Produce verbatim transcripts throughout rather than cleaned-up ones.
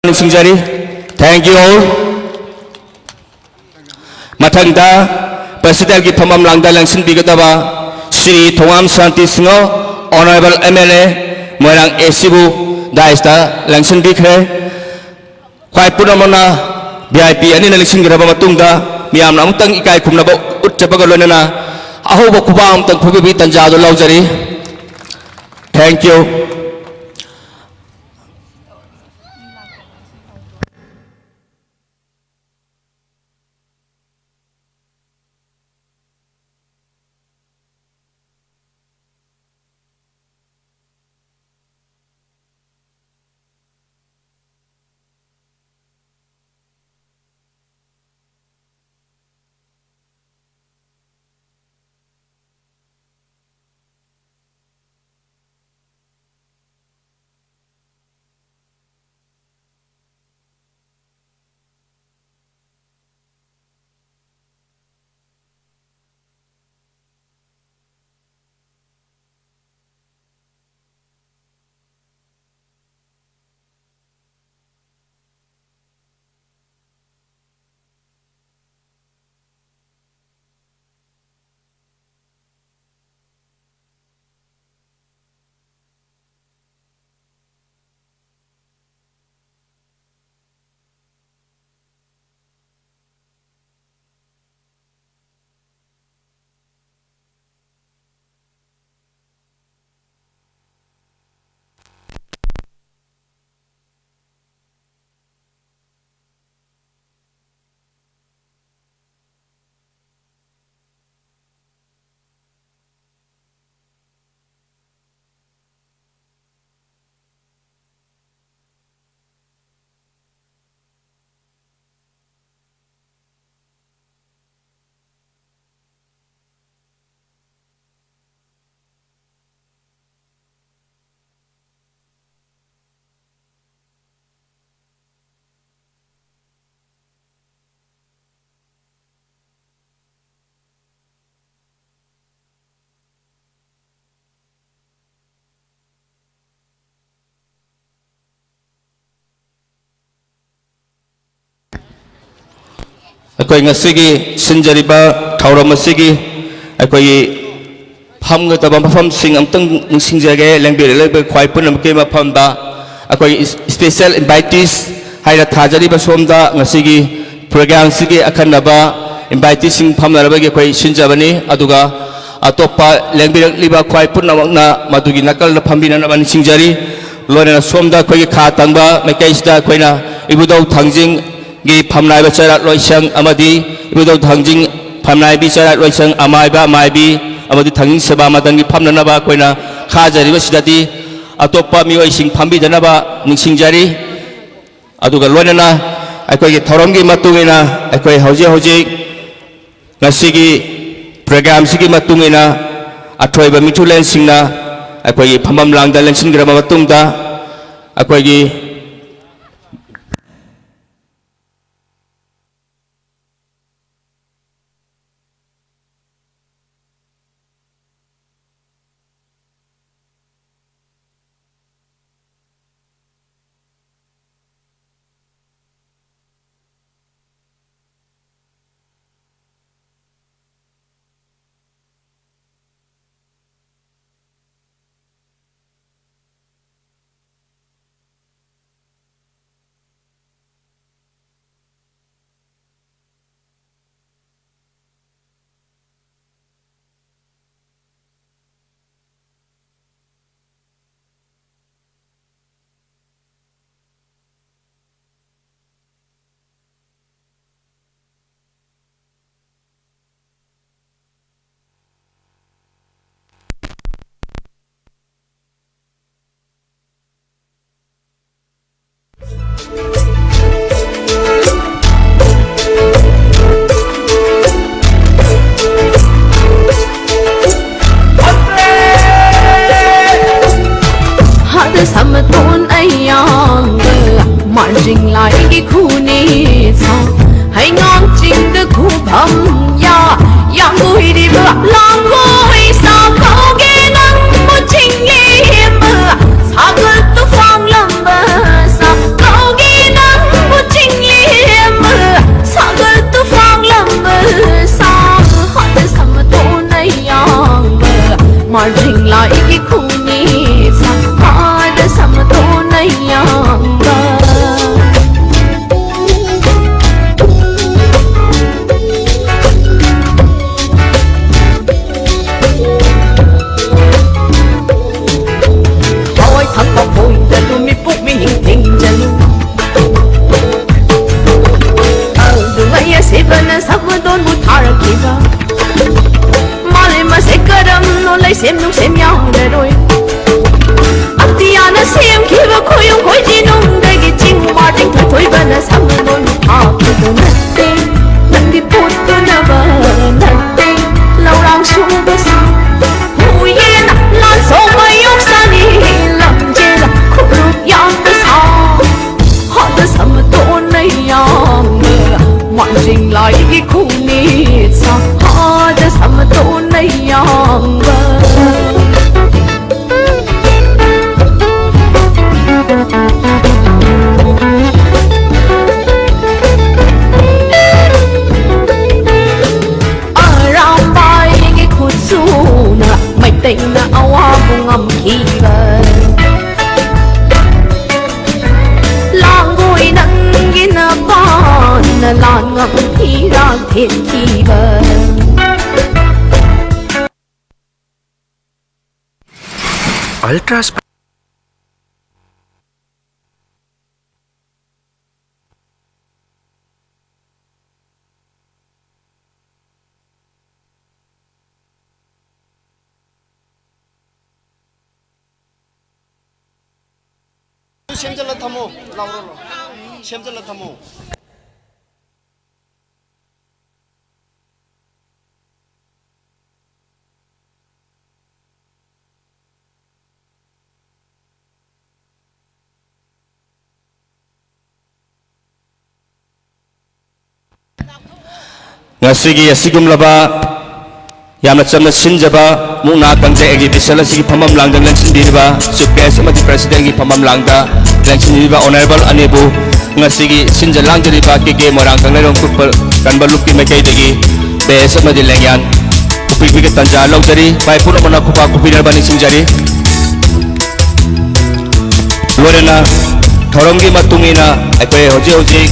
ꯅꯤꯡꯁꯤꯡꯖꯔꯤ꯫ Thank you all. ꯃꯊꯪꯗ ꯄ꯭ꯔꯦꯁꯤꯗꯦꯟꯒꯤ ꯐꯝꯐꯝ ꯂꯥꯡꯗ ꯂꯦꯡꯁꯤꯟꯕꯤꯒꯗꯕ Shri Thongam Shanti Singh, honourable M L A, Moirang A ꯁꯤꯕꯨ ꯗꯥꯏꯁꯇ ꯂꯦꯡꯁꯤꯟꯕꯤꯈ꯭ꯔꯦ꯫ ꯈ꯭ꯋꯥꯏ ꯄꯨꯝꯅꯃꯛꯅ ꯚꯤ ꯑꯥꯏ ꯄꯤ ꯑꯅꯤꯅ ꯂꯦꯡꯁꯤꯟꯈ꯭ꯔꯕ ꯃꯇꯨꯡꯗ ꯃꯤꯌꯥꯝꯅ ꯑꯃꯨꯛꯇꯪ ꯏꯀꯥꯏ ꯈꯨꯝꯅꯕ ꯎꯠꯆꯕꯒ ꯂꯣꯏꯅꯅ ꯑꯍꯧꯕ ꯈꯨꯕꯥꯛ ꯑꯃꯇꯪ ꯈꯨꯕꯤꯕꯒꯤ ꯇꯥꯟꯖꯥ ꯑꯗꯨ ꯂꯧꯖꯔꯤ꯫ Thank you꯫ ꯑꯩꯈꯣꯏ ꯉꯁꯤꯒꯤ ꯁꯤꯟꯖꯔꯤꯕ ꯊꯧꯔꯝ ꯑꯁꯤꯒꯤ ꯑꯩꯈꯣꯏꯒꯤ ꯐꯝꯒꯗꯕ ꯃꯐꯝꯁꯤꯡ ꯑꯃꯨꯛꯇꯪ ꯅꯤꯡꯁꯤꯡꯖꯒꯦ꯫ ꯂꯦꯡꯕꯤꯔꯛꯂꯤꯕ ꯈ꯭ꯋꯥꯏ ꯄꯨꯝꯅꯃꯛꯀꯤ ꯃꯐꯝꯗ ꯑꯩꯈꯣꯏ ꯏꯁ-, special invitees ꯍꯥꯏꯅ ꯊꯥꯖꯔꯤꯕ ꯁꯣꯝꯗ ꯉꯁꯤꯒꯤ program ꯁꯤꯒꯤ ꯑꯈꯟꯅꯕ invitees ꯁꯤꯡ ꯐꯝꯅꯅꯕꯒꯤ ꯑꯩꯈꯣꯏ ꯁꯤꯟꯖꯕꯅꯤ꯫ ꯑꯗꯨꯒ ꯑꯇꯣꯞꯄ ꯂꯦꯡꯕꯤꯔꯛꯂꯤꯕ ꯈ꯭ꯋꯥꯏ ꯄꯨꯝꯅꯃꯛꯅ ꯃꯗꯨꯒꯤ ꯅꯥꯀꯜꯗ ꯐꯝꯕꯤꯅꯅꯕ ꯅꯤꯡꯁꯤꯡꯖꯔꯤ꯫ ꯂꯣꯏꯅꯅ ꯁꯣꯝꯗ ꯑꯩꯈꯣꯏꯒꯤ ꯈꯥ ꯊꯪꯕ ꯃꯥꯏꯀꯩꯁꯤꯗ ꯑꯩꯈꯣꯏꯅ ꯏꯕꯨꯙꯧ ꯊꯥꯡꯖꯤꯡ ꯒꯤ ꯐꯝꯅꯥꯏꯕ ꯆꯩꯔꯥꯛ ꯂꯣꯏꯁꯪ ꯑꯃꯗꯤ ꯏꯕꯨꯙꯧ ꯊꯥꯡꯖꯤꯡ ꯐꯝꯅꯥꯏꯕꯤ ꯆꯩꯔꯥꯛ ꯂꯣꯏꯁꯪ ꯑꯃꯥꯏꯕ ꯑꯃꯥꯏꯕꯤ ꯑꯃꯗꯤ ꯊꯥꯡꯖꯤꯡ ꯁꯦꯕꯥ ꯃꯟꯗꯜꯒꯤ ꯐꯝꯅꯅꯕ ꯑꯩꯈꯣꯏꯅ ꯈꯥꯖꯔꯤꯕꯁꯤꯗꯗꯤ ꯑꯇꯣꯞꯄ ꯃꯤꯑꯣꯏꯁꯤꯡ ꯐꯝꯕꯤꯗꯅꯕ ꯅꯤꯡꯁꯤꯡꯖꯔꯤ꯫ ꯑꯗꯨꯒ ꯂꯣꯏꯅꯅ ꯑꯩꯈꯣꯏꯒꯤ ꯊꯧꯔꯝꯒꯤ ꯃꯇꯨꯡ ꯏꯟꯅ ꯑꯩꯈꯣꯏ ꯍꯧꯖꯤꯛ ꯍꯧꯖꯤꯛ ꯉꯁꯤꯒꯤ program ꯁꯤꯒꯤ ꯃꯇꯨꯡ ꯏꯟꯅ ꯑꯊꯣꯏꯕ ꯃꯤꯊꯨꯡꯂꯦꯟꯁꯤꯡꯅ ꯑꯩꯈꯣꯏꯒꯤ ꯐꯝꯐꯝ ꯂꯥꯡꯗ ꯂꯦꯡꯁꯤꯟꯈ꯭ꯔꯕ ꯃꯇꯨꯡꯗ ꯑꯩꯈꯣꯏꯒꯤ ꯍꯥꯠ ꯁꯝꯇꯣꯟ ꯑꯌꯥꯡꯕ ꯃꯥꯔꯖꯤꯡ ꯂꯥꯏꯒꯤ ꯈꯨꯅꯦ ꯁꯥ ꯍꯩꯉꯥꯡ ꯆꯤꯡꯗ ꯈꯨꯕꯝ ꯌꯥ ꯌꯥꯝꯕꯨꯏꯔꯤꯕ ꯂꯥꯡꯒꯣꯏ ꯁꯥ ꯀꯧꯒꯦ ꯅꯪꯕꯨ ꯆꯤꯡꯂꯦꯝꯕ ꯁꯥꯒꯠꯇꯨ ꯐꯥꯎꯂꯝꯕ ꯁꯥ ꯀꯧꯒꯦ ꯅꯪꯕꯨ ꯆꯤꯡꯂꯦꯝꯕ ꯁꯥꯒꯠꯇꯨ ꯁꯃꯇꯣꯟꯅ ꯌꯥꯡꯕ, ꯃꯥꯡꯖꯤꯡ ꯂꯥꯏꯒꯤ ꯈꯣꯡꯅꯦ ꯁꯥꯍꯥꯗ ꯁꯃꯇꯣꯟꯅ ꯌꯥꯡꯕ꯫ ꯑꯔꯥꯝꯕꯥꯏꯒꯤ ꯈꯨꯠꯁꯨꯅ ꯃꯩꯇꯩꯅ ꯑꯋꯥꯕ ꯉꯝꯈꯤꯕ꯫ ꯂꯥꯡꯒꯣꯏ ꯅꯪꯒꯤ ꯅꯄꯥꯟꯅ ꯂꯥꯟ ꯉꯝꯈꯤꯔꯥꯡ ꯊꯦꯝꯈꯤꯕ꯫ Ultras ꯁꯦꯝꯖꯤꯜꯂ ꯊꯝꯃꯣ꯫ ꯂꯥꯎꯔꯣ, ꯂꯥꯎꯔꯣ꯫ ꯁꯦꯝꯖꯤꯜꯂ ꯊꯝꯃꯣ꯫ ꯉꯁꯤꯒꯤ ꯑꯁꯤꯒꯨꯝꯂꯕ ꯌꯥꯝꯅ ꯆꯝꯅ ꯁꯤꯟꯖꯕ ꯃꯨꯛꯅꯥ ꯀꯥꯡꯖꯩ exhibition ꯑꯁꯤꯒꯤ ꯐꯝꯐꯝ ꯂꯥꯡꯗ ꯂꯦꯡꯁꯤꯟꯕꯤꯔꯤꯕ Chief Guest ꯑꯃꯗꯤ Presidentꯒꯤ ꯐꯝꯐꯝ ꯂꯥꯡꯗ ꯂꯦꯡꯁꯤꯟꯕꯤꯔꯤꯕ Honourable ꯑꯅꯤꯕꯨ, ꯉꯁꯤꯒꯤ ꯁꯤꯟꯖ ꯂꯥꯡꯖꯔꯤꯕ ꯀꯦ ꯀꯦ ꯃꯣꯏꯔꯥꯡ ꯀꯪꯂꯩꯔꯣꯡ ꯀꯟꯕ ꯂꯨꯞꯀꯤ ꯃꯥꯏꯀꯩꯗꯒꯤ best ꯑꯃꯗꯤ ꯂꯦꯡꯌꯥꯟ ꯎꯄꯤꯕꯤꯒꯤ ꯇꯥꯟꯖꯥ ꯂꯧꯖꯔꯤ꯫ ꯚꯥꯏ ꯄꯨꯝꯅꯃꯛꯅ ꯈꯨꯄꯥꯛ ꯈꯨꯕꯤꯅꯕ ꯅꯤꯡꯁꯤꯡꯖꯔꯤ꯫ ꯂꯣꯏꯅꯅ ꯊꯧꯔꯝꯒꯤ ꯃꯇꯨꯡ ꯏꯟꯅ ꯑꯩꯈꯣꯏ ꯍꯧꯖꯤꯛ ꯍꯧꯖꯤꯛ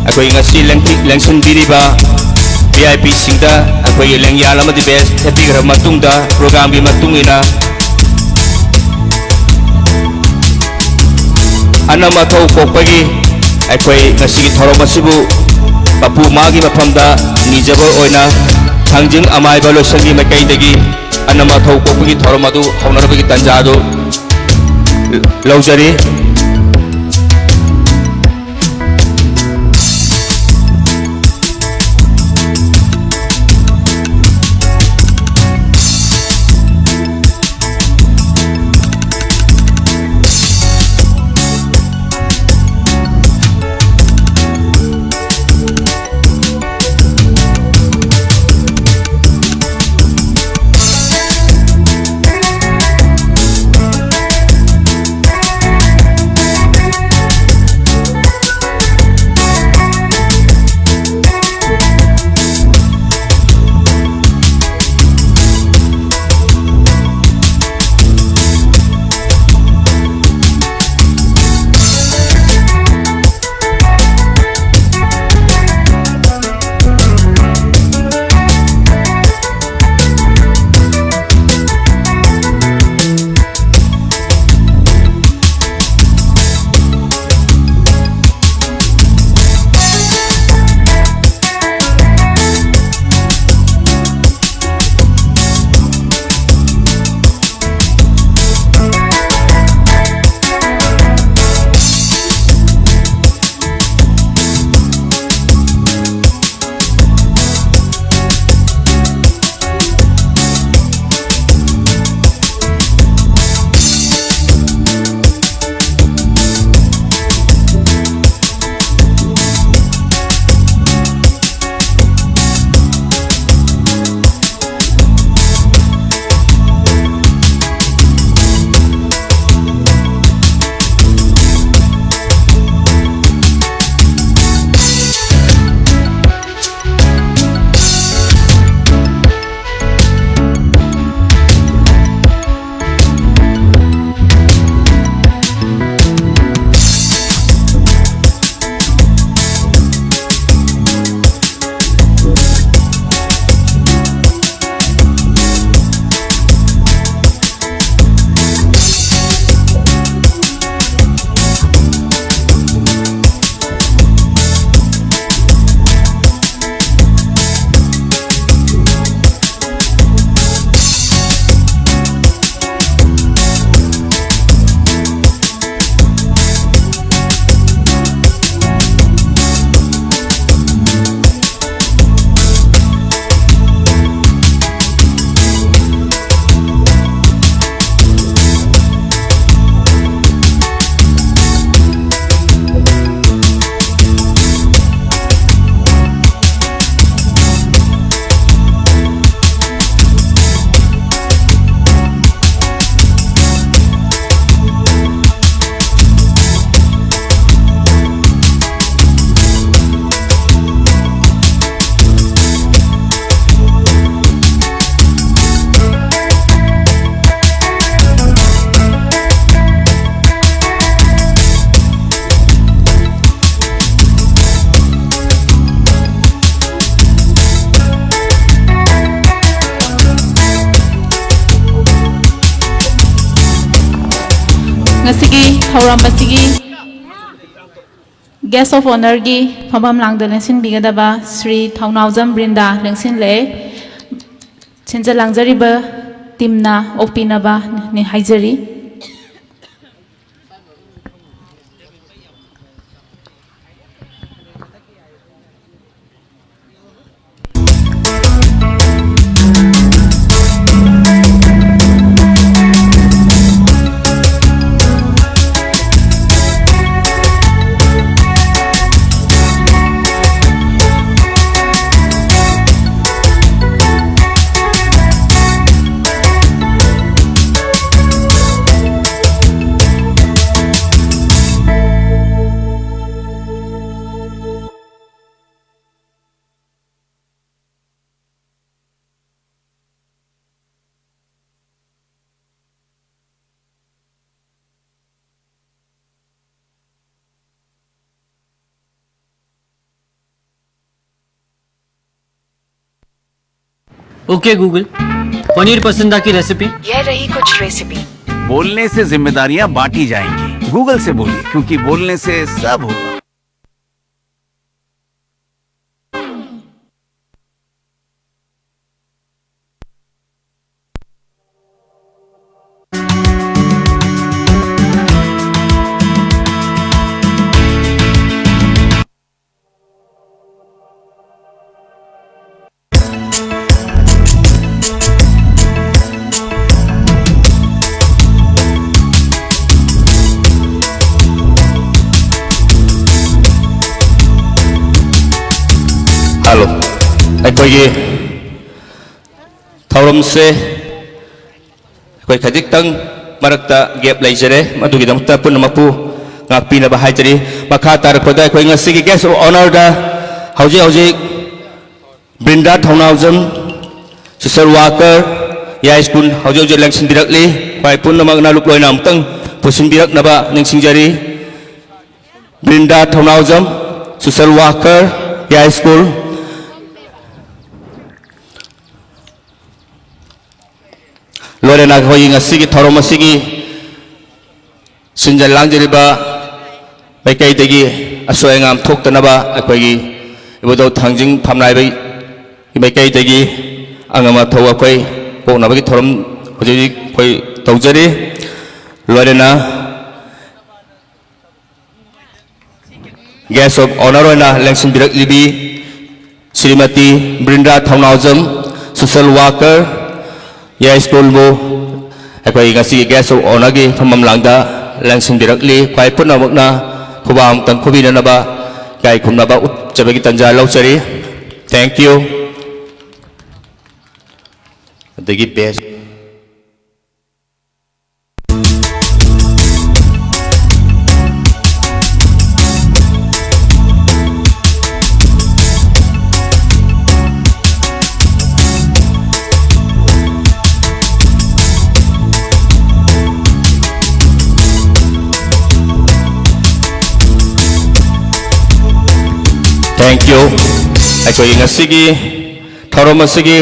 ꯑꯩꯈꯣꯏ ꯉꯁꯤ ꯂꯦꯡꯊꯤ-, ꯂꯦꯡꯁꯤꯟꯕꯤꯔꯤꯕ V I Pꯁꯤꯡꯗ ꯑꯩꯈꯣꯏꯒꯤ ꯂꯦꯡꯌꯥꯟ ꯑꯃꯗꯤ best ꯊꯦꯠꯄꯤꯈ꯭ꯔꯕ ꯃꯇꯨꯡꯗ programꯒꯤ ꯃꯇꯨꯡ ꯏꯟꯅ ꯑꯅꯝ ꯑꯊꯧ ꯀꯣꯛꯄꯒꯤ ꯑꯩꯈꯣꯏ ꯉꯁꯤꯒꯤ ꯊꯧꯔꯝ ꯑꯁꯤꯕꯨ ꯃꯄꯨ ꯃꯥꯒꯤ ꯃꯐꯝꯗ ꯅꯤꯖꯕ ꯑꯣꯏꯅ ꯊꯥꯡꯖꯤꯡ ꯑꯃꯥꯏꯕ ꯂꯣꯏꯁꯪꯒꯤ ꯃꯥꯏꯀꯩꯗꯒꯤ ꯑꯅꯝ ꯑꯊꯧ ꯀꯣꯛꯄꯒꯤ ꯊꯧꯔꯝ ꯑꯗꯨ ꯍꯧꯅꯅꯕꯒꯤ ꯇꯥꯟꯖꯥ ꯑꯗꯨ ꯂꯧꯖꯔꯤ꯫ ꯉꯁꯤꯒꯤ ꯊꯧꯔꯝ ꯑꯁꯤꯒꯤ Guest of Honourꯒꯤ ꯐꯝꯐꯝ ꯂꯥꯡꯗ ꯂꯦꯡꯁꯤꯟꯕꯤꯒꯗꯕ ꯁ꯭ꯔꯤ ꯊꯧꯅꯥꯎꯖꯝ ꯕ꯭ꯔꯤꯟꯗꯥ ꯂꯦꯡꯁꯤꯜꯂꯛꯑꯦ꯫ ꯁꯤꯟꯖ ꯂꯥꯡꯖꯔꯤꯕ teamꯅ ꯑꯣꯛꯄꯤꯅꯕ ꯍꯥꯏꯖꯔꯤ꯫ OK Google, पनीर पसंदा की रेसिपी। यह रही कुछ रेसिपी। बोलने से जिम्मेदारियां बांटी जाएंगी। Google से बोलिए, क्योंकि बोलने से सब होगा। ꯍꯜꯂꯣ, ꯑꯩꯈꯣꯏꯒꯤ ꯊꯧꯔꯝꯁꯦ ꯑꯩꯈꯣꯏ ꯈꯖꯤꯛꯇꯪ ꯃꯔꯛꯇ gap ꯂꯩꯖꯔꯦ, ꯃꯗꯨꯒꯤꯗꯃꯛꯇ ꯄꯨꯝꯅꯃꯛꯄꯨ ꯉꯥꯛꯄꯤꯅꯕ ꯍꯥꯏꯖꯔꯤ꯫ ꯃꯈꯥ ꯇꯥꯔꯛꯄꯗ ꯑꯩꯈꯣꯏ ꯉꯁꯤꯒꯤ Guest of Honourꯗ ꯍꯧꯖꯤꯛ ꯍꯧꯖꯤꯛ ꯕ꯭ꯔꯤꯟꯗꯥ ꯊꯧꯅꯥꯎꯖꯝ, social worker, ꯌꯥꯏꯁ꯭ꯀꯨꯜ ꯍꯧꯖꯤꯛ ꯍꯧꯖꯤꯛ ꯂꯦꯡꯁꯤꯟꯕꯤꯔꯛꯂꯤ꯫ ꯈ꯭ꯋꯥꯏ ꯄꯨꯝꯅꯃꯛꯅ ꯂꯨꯞ ꯂꯣꯏꯅ ꯑꯃꯨꯛꯇꯪ ꯄꯨꯁꯤꯟꯕꯤꯔꯛꯅꯕ ꯅꯤꯡꯁꯤꯡꯖꯔꯤ꯫ ꯕ꯭ꯔꯤꯟꯗꯥ ꯊꯧꯅꯥꯎꯖꯝ, social worker, ꯌꯥꯏꯁ꯭ꯀꯨꯜ꯫ ꯂꯣꯏꯅꯅ ꯑꯩꯈꯣꯏꯒꯤ ꯉꯁꯤꯒꯤ ꯊꯧꯔꯝ ꯑꯁꯤꯒꯤ ꯁꯤꯟꯖ ꯂꯥꯡꯖꯔꯤꯕ ꯃꯥꯏꯀꯩꯗꯒꯤ ꯑꯁꯣꯏ ꯑꯉꯥꯝ ꯊꯣꯛꯇꯅꯕ ꯑꯩꯈꯣꯏꯒꯤ ꯏꯕꯨꯙꯧ ꯊꯥꯡꯖꯤꯡ ꯐꯝꯅꯥꯏꯕꯒꯤ ꯃꯥꯏꯀꯩꯗꯒꯤ ꯑꯉꯝ ꯑꯊꯧ ꯑꯩꯈꯣꯏ ꯀꯣꯛꯅꯕꯒꯤ ꯊꯧꯔꯝ ꯍꯧꯖꯤꯛ ꯍꯧꯖꯤꯛ ꯑꯩꯈꯣꯏ ꯇꯧꯖꯔꯤ꯫ ꯂꯣꯏꯅꯅ Guest of Honour ꯑꯣꯏꯅ ꯂꯦꯡꯁꯤꯟꯕꯤꯔꯛꯂꯤꯕꯤ ꯁ꯭ꯔꯤꯃꯇꯤ ꯕ꯭ꯔꯤꯟꯗꯥ ꯊꯧꯅꯥꯎꯖꯝ, social worker, ꯌꯥꯏꯁ꯭ꯀꯨꯜꯕꯨ ꯑꯩꯈꯣꯏ ꯉꯁꯤꯒꯤ Guest of Honourꯒꯤ ꯐꯝꯐꯝ ꯂꯥꯡꯗ ꯂꯦꯡꯁꯤꯟꯕꯤꯔꯛꯂꯤ꯫ ꯈ꯭ꯋꯥꯏ ꯄꯨꯝꯅꯃꯛꯅ ꯈꯨꯕꯥꯛ ꯑꯃꯨꯛꯇꯪ ꯈꯨꯕꯤꯅꯅꯕ ꯏꯀꯥꯏ ꯈꯨꯝꯅꯕ ꯎꯠꯆꯕꯒꯤ ꯇꯥꯟꯖꯥ ꯂꯧꯖꯔꯤ꯫ Thank you꯫ ꯑꯗꯒꯤ best Thank you꯫ ꯑꯩꯈꯣꯏꯒꯤ ꯉꯁꯤꯒꯤ ꯊꯧꯔꯝ ꯑꯁꯤꯒꯤ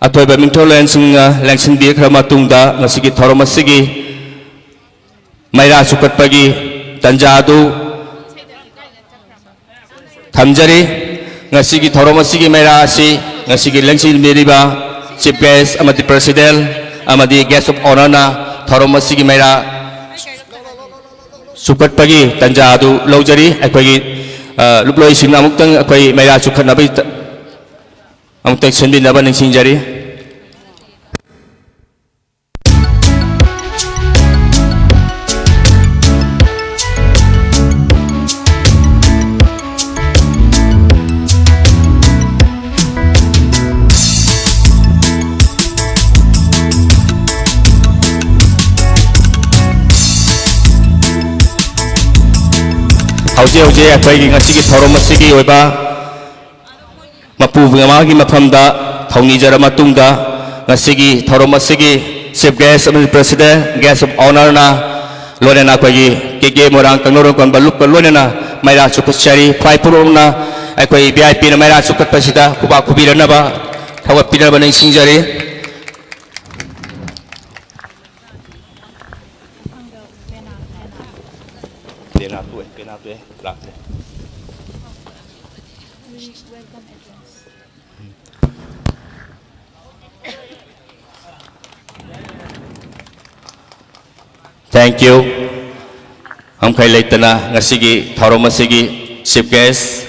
ꯑꯊꯣꯏꯕ ꯃꯤꯡꯊꯣꯜꯂꯣꯟꯁꯤꯡꯅ ꯂꯦꯡꯁꯤꯟꯕꯤꯈ꯭ꯔ ꯃꯇꯨꯡꯗ, ꯉꯁꯤꯒꯤ ꯊꯧꯔꯝ ꯑꯁꯤꯒꯤ ꯃꯩꯔꯥ ꯆꯨꯈꯠꯄꯒꯤ ꯇꯟꯖꯥ ꯑꯗꯨ ꯊꯝꯖꯔꯤ꯫ ꯉꯁꯤꯒꯤ ꯊꯧꯔꯝ ꯑꯁꯤꯒꯤ ꯃꯩꯔꯥ ꯑꯁꯤ ꯉꯁꯤꯒꯤ ꯂꯦꯡꯁꯤꯟꯕꯤꯔꯤꯕ Chief Guest ꯑꯃꯗꯤ President ꯑꯃꯗꯤ Guest of Honourꯅ ꯊꯧꯔꯝ ꯑꯁꯤꯒꯤ ꯃꯩꯔꯥ ꯆꯨꯈꯠꯄꯒꯤ ꯇꯟꯖꯥ ꯑꯗꯨ ꯂꯧꯖꯔꯤ꯫ ꯑꯩꯈꯣꯏꯒꯤ, ꯑ, ꯂꯨꯞꯂꯣꯏꯁꯤꯡꯅ ꯑꯃꯨꯛꯇꯪ ꯑꯩꯈꯣꯏ ꯃꯩꯔꯥ ꯆꯨꯈꯠꯅꯕꯒꯤ ꯇ-, ꯑꯃꯨꯛꯇꯪ ꯁꯤꯟꯕꯤꯅꯕ ꯅꯤꯡꯁꯤꯡꯖꯔꯤ꯫ ꯍꯧꯖꯤꯛ ꯍꯧꯖꯤꯛ ꯑꯩꯈꯣꯏꯒꯤ ꯉꯁꯤꯒꯤ ꯊꯧꯔꯝ ꯑꯁꯤꯒꯤ ꯑꯣꯏꯕ ꯃꯄꯨ ꯃꯃꯥꯒꯤ ꯃꯐꯝꯗ ꯊꯧꯅꯤꯖꯔ ꯃꯇꯨꯡꯗ, ꯉꯁꯤꯒꯤ ꯊꯧꯔꯝ ꯑꯁꯤꯒꯤ Chief Guest ꯑꯃꯗꯤ President, Guest of Honourꯅ ꯂꯣꯏꯅꯅ ꯑꯩꯈꯣꯏꯒꯤ ꯀꯦ ꯀꯦ ꯃꯣꯏꯔꯥꯡ ꯀꯪꯂꯩꯔꯣꯡ ꯀꯣꯟꯕ ꯂꯨꯞꯀ ꯂꯣꯏꯅꯅ ꯃꯩꯔꯥ ꯆꯨꯈꯠꯆꯔꯤ꯫ ꯈ꯭ꯋꯥꯏ ꯄꯨꯔꯣꯛꯅ ꯑꯩꯈꯣꯏ ꯚꯤ ꯑꯥꯏ ꯄꯤꯅ ꯃꯩꯔꯥ ꯆꯨꯈꯠꯄꯁꯤꯗ ꯈꯨꯕꯥꯛ ꯈꯨꯕꯤꯔꯅꯕ ꯊꯧꯒꯠꯄꯤꯅꯕ ꯅꯤꯡꯁꯤꯡꯖꯔꯤ꯫ ꯂꯥꯛꯇ꯭ꯔꯦ꯫ Thank you꯫ ꯉꯝꯈꯩ ꯂꯩꯇꯅ ꯉꯁꯤꯒꯤ ꯊꯧꯔꯝ ꯑꯁꯤꯒꯤ chief guest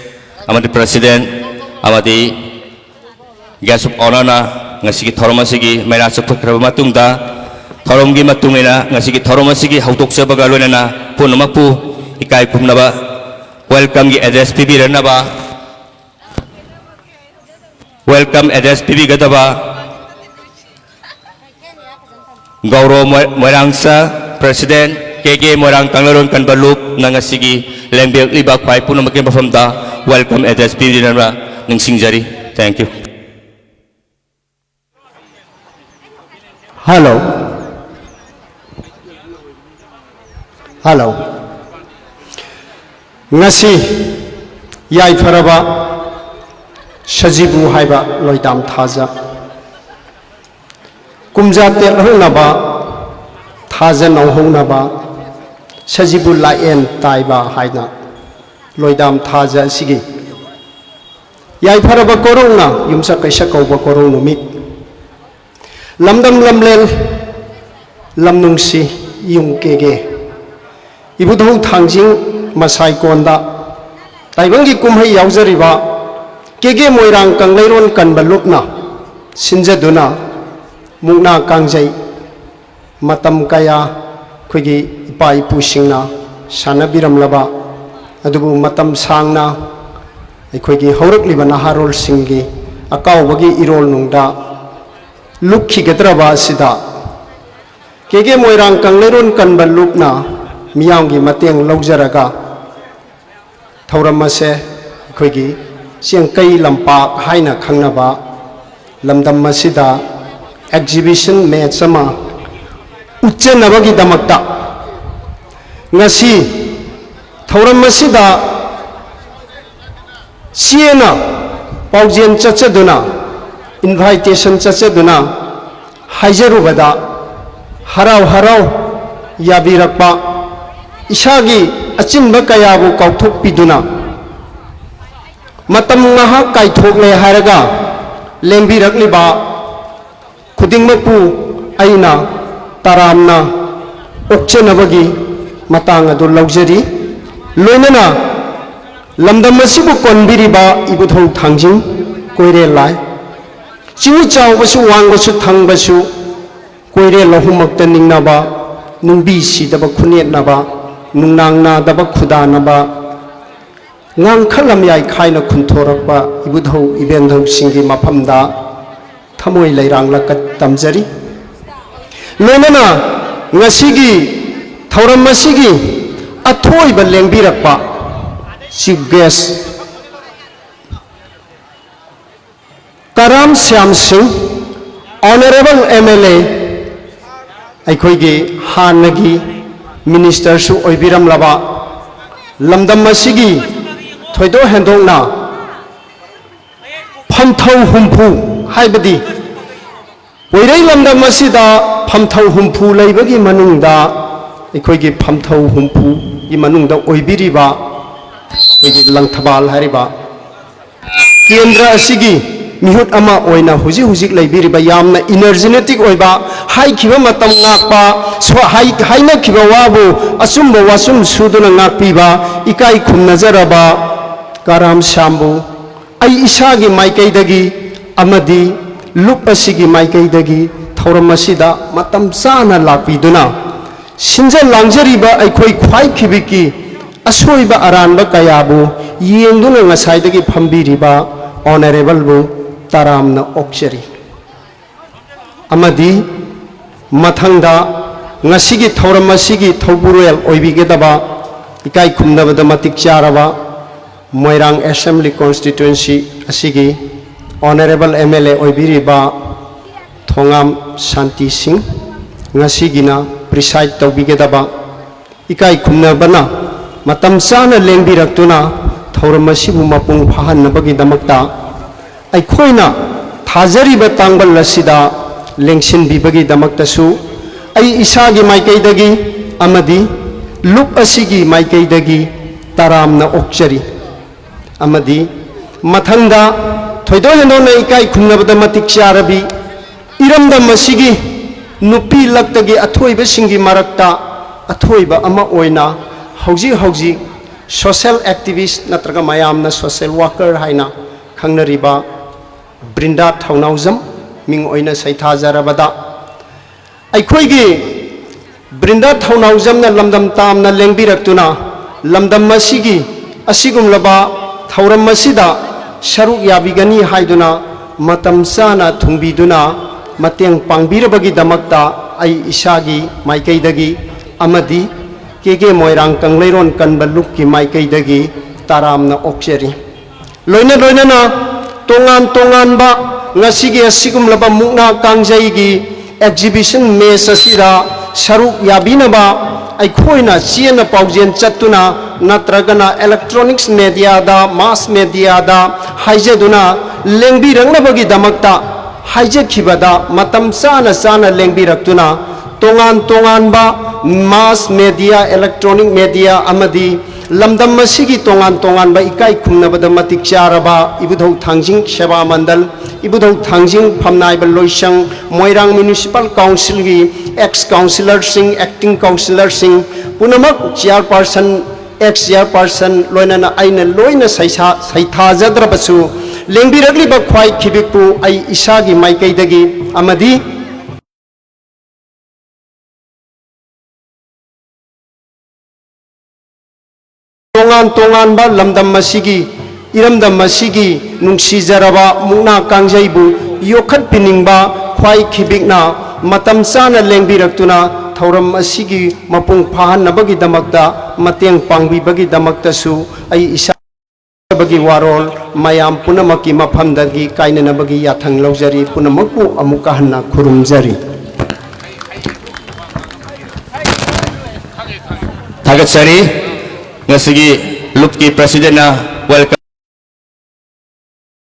ꯑꯃꯗꯤ president ꯑꯃꯗꯤ guest of honourꯅ ꯉꯁꯤꯒꯤ ꯊꯧꯔꯝ ꯑꯁꯤꯒꯤ ꯃꯩꯔꯥ ꯆꯨꯞꯊꯠꯈ꯭ꯔꯕ ꯃꯇꯨꯡꯗ, ꯊꯧꯔꯝꯒꯤ ꯃꯇꯨꯡ ꯏꯟꯅ ꯉꯁꯤꯒꯤ ꯊꯧꯔꯝ ꯑꯁꯤꯒꯤ ꯍꯧꯗꯣꯛꯆꯕꯒ ꯂꯣꯏꯅꯅ ꯄꯨꯝꯅꯃꯛꯄꯨ ꯏꯀꯥꯏ ꯈꯨꯝꯅꯕ welcomeꯒꯤ address ꯄꯤꯕꯤꯔꯅꯕ, welcome address ꯄꯤꯕꯤꯒꯗꯕ ꯒꯧꯔꯣ ꯃꯣꯏ-, ꯃꯣꯏꯔꯥꯡ sir, president, ꯀꯦ ꯀꯦ ꯃꯣꯏꯔꯥꯡ ꯀꯪꯂꯩꯔꯣꯟ ꯀꯟꯕ ꯂꯨꯞꯅ ꯉꯁꯤꯒꯤ ꯂꯦꯡꯕꯤꯔꯛꯂꯤꯕ ꯈ꯭ꯋꯥꯏ ꯄꯨꯝꯅꯃꯛꯀꯤ ꯃꯐꯝꯗ welcome address ꯄꯤꯗꯨꯅ ꯅꯤꯡꯁꯤꯡꯖꯔꯤ꯫ Thank you꯫ Hello꯫ Hello꯫ ꯉꯁꯤ ꯌꯥꯏꯐꯔꯕ ꯁꯖꯤꯕꯨ ꯍꯥꯏꯕ ꯂꯣꯏꯗꯥꯝ ꯊꯥꯖ, ꯀꯨꯝꯖꯥ ꯇꯦꯠꯍꯧꯅꯕ, ꯊꯥꯖ ꯅꯧꯍꯧꯅꯕ, ꯁꯖꯤꯕꯨ ꯂꯥꯛꯑꯦꯟ ꯇꯥꯏꯕ ꯍꯥꯏꯅ ꯂꯣꯏꯗꯥꯝ ꯊꯥꯖ ꯑꯁꯤꯒꯤ ꯌꯥꯏꯐꯔꯕ ꯀꯣꯔꯧꯅ ꯌꯨꯝꯁꯀꯩꯁ ꯀꯧꯕ ꯀꯣꯔꯧ ꯅꯨꯃꯤꯠ, ꯂꯝꯗꯝ ꯂꯝꯂꯦꯟ ꯂꯝꯅꯨꯡꯁꯤ ꯌꯨꯝ ꯀꯦꯒꯦ ꯏꯕꯨꯙꯧ ꯊꯥꯡꯖꯤꯡ ꯃꯁꯥꯏꯀꯣꯟꯗ ꯇꯥꯏꯕꯪꯒꯤ ꯀꯨꯝꯍꯩ ꯌꯥꯎꯖꯔꯤꯕ ꯀꯦꯒꯦ ꯃꯣꯏꯔꯥꯡ ꯀꯪꯂꯩꯔꯣꯟ ꯀꯟꯕ ꯂꯨꯞꯅ ꯁꯤꯟꯖꯗꯨꯅ ꯃꯨꯛꯅꯥ ꯀꯥꯡꯖꯩ ꯃꯇꯝ ꯀꯌꯥ ꯑꯩꯈꯣꯏꯒꯤ ꯏꯄꯥ ꯏꯄꯨꯁꯤꯡꯅ ꯁꯥꯟꯅꯕꯤꯔꯝꯂꯕ, ꯑꯗꯨꯕꯨ ꯃꯇꯝ ꯁꯥꯡꯅ ꯑꯩꯈꯣꯏꯒꯤ ꯍꯧꯔꯛꯂꯤꯕ ꯅꯍꯥꯔꯣꯜꯁꯤꯡꯒꯤ ꯑꯀꯥꯎꯕꯒꯤ ꯏꯔꯣꯜꯅꯨꯡꯗ ꯂꯨꯞꯈꯤꯒꯗ꯭ꯔꯕ ꯑꯁꯤꯗ ꯀꯦꯒꯦ ꯃꯣꯏꯔꯥꯡ ꯀꯪꯂꯩꯔꯣꯟ ꯀꯟꯕ ꯂꯨꯞꯅ ꯃꯤꯌꯥꯝꯒꯤ ꯃꯇꯦꯡ ꯂꯧꯖꯔꯒ ꯊꯧꯔꯝ ꯑꯁꯦ ꯑꯩꯈꯣꯏꯒꯤ ꯆꯦꯡꯀꯩ ꯂꯝꯄꯥꯛ ꯍꯥꯏꯅ ꯈꯪꯅꯕ ꯂꯝꯗꯝ ꯑꯁꯤꯗ exhibition match ꯑꯃ ꯎꯠꯆꯅꯕꯒꯤꯗꯃꯛꯇ ꯉꯁꯤ ꯊꯧꯔꯝ ꯑꯁꯤꯗ ꯆꯦꯅ ꯄꯥꯎꯖꯦꯜ ꯆꯠꯆꯗꯨꯅ, invitation ꯆꯠꯆꯗꯨꯅ ꯍꯥꯏꯖꯔꯨꯕꯗ ꯍꯔꯥꯎ ꯍꯔꯥꯎ ꯌꯥꯕꯤꯔꯛꯄ, ꯏꯁꯥꯒꯤ ꯑꯆꯤꯟꯕ ꯀꯌꯥꯕꯨ ꯀꯥꯎꯊꯣꯛꯄꯤꯗꯨꯅ, ꯃꯇꯝ ꯉꯥꯏꯍꯥꯛ ꯀꯥꯏꯊꯣꯛꯂꯦ ꯍꯥꯏꯔꯒ ꯂꯦꯡꯕꯤꯔꯛꯂꯤꯕ ꯈꯨꯗꯤꯡꯃꯛꯄꯨ ꯑꯩꯅ ꯇꯔꯥꯝꯅ ꯑꯣꯛꯆꯅꯕꯒꯤ ꯃꯇꯥꯡ ꯑꯗꯨ ꯂꯧꯖꯔꯤ꯫ ꯂꯣꯏꯅꯅ ꯂꯝꯗꯝ ꯑꯁꯤꯕꯨ ꯀꯣꯟꯕꯤꯔꯤꯕ ꯏꯕꯨꯙꯧ ꯊꯥꯡꯖꯤꯡ ꯀꯣꯏꯔꯦꯜ ꯂꯥꯏ, ꯆꯤꯡ ꯆꯥꯎꯕꯁꯨ ꯋꯥꯡꯕꯁꯨ ꯊꯪꯕꯁꯨ ꯀꯣꯏꯔꯦꯜ ꯑꯍꯨꯝꯃꯛꯇ ꯅꯤꯡꯅꯕ, ꯅꯨꯡꯕꯤ ꯁꯤꯗꯕ ꯈꯨꯅꯦꯠꯅꯕ, ꯅꯨꯡꯅꯥꯡ ꯅꯥꯗꯕ ꯈꯨꯗꯥꯅꯕ, ꯉꯥꯡꯈ ꯂꯝꯌꯥꯏ ꯈꯥꯏꯅ ꯈꯨꯟꯊꯣꯔꯛꯄ ꯏꯕꯨꯙꯧ ꯏꯕꯦꯟꯙꯧꯁꯤꯡꯒꯤ ꯃꯐꯝꯗ ꯊꯃꯣꯏ ꯂꯩꯔꯥꯡꯂꯛꯀ ꯇꯝꯖꯔꯤ꯫ ꯂꯣꯏꯅꯅ ꯉꯁꯤꯒꯤ ꯊꯧꯔꯝ ꯑꯁꯤꯒꯤ ꯑꯊꯣꯏꯕ ꯂꯦꯡꯕꯤꯔꯛꯄ Chief Guest ꯀꯔꯥꯝ ꯁ꯭ꯌꯥꯝ ꯁꯤꯡ, Honourable M L A, ꯑꯩꯈꯣꯏꯒꯤ ꯍꯥꯟꯅꯒꯤ Minister ꯁꯨ ꯑꯣꯏꯕꯤꯔꯝꯂꯕ, ꯂꯝꯗꯝ ꯑꯁꯤꯒꯤ ꯊꯣꯏꯗꯣꯛ ꯍꯦꯟꯗꯣꯛꯅ ꯐꯝꯊꯧ ꯍꯨꯝꯐꯨ, ꯍꯥꯏꯕꯗꯤ ꯄꯣꯏꯔꯩ ꯂꯝꯗꯝ ꯑꯁꯤꯗ ꯐꯝꯊꯧ ꯍꯨꯝꯐꯨ ꯂꯩꯕꯒꯤ ꯃꯅꯨꯡꯗ, ꯑꯩꯈꯣꯏꯒꯤ ꯐꯝꯊꯧ ꯍꯨꯝꯐꯨꯒꯤ ꯃꯅꯨꯡꯗ ꯑꯣꯏꯕꯤꯔꯤꯕ ꯑꯩꯈꯣꯏꯒꯤ ꯂꯪꯊꯕꯥꯜ ꯍꯥꯏꯔꯤꯕ ꯀꯦꯟꯗ꯭ꯔ ꯑꯁꯤꯒꯤ ꯃꯤꯍꯨꯠ ꯑꯃ ꯑꯣꯏꯅ ꯍꯧꯖꯤꯛ ꯍꯧꯖꯤꯛ ꯂꯩꯕꯤꯔꯤꯕ, ꯌꯥꯝꯅ energetic ꯑꯣꯏꯕ, ꯍꯥꯏꯈꯤꯕ ꯃꯇꯝ ꯉꯥꯛꯄ, ꯁꯣ-, ꯍꯥꯏ-, ꯍꯥꯏꯅꯈꯤꯕ ꯋꯥꯕꯨ ꯑꯆꯨꯝꯕ ꯋꯥꯆꯨꯝ ꯁꯨꯗꯨꯅ ꯉꯥꯛꯄꯤꯕ ꯏꯀꯥꯏ ꯈꯨꯝꯅꯖꯔꯕ ꯀꯔꯥꯝ ꯁ꯭ꯌꯥꯝꯕꯨ ꯑꯩ ꯏꯁꯥꯒꯤ ꯃꯥꯏꯀꯩꯗꯒꯤ ꯑꯃꯗꯤ ꯂꯨꯞ ꯑꯁꯤꯒꯤ ꯃꯥꯏꯀꯩꯗꯒꯤ ꯊꯧꯔꯝ ꯑꯁꯤꯗ ꯃꯇꯝ ꯆꯥꯅ ꯂꯥꯛꯄꯤꯗꯨꯅ ꯁꯤꯟꯖ ꯂꯥꯡꯖꯔꯤꯕ ꯑꯩꯈꯣꯏ ꯈ꯭ꯋꯥꯏ ꯈꯤꯕꯤꯛꯀꯤ ꯑꯁꯣꯏꯕ ꯑꯔꯥꯟꯕ ꯀꯌꯥꯕꯨ ꯌꯦꯡꯗꯨꯅ ꯉꯁꯥꯏꯗꯒꯤ ꯐꯝꯕꯤꯔꯤꯕ Honourable ꯕꯨ ꯇꯔꯥꯝꯅ ꯑꯣꯛꯆꯔꯤ꯫ ꯑꯃꯗꯤ ꯃꯊꯪꯗ ꯉꯁꯤꯒꯤ ꯊꯧꯔꯝ ꯑꯁꯤꯒꯤ ꯊꯧꯕꯨꯔꯦꯜ ꯑꯣꯏꯕꯤꯒꯗꯕ ꯏꯀꯥꯏ ꯈꯨꯝꯅꯕꯗ ꯃꯇꯤꯛ ꯆꯥꯔꯕ ꯃꯣꯏꯔꯥꯡ Assembly Constituency ꯑꯁꯤꯒꯤ Honourable M L A ꯑꯣꯏꯕꯤꯔꯤꯕ ꯊꯣꯉꯥꯝ ꯁꯥꯟꯇꯤ ꯁꯤꯡ, ꯉꯁꯤꯒꯤꯅ preside ꯇꯧꯕꯤꯒꯗꯕ ꯏꯀꯥꯏ ꯈꯨꯝꯅꯕꯅ ꯃꯇꯝ ꯆꯥꯅ ꯂꯦꯡꯕꯤꯔꯛꯇꯨꯅ ꯊꯧꯔꯝ ꯑꯁꯤꯕꯨ ꯃꯄꯨꯡ ꯐꯥꯍꯟꯅꯕꯒꯤꯗꯃꯛꯇ ꯑꯩꯈꯣꯏꯅ ꯊꯥꯖꯔꯤꯕ ꯇꯥꯡꯕꯜ ꯑꯁꯤꯗ ꯂꯦꯡꯁꯤꯟꯕꯤꯕꯒꯤꯗꯃꯛꯇꯁꯨ ꯑꯩ ꯏꯁꯥꯒꯤ ꯃꯥꯏꯀꯩꯗꯒꯤ ꯑꯃꯗꯤ ꯂꯨꯞ ꯑꯁꯤꯒꯤ ꯃꯥꯏꯀꯩꯗꯒꯤ ꯇꯔꯥꯝꯅ ꯑꯣꯛꯆꯔꯤ꯫ ꯑꯃꯗꯤ ꯃꯊꯪꯗ ꯊꯣꯏꯗꯣꯛ ꯍꯦꯟꯗꯣꯛꯅ ꯏꯀꯥꯏ ꯈꯨꯝꯅꯕꯗ ꯃꯇꯤꯛ ꯆꯥꯔꯕꯤ ꯏꯔꯝꯗꯝ ꯑꯁꯤꯒꯤ ꯅꯨꯄꯤ ꯂꯛꯇꯒꯤ ꯑꯊꯣꯏꯕꯁꯤꯡꯒꯤ ꯃꯔꯛꯇ ꯑꯊꯣꯏꯕ ꯑꯃ ꯑꯣꯏꯅ ꯍꯧꯖꯤꯛ ꯍꯧꯖꯤꯛ social activist ꯅꯠꯇ꯭ꯔꯒ ꯃꯌꯥꯝꯅ social worker ꯍꯥꯏꯅ ꯈꯪꯅꯔꯤꯕ ꯕ꯭ꯔꯤꯟꯗꯥ ꯊꯧꯅꯥꯎꯖꯝ ꯃꯤꯡ ꯑꯣꯏꯅ ꯁꯩꯊꯥꯖꯔꯕꯗ, ꯑꯩꯈꯣꯏꯒꯤ ꯕ꯭ꯔꯤꯟꯗꯥ ꯊꯧꯅꯥꯎꯖꯝꯅ ꯂꯝꯗꯝ ꯇꯥꯝꯅ ꯂꯦꯡꯕꯤꯔꯛꯇꯨꯅ, ꯂꯝꯗꯝ ꯑꯁꯤꯒꯤ ꯑꯁꯤꯒꯨꯝꯂꯕ ꯊꯧꯔꯝ ꯑꯁꯤꯗ ꯁꯔꯨꯛ ꯌꯥꯕꯤꯒꯅꯤ ꯍꯥꯏꯗꯨꯅ ꯃꯇꯝ ꯆꯥꯅ ꯊꯨꯡꯕꯤꯗꯨꯅ ꯃꯇꯦꯡ ꯄꯥꯡꯕꯤꯔꯕꯒꯤꯗꯃꯛꯇ ꯑꯩ ꯏꯁꯥꯒꯤ ꯃꯥꯏꯀꯩꯗꯒꯤ ꯑꯃꯗꯤ ꯀꯦ ꯀꯦ ꯃꯣꯏꯔꯥꯡ ꯀꯪꯂꯩꯔꯣꯟ ꯀꯟꯕ ꯂꯨꯞꯀꯤ ꯃꯥꯏꯀꯩꯗꯒꯤ ꯇꯔꯥꯝꯅ ꯑꯣꯛꯆꯔꯤ꯫ ꯂꯣꯏꯅ ꯂꯣꯏꯅꯅ ꯇꯣꯉꯥꯟ ꯇꯣꯉꯥꯟꯕ ꯉꯁꯤꯒꯤ ꯑꯁꯤꯒꯨꯝꯂꯕ ꯃꯨꯛꯅꯥ ꯀꯥꯡꯖꯩꯒꯤ exhibition ꯃꯦꯁ ꯑꯁꯤꯗ ꯁꯔꯨꯛ ꯌꯥꯕꯤꯅꯕ ꯑꯩꯈꯣꯏꯅ ꯆꯦꯟꯅ ꯄꯥꯎꯖꯦꯜ ꯆꯠꯇꯨꯅ ꯅꯠꯇ꯭ꯔꯒꯅ electronics mediaꯗ, mass mediaꯗ ꯍꯥꯏꯖꯗꯨꯅ ꯂꯦꯡꯕꯤꯔꯛꯅꯕꯒꯤꯗꯃꯛꯇ ꯍꯥꯏꯖꯈꯤꯕꯗ ꯃꯇꯝ ꯆꯥꯅ ꯆꯥꯅ ꯂꯦꯡꯕꯤꯔꯛꯇꯨꯅ ꯇꯣꯉꯥꯟ ꯇꯣꯉꯥꯟꯕ mass media, electronic media ꯑꯃꯗꯤ ꯂꯝꯗꯝ ꯑꯁꯤꯒꯤ ꯇꯣꯉꯥꯟ ꯇꯣꯉꯥꯟꯕ ꯏꯀꯥꯏ ꯈꯨꯝꯅꯕꯗ ꯃꯇꯤꯛ ꯆꯥꯔꯕ ꯏꯕꯨꯙꯧ ꯊꯥꯡꯖꯤꯡ ꯁꯦꯕꯥ ꯃꯟꯗꯜ, ꯏꯕꯨꯙꯧ ꯊꯥꯡꯖꯤꯡ ꯐꯝꯅꯥꯏꯕ ꯂꯣꯏꯁꯪ, ꯃꯣꯏꯔꯥꯡ municipal councilꯒꯤ ex councillorꯁꯤꯡ, acting councillorꯁꯤꯡ ꯄꯨꯝꯅꯃꯛ, chairperson, ex chairperson, ꯂꯣꯏꯅꯅ ꯑꯩꯅ ꯂꯣꯏꯅ ꯁꯩꯁꯥ-, ꯁꯩꯊꯥꯖꯗ꯭ꯔꯕꯁꯨ, ꯂꯦꯡꯕꯤꯔꯛꯂꯤꯕ ꯈ꯭ꯋꯥꯏ ꯈꯤꯕꯤꯛꯄꯨ ꯑꯩ ꯏꯁꯥꯒꯤ ꯃꯥꯏꯀꯩꯗꯒꯤ ꯑꯃꯗꯤ ꯇꯣꯉꯥꯟ ꯇꯣꯉꯥꯟꯕ ꯂꯝꯗꯝ ꯑꯁꯤꯒꯤ, ꯏꯔꯝꯗꯝ ꯑꯁꯤꯒꯤ ꯅꯨꯡꯁꯤꯖꯔꯕ ꯃꯨꯛꯅꯥ ꯀꯥꯡꯖꯩꯕꯨ ꯌꯣꯛꯈꯠꯄꯤꯅꯤꯡꯕ ꯈ꯭ꯋꯥꯏ ꯈꯤꯕꯤꯛꯅ ꯃꯇꯝ ꯆꯥꯅ ꯂꯦꯡꯕꯤꯔꯛꯇꯨꯅ ꯊꯧꯔꯝ ꯑꯁꯤꯒꯤ ꯃꯄꯨꯡ ꯐꯥꯍꯟꯅꯕꯒꯤꯗꯃꯛꯇ ꯃꯇꯦꯡ ꯄꯥꯡꯕꯤꯕꯒꯤꯗꯃꯛꯇꯁꯨ ꯑꯩ ꯏꯁꯥ ꯒꯤ ꯋꯥꯔꯣꯜ ꯃꯌꯥꯝ ꯄꯨꯝꯅꯃꯛꯀꯤ ꯃꯐꯝꯗꯒꯤ ꯀꯥꯏꯅꯅꯕꯒꯤ ꯌꯥꯊꯪ ꯂꯧꯖꯔꯤ꯫ ꯄꯨꯝꯅꯃꯛꯄꯨ ꯑꯃꯨꯛꯀ ꯍꯟꯅ ꯈꯨꯔꯨꯝꯖꯔꯤ꯫ ꯊꯥꯒꯠꯆꯔꯤ꯫ ꯉꯁꯤꯒꯤ ꯂꯨꯞꯀꯤ presidentꯅ welcome꯫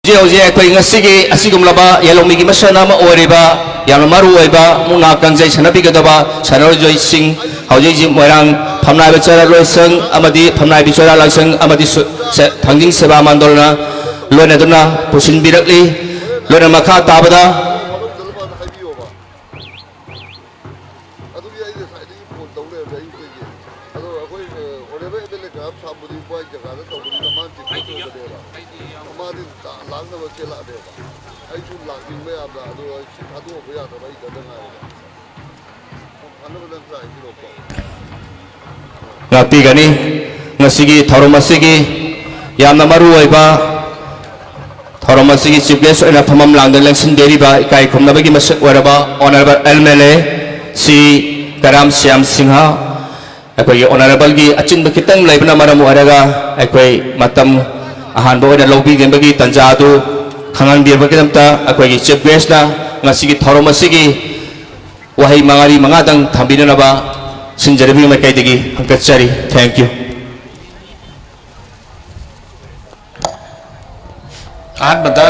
ꯍꯧꯖꯤꯛ ꯍꯧꯖꯤꯛ ꯑꯩꯈꯣꯏ ꯉꯁꯤꯒꯤ ꯑꯁꯤꯒꯨꯝꯂꯕ ꯌꯦꯂꯧꯃꯤꯒꯤ ꯃꯁꯥꯟꯅ ꯑꯃ ꯑꯣꯏꯔꯤꯕ ꯌꯥꯝꯅ ꯃꯔꯨ ꯑꯣꯏꯕ ꯃꯨꯛꯅꯥ ꯀꯥꯡꯖꯩ ꯁꯥꯟꯅꯕꯤꯒꯗꯕ ꯁꯥꯟꯅꯔꯣꯏꯁꯤꯡ ꯍꯧꯖꯤꯛ ꯍꯧꯖꯤꯛ ꯃꯣꯏꯔꯥꯡ ꯐꯝꯅꯥꯏꯕ ꯆꯣꯔꯥ ꯂꯣꯏꯁꯪ ꯑꯃꯗꯤ ꯐꯝꯅꯥꯏꯕꯤ ꯆꯣꯔꯥ ꯂꯣꯏꯁꯪ ꯑꯃꯗꯤ ꯁꯨ-, ꯁꯦ-, ꯊꯥꯡꯖꯤꯡ ꯁꯦꯕꯥ ꯃꯟꯗꯣꯜꯅ ꯂꯣꯏꯅꯗꯨꯅ ꯄꯨꯁꯤꯟꯕꯤꯔꯛꯂꯤ꯫ ꯂꯣꯏꯅ ꯃꯈꯥ ꯇꯥꯕꯗ ꯑꯗꯨꯒꯤ ꯑꯩ ꯉꯁꯥꯏꯗꯒꯤ ꯐꯣꯟ ꯇꯧ ꯂꯩꯔꯝꯃꯦ ꯑꯌꯨꯛꯇꯒꯤ꯫ ꯑꯗꯣ ꯑꯩꯈꯣꯏ, ꯑ, ꯑꯣꯅꯔꯦꯕꯜ ꯑꯦꯝ ꯑꯦꯜ ꯑꯦ ꯀꯔꯝ ꯁꯥꯕꯨꯗꯤ ꯃꯣꯏ ꯖꯒꯥꯗ ꯇꯧꯕꯅꯤꯅ ꯃꯥꯅ ꯆꯤꯛꯄ ꯁꯣꯏꯕꯅꯦꯕ꯫ ꯃꯥꯗꯤ ꯂꯥꯛꯅꯕ ꯆꯦꯜꯂꯛꯑꯅꯦꯕ꯫ ꯑꯩꯁꯨ ꯂꯥꯛꯅꯤꯡꯕ ꯌꯥꯝꯅ, ꯑꯗꯣ ꯑꯩ ꯁꯤ ꯊꯥꯗꯣꯛꯑꯕ ꯌꯥꯗꯕ ꯑꯩ ꯏꯊꯟꯗ ꯉꯥꯏꯔꯦ꯫ ꯐꯅꯕ ꯅꯪ ꯇ꯭ꯔꯥꯏ ꯄꯤꯔꯛꯄ꯫ ꯉꯥꯛꯄꯤꯒꯅꯤ꯫ ꯉꯁꯤꯒꯤ ꯊꯧꯔꯝ ꯑꯁꯤꯒꯤ ꯌꯥꯝꯅ ꯃꯔꯨ ꯑꯣꯏꯕ ꯊꯧꯔꯝ ꯑꯁꯤꯒꯤ ꯆꯤꯐ ꯒꯦꯁ ꯑꯣꯏꯅ ꯐꯝꯐꯝ ꯂꯥꯡꯗ ꯂꯦꯡꯁꯤꯟꯕꯤꯔꯤꯕ ꯏꯀꯥꯏ ꯈꯨꯝꯅꯕꯒꯤ ꯃꯁꯛ ꯑꯣꯏꯔꯕ ꯑꯣꯅꯔꯦꯕꯜ ꯑꯦꯝ ꯑꯦꯜ ꯑꯦ ꯁꯤ ꯀꯔꯥꯝ ꯁ꯭ꯌꯥꯝ ꯁꯤꯡꯍ, ꯑꯩꯈꯣꯏꯒꯤ ꯑꯣꯅꯔꯦꯕꯜꯒꯤ ꯑꯆꯤꯟꯕ ꯈꯤꯇꯪ ꯂꯩꯕꯅ ꯃꯔꯝ ꯑꯣꯏꯔꯒ ꯑꯩꯈꯣꯏ ꯃꯇꯝ ꯑꯍꯥꯟꯕ ꯑꯣꯏꯅ ꯂꯧꯕꯤꯅꯕꯒꯤ ꯇꯥꯟꯖꯥ ꯑꯗꯨ ꯈꯪꯍꯟꯕꯤꯔꯕꯒꯤꯗꯃꯛꯇ ꯑꯩꯈꯣꯏꯒꯤ ꯆꯤꯐ ꯒꯦꯁꯅ ꯉꯁꯤꯒꯤ ꯊꯧꯔꯝ ꯑꯁꯤꯒꯤ ꯋꯥꯍꯩ ꯃꯉꯥꯔꯤ ꯃꯉꯥꯗꯪ ꯊꯝꯕꯤꯅꯅꯕ ꯁꯤꯟꯖꯔꯕꯤ ꯃꯥꯏꯀꯩꯗꯒꯤ ꯍꯪꯀꯠꯆꯔꯤ꯫ Thank you꯫ ꯑꯍꯥꯟꯕꯗ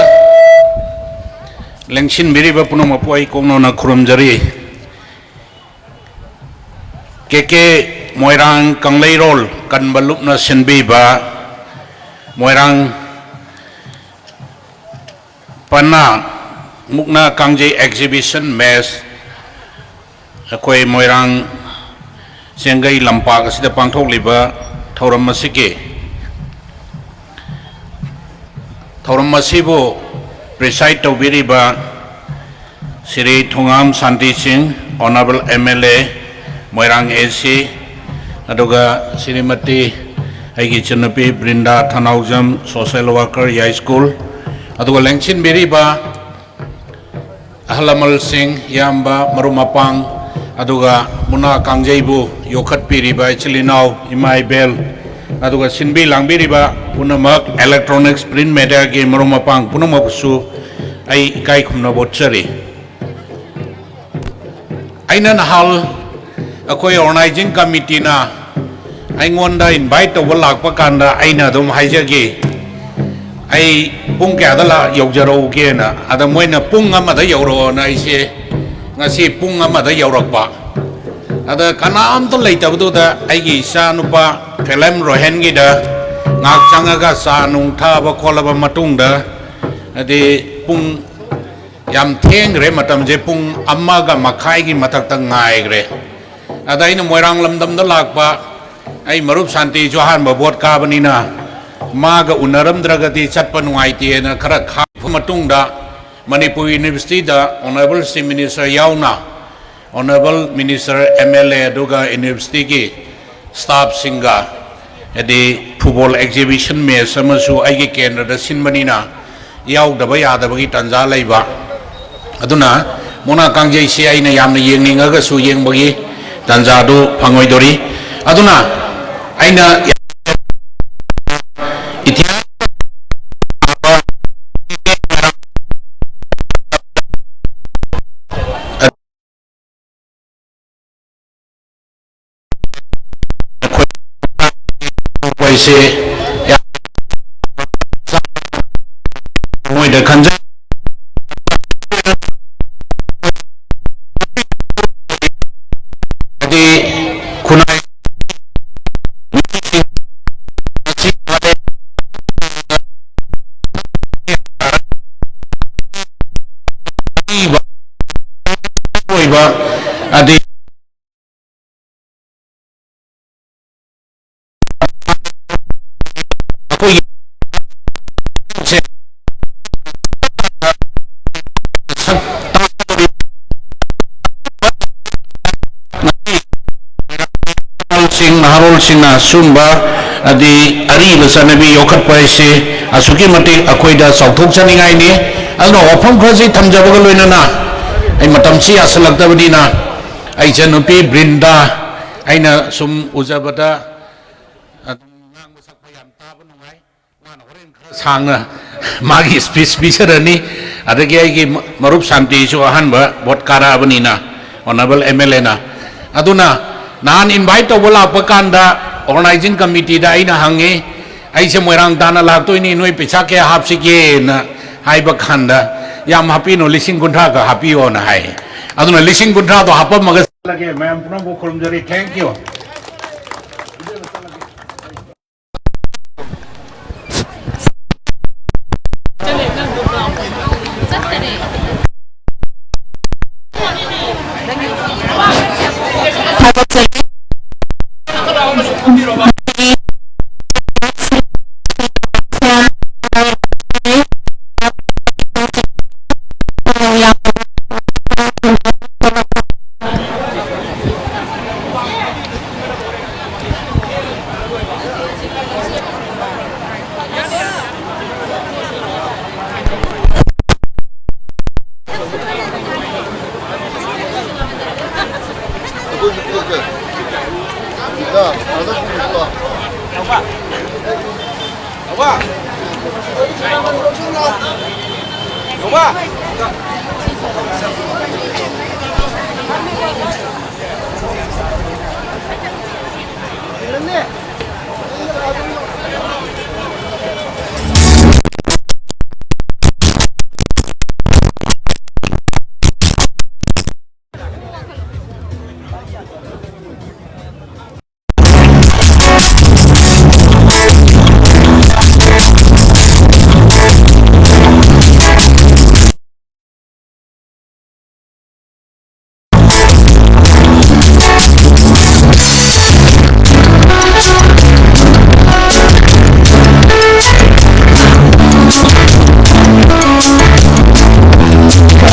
ꯂꯦꯡꯁꯤꯟꯕꯤꯔꯤꯕ ꯄꯨꯝꯅꯃꯛꯄꯨ ꯑꯩ ꯀꯣꯛꯅꯣꯅ ꯈꯨꯔꯨꯝꯖꯔꯤ꯫ ꯀꯦ ꯀꯦ ꯃꯣꯏꯔꯥꯡ ꯀꯪꯂꯩꯔꯣꯜ ꯀꯟꯕ ꯂꯨꯞꯅ ꯁꯤꯟꯕꯤꯕ ꯃꯣꯏꯔꯥꯡ ꯄꯅꯥ ꯃꯨꯛꯅꯥ ꯀꯥꯡꯖꯩ exhibition match ꯑꯩꯈꯣꯏ ꯃꯣꯏꯔꯥꯡ ꯆꯦꯡꯒꯩ ꯂꯝꯄꯥꯛ ꯑꯁꯤꯗ ꯄꯥꯡꯊꯣꯛꯂꯤꯕ ꯊꯧꯔꯝ ꯑꯁꯤꯒꯤ ꯊꯧꯔꯝ ꯑꯁꯤꯕꯨ preside ꯇꯧꯕꯤꯔꯤꯕ ꯁ꯭ꯔꯤ ꯊꯣꯉꯥꯝ ꯁꯥꯟꯇꯤ ꯁꯤꯡ, honourable M L A, Moirang A ꯁꯤ, ꯑꯗꯨꯒ ꯁ꯭ꯔꯤꯃꯇꯤ ꯑꯩꯒꯤ ꯏꯆꯟꯅꯨꯄꯤ ꯕ꯭ꯔꯤꯟꯗꯥ ꯊꯅꯥꯎꯖꯝ, social worker, ꯌꯥꯏꯁ꯭ꯀꯨꯜ, ꯑꯗꯨꯒ ꯂꯦꯡꯁꯤꯟꯕꯤꯔꯤꯕ ꯑꯍꯜ ꯂꯃꯟꯁꯤꯡ, ꯏꯌꯥꯝꯕ, ꯃꯔꯨꯞ ꯃꯄꯥꯡ, ꯑꯗꯨꯒ ꯃꯨꯛꯅꯥ ꯀꯥꯡꯖꯩꯕꯨ ꯌꯣꯛꯈꯠꯄꯤꯔꯤꯕ ꯏꯆꯤꯜ ꯏꯅꯥꯎ, ꯏꯃꯥ ꯏꯕꯦꯜ, ꯑꯗꯨꯒ ꯁꯤꯟꯕꯤ ꯂꯥꯡꯕꯤꯔꯤꯕ ꯄꯨꯝꯅꯃꯛ, electronics, print mediaꯒꯤ ꯃꯔꯨꯞ ꯃꯄꯥꯡ ꯄꯨꯝꯅꯃꯛꯄꯨꯁꯨ ꯑꯩ ꯏꯀꯥꯏ ꯈꯨꯝꯅꯕ ꯎꯠꯆꯔꯤ꯫ ꯑꯩꯅ ꯅꯍꯥꯟ ꯑꯩꯈꯣꯏ organizing committeeꯅ ꯑꯩꯉꯣꯟꯗ invite ꯇꯧꯕ ꯂꯥꯛꯄ ꯀꯥꯟꯗ ꯑꯩꯅ ꯑꯗꯨꯝ ꯍꯥꯏꯖꯒꯦ, ꯑꯩ ꯄꯨꯡ ꯀꯌꯥꯗ ꯂꯥ-, ꯌꯧꯖꯔꯛꯎꯒꯦꯅ꯫ ꯑꯗ ꯃꯣꯏꯅ ꯄꯨꯡ ꯑꯃꯗ ꯌꯧꯔꯛꯑꯣꯅ ꯑꯩꯁꯦ ꯉꯁꯤ ꯄꯨꯡ ꯑꯃꯗ ꯌꯧꯔꯛꯄ꯫ ꯑꯗ ꯀꯅꯥꯝꯇ ꯂꯩꯇꯕꯗꯨꯗ ꯑꯩꯒꯤ ꯏꯆꯥ ꯅꯨꯄꯥ ꯐꯦꯂꯝ ꯔꯣꯍꯦꯟꯒꯤꯗ ꯉꯥꯏꯍꯥꯛ ꯆꯪꯉꯒ ꯆꯥ ꯅꯨꯡ ꯊꯛꯑꯕ ꯈꯣꯠꯂꯕ ꯃꯇꯨꯡꯗ, ꯍꯥꯏꯗꯤ, ꯄꯨꯡ ꯌꯥꯝ ꯊꯦꯡꯈ꯭ꯔꯦ, ꯃꯇꯝꯁꯦ ꯄꯨꯡ ꯑꯃꯒ ꯃꯈꯥꯏꯒꯤ ꯃꯊꯛꯇ ꯉꯥꯏꯈ꯭ꯔꯦ꯫ ꯑꯗ ꯑꯩꯅ ꯃꯣꯏꯔꯥꯡ ꯂꯝꯗꯝꯗ ꯂꯥꯛꯄ ꯑꯩ ꯃꯔꯨꯞ ꯁꯥꯟꯇꯤꯁꯨ ꯑꯍꯥꯟꯕ ꯚꯣꯠ ꯀꯥꯕꯅꯤꯅ ꯃꯥꯒ ꯎꯅꯔꯝꯗ꯭ꯔꯒꯗꯤ ꯆꯠꯄ ꯅꯨꯡꯉꯥꯏꯇꯦꯅ ꯈꯔ ꯈꯥꯡꯕ ꯃꯇꯨꯡꯗ, ꯃꯅꯤꯄꯨꯔ ꯌꯨꯅꯤꯚꯔꯁꯤꯇꯤꯗ ꯑꯣꯅꯔꯦꯕꯜ ꯆꯤꯐ ꯃꯤꯅꯤꯁꯇꯔ ꯌꯥꯎꯅ, ꯑꯣꯅꯔꯦꯕꯜ ꯃꯤꯅꯤꯁꯇꯔ, ꯑꯦꯝ ꯑꯦꯜ ꯑꯦ, ꯑꯗꯨꯒ ꯌꯨꯅꯤꯚꯔꯁꯤꯇꯤꯒꯤ ꯁ꯭ꯇꯥꯐꯁꯤꯡꯒ, ꯍꯥꯏꯗꯤ, ꯐꯨꯠꯕꯣꯜ ꯑꯦꯛꯖꯤꯕꯤꯁꯟ ꯃꯦꯆ ꯑꯃꯁꯨ ꯑꯩꯒꯤ ꯀꯦꯟꯗ꯭ꯔꯗ ꯁꯤꯟꯕꯅꯤꯅ ꯌꯥꯎꯗꯕ ꯌꯥꯗꯕꯒꯤ ꯇꯥꯟꯖꯥ ꯂꯩꯕ꯫ ꯑꯗꯨꯅ ꯃꯨꯛꯅꯥ ꯀꯥꯡꯖꯩꯁꯤ ꯑꯩꯅ ꯌꯥꯝꯅ ꯌꯦꯡꯅꯤꯡꯉꯒꯁꯨ ꯌꯦꯡꯕꯒꯤ ꯇꯥꯟꯖꯥꯗꯨ ꯐꯪꯉꯣꯏꯗꯣꯔꯤ꯫ ꯑꯗꯨꯅ ꯑꯩꯅ ꯏꯇꯤꯍꯥꯁ ꯑꯩꯈꯣꯏꯁꯦ ꯌꯥꯝ ꯃꯣꯏꯗ ꯈꯟꯖꯩ꯫ ꯍꯥꯏꯗꯤ ꯈꯨꯟꯅꯥꯏ ꯑꯣꯏꯕ ꯑꯗꯩ ꯑꯩꯈꯣꯏꯒꯤ ꯁꯤꯡ, ꯅꯍꯥꯔꯣꯜꯁꯤꯡꯅ ꯁꯨꯝꯕ ꯍꯥꯏꯗꯤ ꯑꯔꯤꯕ ꯆꯠꯅꯕꯤ ꯌꯣꯛꯈꯠꯄ ꯍꯥꯏꯁꯤ ꯑꯁꯨꯛꯀꯤ ꯃꯇꯤꯛ ꯑꯩꯈꯣꯏꯗ ꯆꯥꯎꯊꯣꯛꯆꯅꯤꯡꯉꯥꯏꯅꯤ꯫ ꯑꯗꯨꯅ ꯋꯥꯐꯝ ꯈꯔꯁꯤ ꯊꯝꯖꯕꯒ ꯂꯣꯏꯅꯅ ꯑꯩ ꯃꯇꯝꯁꯤ ꯌꯥꯁꯤꯜꯂꯛꯇꯕꯅꯤꯅ ꯑꯩ ꯏꯆꯟꯅꯨꯄꯤ ꯕ꯭ꯔꯤꯟꯗꯥ, ꯑꯩꯅ ꯁꯨꯝ ꯎꯖꯕꯗ ꯑꯗꯨꯝ ꯉꯥꯡꯕ ꯁꯛꯄ ꯌꯥꯝ ꯇꯥꯕ ꯅꯨꯡꯉꯥꯏ꯫ ꯃꯥꯅ ꯍꯣꯔꯦꯟ ꯈꯔ ꯁꯥꯡꯅ ꯃꯥꯒꯤ ꯁ꯭ꯄꯤꯆ ꯄꯤꯖꯔꯅꯤ꯫ ꯑꯗꯒꯤ ꯑꯩꯒꯤ ꯃ-, ꯃꯔꯨꯞ ꯁꯥꯟꯇꯤꯁꯨ ꯑꯍꯥꯟꯕ ꯚꯣꯠ ꯀꯥꯔꯛꯑꯕꯅꯤꯅ, ꯑꯣꯅꯔꯦꯕꯜ ꯑꯦꯝ ꯑꯦꯜ ꯑꯦꯅ꯫ ꯑꯗꯨꯅ ꯅꯍꯥꯟ ꯏꯟꯚꯥꯏꯠ ꯇꯧꯕ ꯂꯥꯛꯄ ꯀꯥꯟꯗ ꯑꯣꯔꯒꯅꯥꯏꯖꯤꯡ ꯀꯃꯤꯇꯤꯗ ꯑꯩꯅ ꯍꯪꯉꯤ, "ꯑꯩꯁꯦ ꯃꯣꯏꯔꯥꯡ ꯇꯥꯟꯅ ꯂꯥꯛꯇꯣꯏꯅꯤ, ꯅꯣꯏ ꯄꯩꯁꯥ ꯀꯌꯥ ꯍꯥꯞꯁꯤꯒꯦꯅ?" ꯍꯥꯏꯕ ꯀꯥꯟꯗ, "ꯌꯥꯝ ꯍꯥꯞꯄꯤꯅꯣ, ꯂꯤꯁꯤꯡ ꯀꯨꯟꯊ꯭ꯔꯥ ꯈꯛ ꯍꯥꯞꯄꯤꯌꯣꯅ" ꯍꯥꯏ꯫ ꯑꯗꯨꯅ ꯂꯤꯁꯤꯡ ꯀꯨꯟꯊ꯭ꯔꯥꯗꯣ ꯍꯥꯞꯄꯝꯃꯒ ꯆꯠꯂꯒꯦ꯫ ꯃꯌꯥꯝ ꯄꯨꯝꯅꯃꯛꯄꯨ ꯈꯨꯔꯨꯝꯖꯔꯤ꯫ Thank you꯫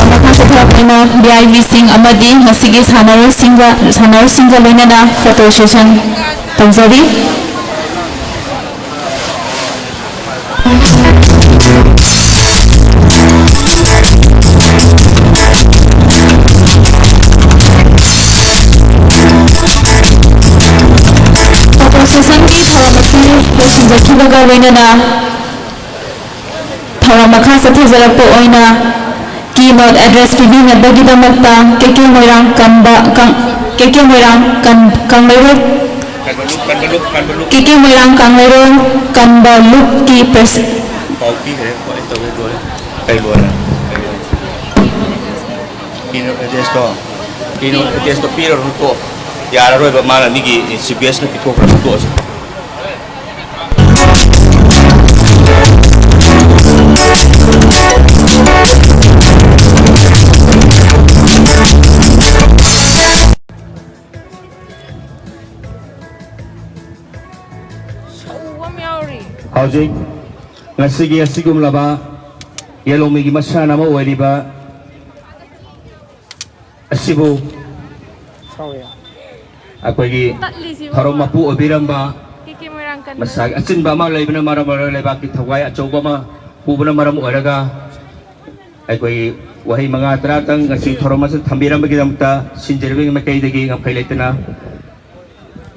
ꯃꯈꯥ ꯆꯠꯊꯔꯛꯄ ꯑꯣꯏꯅ V I P ꯁꯤꯡ ꯑꯃꯗꯤ ꯃꯁꯤꯒꯤ ꯁꯥꯟꯅꯔꯣꯏꯁꯤꯡꯒ, ꯁꯥꯟꯅꯔꯣꯏꯁꯤꯡꯒ ꯂꯣꯏꯅꯅ photo session ꯇꯧꯖꯔꯤ꯫ Photo sessionꯒꯤ ꯊꯧꯔꯝ ꯑꯁꯤ ꯂꯣꯏꯁꯤꯟꯖꯈꯤꯕꯒ ꯂꯣꯏꯅꯅ ꯊꯧꯔꯝ ꯃꯈꯥ ꯆꯠꯊꯖꯔꯛꯄ ꯑꯣꯏꯅ keynote address ꯄꯤꯕꯤꯅꯕꯒꯤꯗꯃꯛꯇ ꯀꯦ ꯀꯦ ꯃꯣꯏꯔꯥꯡ ꯀꯝꯕ, ꯀꯪ-, ꯀꯦ ꯀꯦ ꯃꯣꯏꯔꯥꯡ ꯀꯪ-, ꯀꯪꯂꯩꯔꯣꯜ, ꯀꯦ ꯀꯦ ꯃꯣꯏꯔꯥꯡ ꯀꯪꯂꯩꯔꯣꯜ ꯀꯝꯕ ꯂꯨꯞꯀꯤ ꯄ꯭ꯔꯦꯁ-, ꯄꯥꯎ ꯄꯤꯈ꯭ꯔꯦ, ꯀꯃꯥꯏꯅ ꯇꯧꯒꯦ? ꯂꯣꯏꯔꯦ꯫ ꯀꯩ ꯂꯣꯏꯔꯦ? Keynote addressꯇꯣ꯫ ꯀꯩꯅꯣ, ꯐꯨꯇꯦꯖꯇꯣ ꯄꯤꯔꯨꯔꯅꯨ, ꯇꯣꯛꯑꯣ꯫ ꯌꯥꯔꯔꯣꯏꯕ, ꯃꯥꯅ ꯃꯤꯒꯤ ꯁꯤ ꯕꯤ ꯑꯦꯁꯅ ꯄꯤꯊꯣꯛꯈ꯭ꯔꯅꯨ, ꯇꯣꯛꯑꯁꯤ꯫ ꯁꯧꯕ ꯑꯃ ꯌꯥꯎꯔꯤ꯫ ꯍꯧꯖꯤꯛ ꯉꯁꯤꯒꯤ ꯑꯁꯤꯒꯨꯝꯂꯕ ꯌꯦꯂꯣꯡꯃꯤꯒꯤ ꯃꯁꯥꯟꯅ ꯑꯃ ꯑꯣꯏꯔꯤꯕ ꯑꯁꯤꯕꯨ ꯁꯥꯎꯔꯦ꯫ ꯑꯩꯈꯣꯏꯒꯤ ꯇꯠꯂꯤꯁꯤꯕꯨ꯫ ꯊꯧꯔꯝ ꯃꯄꯨ ꯑꯣꯏꯕꯤꯔꯝꯕ ꯀꯦ ꯀꯦ ꯃꯣꯏꯔꯥꯡꯀꯟꯕ꯫ ꯃꯁꯥꯒꯤ ꯑꯆꯤꯟꯕ ꯑꯃ ꯂꯩꯕꯅ ꯃꯔꯝ ꯑꯣꯏꯔꯒ ꯂꯩꯕꯥꯛꯀꯤ ꯊꯋꯥꯏ ꯑꯆꯧꯕ ꯑꯃ ꯄꯨꯕꯅ ꯃꯔꯝ ꯑꯣꯏꯔꯒ ꯑꯩꯈꯣꯏꯒꯤ ꯋꯥꯍꯩ ꯃꯉꯥ ꯇꯔꯥꯇꯪ ꯉꯁꯤ ꯊꯧꯔꯝ ꯑꯁꯤꯗ ꯊꯝꯕꯤꯔꯝꯕꯒꯤꯗꯃꯛꯇ ꯁꯤꯟꯖꯔꯤꯕꯒꯤ ꯃꯥꯏꯀꯩꯗꯒꯤ ꯉꯝꯈꯩ ꯂꯩꯇꯅ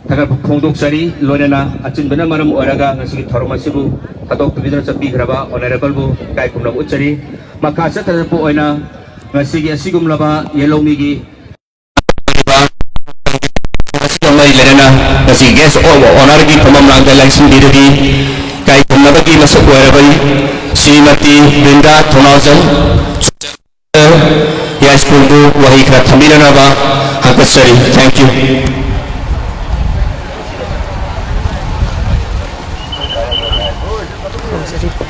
ꯊꯥꯒꯠꯄ ꯐꯣꯡꯗꯣꯛꯆꯔꯤ꯫ ꯂꯣꯏꯅꯅ ꯑꯆꯤꯟꯕꯅ ꯃꯔꯝ ꯑꯣꯏꯔꯒ ꯉꯁꯤꯒꯤ ꯊꯧꯔꯝ ꯑꯁꯤꯕꯨ ꯊꯥꯗꯣꯛꯇꯕꯤꯗꯨꯅ ꯆꯠꯄꯤꯈ꯭ꯔꯕ ꯑꯣꯅꯔꯦꯕꯜꯕꯨ ꯏꯀꯥꯏ ꯈꯨꯝꯅꯕ ꯎꯠꯆꯔꯤ꯫ ꯃꯈꯥ ꯆꯠꯊꯔꯛꯄ ꯑꯣꯏꯅ ꯉꯁꯤꯒꯤ ꯑꯁꯤꯒꯨꯝꯂꯕ ꯌꯦꯂꯧꯃꯤꯒꯤ ꯃꯔꯤ ꯂꯩꯅꯅ ꯉꯁꯤ guest of honourꯒꯤ ꯐꯝꯐꯝ ꯂꯥꯡꯗ ꯂꯥꯡꯁꯤꯟꯕꯤꯔꯕꯤ ꯏꯀꯥꯏ ꯈꯨꯝꯅꯕꯒꯤ ꯃꯁꯛ ꯑꯣꯏꯔꯕ ꯁ꯭ꯔꯤꯃꯇꯤ ꯕ꯭ꯔꯤꯟꯗꯥ ꯊꯧꯅꯥꯎꯖꯝ ꯌꯥꯏꯁ꯭ꯀꯨꯜꯕꯨ ꯋꯥꯍꯩ ꯈꯔ ꯊꯝꯕꯤꯅꯅꯕ ꯍꯪꯒꯠꯆꯔꯤ꯫ Thank you꯫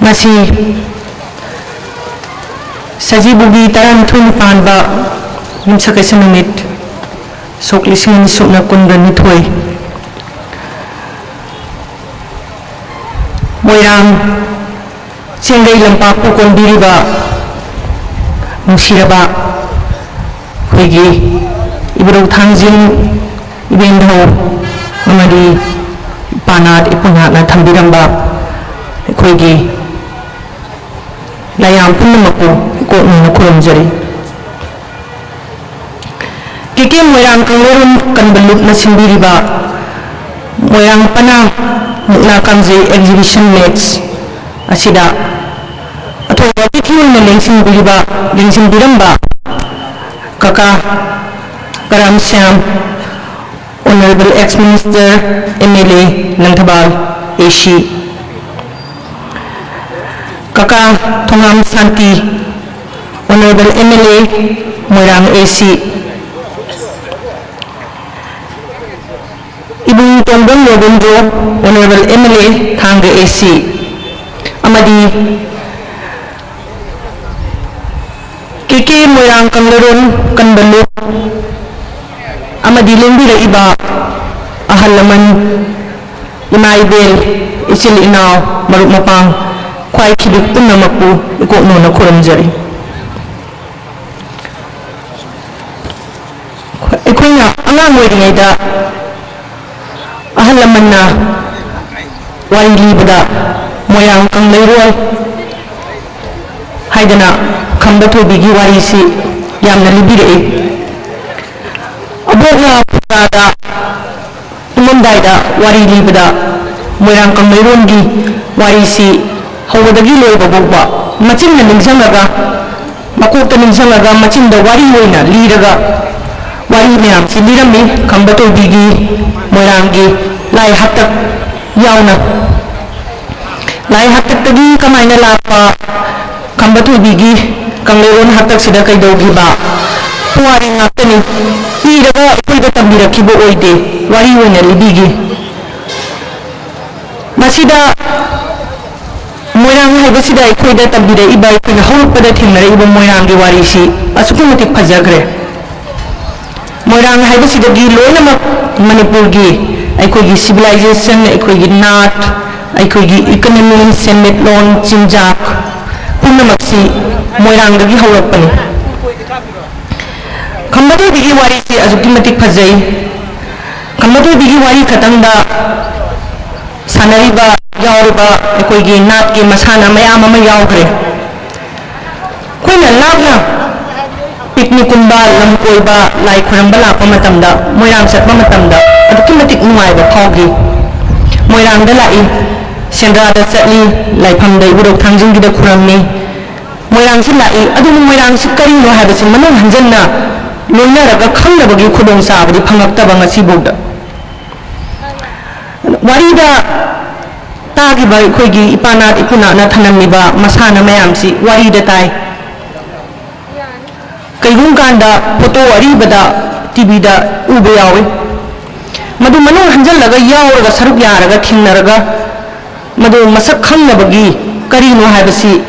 ꯉꯁꯤ ꯁꯖꯤꯕꯨꯒꯤ ꯇꯔꯥꯅꯤꯊꯣꯏꯅꯤ ꯄꯥꯟꯕ ꯌꯨꯝꯁꯀꯩꯁ ꯅꯨꯃꯤꯠ, ꯁꯣꯛ ꯂꯤꯁꯤꯡ ꯑꯅꯤ ꯁꯨꯞꯅ ꯀꯨꯟꯒ ꯅꯤꯊꯣꯏ, ꯃꯣꯏꯔꯥꯡ ꯆꯦꯡꯒꯩ ꯂꯝꯄꯥꯛꯄꯨ ꯀꯣꯟꯕꯤꯔꯤꯕ ꯅꯨꯡꯁꯤꯔꯕ ꯑꯩꯈꯣꯏꯒꯤ ꯏꯕꯨꯙꯧ ꯊꯥꯡꯖꯤꯡ ꯏꯕꯦꯟꯙꯧ ꯑꯃꯗꯤ ꯄꯥꯅꯥꯠ ꯏꯄꯨꯅꯥꯠꯅ ꯊꯝꯕꯤꯔꯝꯕ ꯑꯩꯈꯣꯏꯒꯤ ꯂꯥꯏꯌꯥꯝ ꯄꯨꯝꯅꯃꯛꯄꯨ ꯏꯀꯣꯛꯅꯅ ꯈꯨꯔꯨꯝꯖꯔꯤ꯫ ꯀꯦ ꯀꯦ ꯃꯣꯏꯔꯥꯡ ꯀꯪꯂꯩꯔꯣꯜ ꯀꯟꯕ ꯂꯨꯞꯅ ꯁꯤꯟꯕꯤꯔꯤꯕ ꯃꯣꯏꯔꯥꯡ ꯄꯅꯥ ꯃꯨꯛꯅꯥ ꯀꯥꯡꯖꯩ exhibition match ꯑꯁꯤꯗ ꯑꯊꯣꯏꯕ ꯑꯇꯤꯊꯤ ꯑꯣꯏꯅ ꯂꯦꯡꯁꯤꯟꯕꯤꯔꯤꯕ, ꯂꯦꯡꯁꯤꯟꯕꯤꯔꯝꯕ ꯀꯀꯥ ꯀꯔꯥꯝ Shyam, Honourable ex Minister, M L A, Langthabal A C, ꯀꯀꯥ ꯊꯣꯉꯥꯝ ꯁꯥꯟꯇꯤ, Honourable M L A, Moirang A C, ꯏꯕꯨꯡ ꯇꯣꯝꯕꯝ Robindro, Honourable M L A, ꯊꯥꯡꯒ A C, ꯑꯃꯗꯤ ꯀꯦ ꯀꯦ ꯃꯣꯏꯔꯥꯡ ꯀꯪꯂꯩꯔꯣꯜ ꯀꯟꯕ ꯂꯨꯞ ꯑꯃꯗꯤ ꯂꯦꯡꯕꯤꯔꯛꯏꯕ ꯑꯍꯜ ꯂꯃꯟ, ꯏꯃꯥ ꯏꯕꯦꯜ, ꯏꯆꯤꯜ ꯏꯅꯥꯎ, ꯃꯔꯨꯞ ꯃꯄꯥꯡ, ꯈ꯭ꯋꯥꯏ ꯈꯤꯕꯤꯛ ꯄꯨꯝꯅꯃꯛꯄꯨ ꯏꯀꯣꯛꯅꯣꯅ ꯈꯨꯔꯨꯝꯖꯔꯤ꯫ ꯑꯩꯈꯣꯏꯅ ꯑꯉꯥꯡ ꯑꯣꯏꯔꯤꯉꯩꯗ ꯑꯍꯜ ꯂꯃꯟꯅ ꯋꯥꯔꯤ ꯂꯤꯕꯗ ꯃꯣꯏꯔꯥꯡ ꯀꯪꯂꯩꯔꯣꯜ ꯍꯥꯏꯗꯅ ꯈꯝꯕ ꯊꯣꯏꯕꯤꯒꯤ ꯋꯥꯔꯤꯁꯤ ꯌꯥꯝꯅ ꯂꯤꯕꯤꯔꯛꯏ꯫ ꯑꯕꯣꯛꯅ ꯐꯨꯡꯒꯥꯗ ꯇꯨꯝꯃꯝꯗꯥꯏꯗ ꯋꯥꯔꯤ ꯂꯤꯕꯗ ꯃꯣꯏꯔꯥꯡ ꯀꯪꯂꯩꯔꯣꯜꯒꯤ ꯋꯥꯔꯤꯁꯤ ꯍꯧꯕꯗꯒꯤ ꯂꯣꯏꯕ ꯐꯥꯎꯕ ꯃꯆꯤꯟꯅ ꯅꯤꯡꯁꯤꯡꯂꯒ, ꯃꯀꯣꯛꯇ ꯅꯤꯡꯁꯤꯡꯂꯒ ꯃꯆꯤꯟꯗ ꯋꯥꯔꯤ ꯑꯣꯏꯅ ꯂꯤꯔꯒ ꯋꯥꯔꯤ ꯃꯌꯥꯝꯁꯤ ꯂꯤꯔꯝꯃꯤ꯫ ꯈꯝꯕ ꯊꯣꯏꯕꯤꯒꯤ ꯃꯣꯏꯔꯥꯡꯒꯤ ꯂꯥꯏ ꯍꯥꯛꯇꯛ ꯌꯥꯎꯅ꯫ ꯂꯥꯏ ꯍꯥꯛꯇꯛꯇꯒꯤ ꯀꯃꯥꯏꯅ ꯂꯥꯛꯄ, ꯈꯝꯕ ꯊꯣꯏꯕꯤꯒꯤ ꯀꯪꯂꯩꯔꯣꯜ ꯍꯥꯛꯇꯛꯁꯤꯗ ꯀꯩꯗꯧꯈꯤꯕ, ꯄꯨꯋꯥꯔꯤ ꯉꯥꯛꯇꯅꯤ꯫ ꯏꯔꯒ ꯑꯩꯈꯣꯏꯗ ꯇꯝꯕꯤꯔꯛꯈꯤꯕ ꯑꯣꯏꯗꯦ, ꯋꯥꯔꯤ ꯑꯣꯏꯅ ꯂꯤꯕꯤꯈꯤ꯫ ꯃꯁꯤꯗ ꯃꯣꯏꯔꯥꯡ ꯍꯥꯏꯕꯁꯤꯗ ꯑꯩꯈꯣꯏꯗ ꯇꯝꯕꯤꯔꯛꯏꯕ, ꯑꯩꯈꯣꯏꯅ ꯍꯧꯔꯛꯄꯗ ꯊꯦꯡꯅꯔꯛꯏꯕ ꯃꯣꯏꯔꯥꯡꯒꯤ ꯋꯥꯔꯤꯁꯤ ꯑꯁꯨꯛꯀꯤ ꯃꯇꯤꯛ ꯐꯖꯈ꯭ꯔꯦ꯫ ꯃꯣꯏꯔꯥꯡ ꯍꯥꯏꯕꯁꯤꯗꯒꯤ ꯂꯣꯏꯅꯃꯛ ꯃꯅꯤꯄꯨꯔꯒꯤ ꯑꯩꯈꯣꯏꯒꯤ civilization, ꯑꯩꯈꯣꯏꯒꯤ ꯅꯥꯠ, ꯑꯩꯈꯣꯏꯒꯤ economy, ꯁꯦꯟꯃꯤꯠꯂꯣꯟ, ꯆꯤꯟꯖꯥꯛ ꯄꯨꯝꯅꯃꯛꯁꯤ ꯃꯣꯏꯔꯥꯡꯗꯒꯤ ꯍꯧꯔꯛꯄꯅꯤ꯫ ꯈꯝꯕ ꯊꯣꯏꯕꯤꯒꯤ ꯋꯥꯔꯤꯁꯤ ꯑꯁꯨꯛꯀꯤ ꯃꯇꯤꯛ ꯐꯖꯩ꯫ ꯈꯝꯕ ꯊꯣꯏꯕꯤꯒꯤ ꯋꯥꯔꯤ ꯈꯛꯇꯪꯗ ꯁꯥꯟꯅꯔꯤꯕ, ꯌꯥꯎꯔꯤꯕ ꯑꯩꯈꯣꯏꯒꯤ ꯅꯥꯠꯀꯤ ꯃꯁꯥꯟꯅ ꯃꯌꯥꯝ ꯑꯃ ꯌꯥꯎꯈ꯭ꯔꯦ꯫ ꯑꯩꯈꯣꯏꯅ ꯂꯥꯞꯅ ꯄꯤꯛꯅꯤꯛꯀꯨꯝꯕ, ꯂꯝ ꯀꯣꯏꯕ, ꯂꯥꯏ ꯈꯣꯏꯔꯝꯕ ꯂꯥꯛꯄ ꯃꯇꯝꯗ, ꯃꯣꯏꯔꯥꯡ ꯆꯠꯄ ꯃꯇꯝꯗ ꯑꯗꯨꯛꯀꯤ ꯃꯇꯤꯛ ꯅꯨꯡꯉꯥꯏꯕ ꯐꯥꯎꯈꯤ꯫ ꯃꯣꯏꯔꯥꯡꯗ ꯂꯥꯛꯏ, ꯁꯦꯟꯗ꯭ꯔꯥꯗ ꯆꯠꯂꯤ, ꯂꯥꯏꯐꯝꯗ ꯏꯕꯨꯙꯧ ꯊꯥꯡꯖꯤꯡꯒꯤꯗ ꯈꯨꯔꯝꯃꯤ꯫ ꯃꯣꯏꯔꯥꯡꯁꯤ ꯂꯥꯛꯏ, ꯑꯗꯨꯕꯨ ꯃꯣꯏꯔꯥꯡꯁꯤ ꯀꯔꯤꯅꯣ ꯍꯥꯏꯕꯁꯤ ꯃꯅꯨꯡ ꯍꯟꯖꯟꯅ ꯂꯣꯏꯅꯔꯒ ꯈꯪꯅꯕꯒꯤ ꯈꯨꯗꯣꯡꯆꯥꯕꯗꯤ ꯐꯪꯉꯛꯇꯕ ꯉꯁꯤꯐꯥꯎꯗ꯫ ꯋꯥꯔꯤꯗ ꯇꯥꯈꯤꯕ ꯑꯩꯈꯣꯏꯒꯤ ꯏꯄꯥꯅꯥꯠ ꯏꯄꯨꯅꯥꯠꯅ ꯊꯅꯝꯃꯤꯕ ꯃꯁꯥꯟꯅ ꯃꯌꯥꯝꯁꯤ ꯋꯥꯔꯤꯗ ꯇꯥꯏ꯫ ꯀꯩꯒꯨꯝ ꯀꯥꯟꯗ ꯐꯣꯇꯣ ꯑꯔꯤꯕꯗ ꯇꯤꯚꯤꯗ ꯎꯕ ꯌꯥꯎꯏ꯫ ꯃꯗꯨ ꯃꯅꯨꯡ ꯍꯟꯖꯜꯂꯒ ꯌꯥꯎꯔꯒ ꯁꯔꯨꯛ ꯌꯥꯔꯒ ꯊꯦꯡꯅꯔꯒ ꯃꯗꯨ ꯃꯁꯛ ꯈꯪꯅꯕꯒꯤ ꯀꯔꯤꯅꯣ ꯍꯥꯏꯕꯁꯤ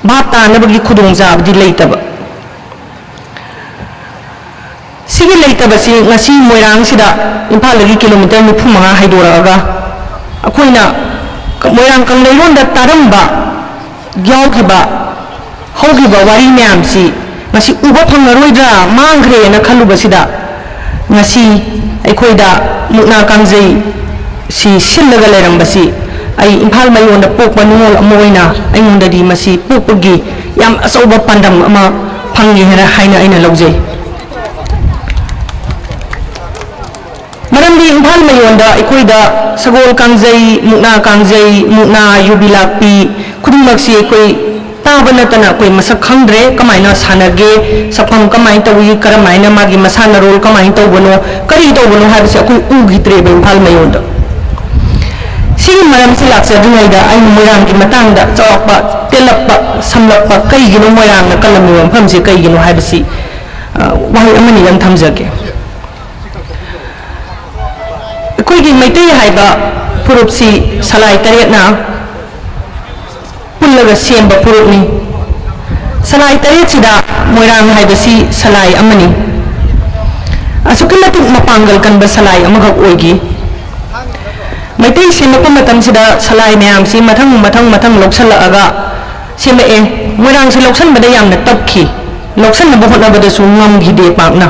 ꯚꯥꯞ ꯇꯥꯅꯕꯒꯤ ꯈꯨꯗꯣꯡꯆꯥꯕꯗꯤ ꯂꯩꯇꯕ꯫ ꯁꯤꯒꯤ ꯂꯩꯇꯕꯁꯤ ꯉꯁꯤ ꯃꯣꯏꯔꯥꯡꯁꯤꯗ ꯏꯝꯐꯥꯜꯗꯒꯤ ꯀꯤꯂꯣꯃꯤꯇꯔ ꯅꯤꯐꯨ ꯃꯉꯥ ꯍꯥꯏꯗꯣꯔꯛꯑꯒ ꯑꯩꯈꯣꯏꯅ ꯃꯣꯏꯔꯥꯡ ꯀꯪꯂꯩꯔꯣꯟꯗ ꯇꯥꯔꯝꯕ, ꯌꯥꯎꯈꯤꯕ, ꯍꯧꯈꯤꯕ ꯋꯥꯔꯤ ꯃꯌꯥꯝꯁꯤ ꯉꯁꯤ ꯎꯕ ꯐꯪꯉꯔꯣꯏꯗ꯭ꯔꯥ, ꯃꯥꯡꯈ꯭ꯔꯦꯅ ꯈꯜꯂꯨꯕꯁꯤꯗ ꯉꯁꯤ ꯑꯩꯈꯣꯏꯗ ꯃꯨꯛꯅꯥ ꯀꯥꯡꯖꯩ ꯁꯤ ꯁꯤꯜꯂꯒ ꯂꯩꯔꯝꯕꯁꯤ ꯑꯩ ꯏꯝꯐꯥꯜ ꯃꯌꯣꯟꯗ ꯄꯣꯛꯄ ꯅꯤꯉꯣꯜ ꯑꯃ ꯑꯣꯏꯅ ꯑꯩꯉꯣꯟꯗꯗꯤ ꯃꯁꯤ ꯄꯣꯛꯄꯒꯤ ꯌꯥꯝ ꯑꯆꯧꯕ ꯄꯥꯟꯗꯝ ꯑꯃ ꯐꯪꯉꯦ ꯍꯥꯏꯅ, ꯍꯥꯏꯅ ꯑꯩꯅ ꯂꯧꯖꯩ꯫ ꯃꯔꯝꯗꯤ ꯏꯝꯐꯥꯜ ꯃꯌꯣꯟꯗ ꯑꯩꯈꯣꯏꯗ ꯁꯒꯣꯜ ꯀꯥꯡꯖꯩ, ꯃꯨꯛꯅꯥ ꯀꯥꯡꯖꯩ, ꯃꯨꯛꯅꯥ, ꯌꯨꯕꯤ ꯂꯥꯛꯄꯤ ꯈꯨꯗꯤꯡꯃꯛꯁꯤ ꯑꯩꯈꯣꯏ ꯇꯥꯕ ꯅꯠꯇꯅ ꯑꯩꯈꯣꯏ ꯃꯁꯛ ꯈꯪꯗ꯭ꯔꯦ꯫ ꯀꯃꯥꯏꯅ ꯁꯥꯟꯅꯒꯦ, ꯁꯛꯐꯝ ꯀꯃꯥꯏꯅ ꯇꯧꯏ, ꯀꯔꯝꯍꯥꯏꯅ ꯃꯥꯒꯤ ꯃꯁꯥꯟꯅꯔꯣꯜ ꯀꯃꯥꯏꯅ ꯇꯧꯕꯅꯣ, ꯀꯔꯤ ꯇꯧꯕꯅꯣ ꯍꯥꯏꯕꯁꯤ ꯑꯩꯈꯣꯏ ꯎꯈꯤꯗ꯭ꯔꯦꯕ ꯏꯝꯐꯥꯜ ꯃꯌꯣꯟꯗ꯫ ꯁꯤꯒꯤ ꯃꯔꯝꯁꯤ ꯂꯥꯛꯆꯗ꯭ꯔꯤꯉꯩꯗ ꯑꯩꯅ ꯃꯣꯏꯔꯥꯡꯒꯤ ꯃꯇꯥꯡꯗ ꯆꯥꯎꯔꯥꯛꯄ ꯇꯦꯜꯂꯛꯄ, ꯁꯝꯂꯞꯄ, ꯀꯩꯒꯤꯅꯣ ꯃꯣꯏꯔꯥꯡꯅ ꯀꯜꯂꯝꯃꯤꯕ ꯃꯐꯝꯁꯤ ꯀꯩꯒꯤꯅꯣ ꯍꯥꯏꯕꯁꯤ, ꯑ, ꯋꯥꯍꯩ ꯑꯃꯅꯤꯗꯪ ꯊꯝꯖꯒꯦ꯫ ꯑꯩꯈꯣꯏꯒꯤ ꯃꯩꯇꯩ ꯍꯥꯏꯕ ꯐꯨꯔꯨꯞꯁꯤ ꯁꯂꯥꯏ ꯇꯔꯦꯠꯅ ꯄꯨꯜꯂꯒ ꯁꯦꯝꯕ ꯐꯨꯔꯨꯞꯅꯤ꯫ ꯁꯂꯥꯏ ꯇꯔꯦꯠꯁꯤꯗ ꯃꯣꯏꯔꯥꯡ ꯍꯥꯏꯕꯁꯤ ꯁꯂꯥꯏ ꯑꯃꯅꯤ꯫ ꯑꯁꯨꯛꯀꯤ ꯃꯇꯤꯛ ꯃꯄꯥꯡꯒꯜ ꯀꯟꯕ ꯁꯂꯥꯏ ꯑꯃꯈꯛ ꯑꯣꯏꯈꯤ꯫ ꯃꯩꯇꯩ ꯁꯦꯝꯂꯛꯄ ꯃꯇꯝꯁꯤꯗ ꯁꯂꯥꯏ ꯃꯌꯥꯝꯁꯤ ꯃꯊꯪ, ꯃꯊꯪ, ꯃꯊꯪ ꯂꯧꯁꯜꯂꯛꯑꯒ ꯁꯦꯝꯂꯛꯑꯦ꯫ ꯃꯣꯏꯔꯥꯡꯁꯤ ꯂꯧꯁꯟꯕꯗ ꯌꯥꯝꯅ ꯇꯞꯈꯤ, ꯂꯧꯁꯟꯅꯕ ꯍꯣꯠꯅꯕꯗꯁꯨ ꯉꯝꯈꯤꯗꯦ ꯄꯥꯛꯅ꯫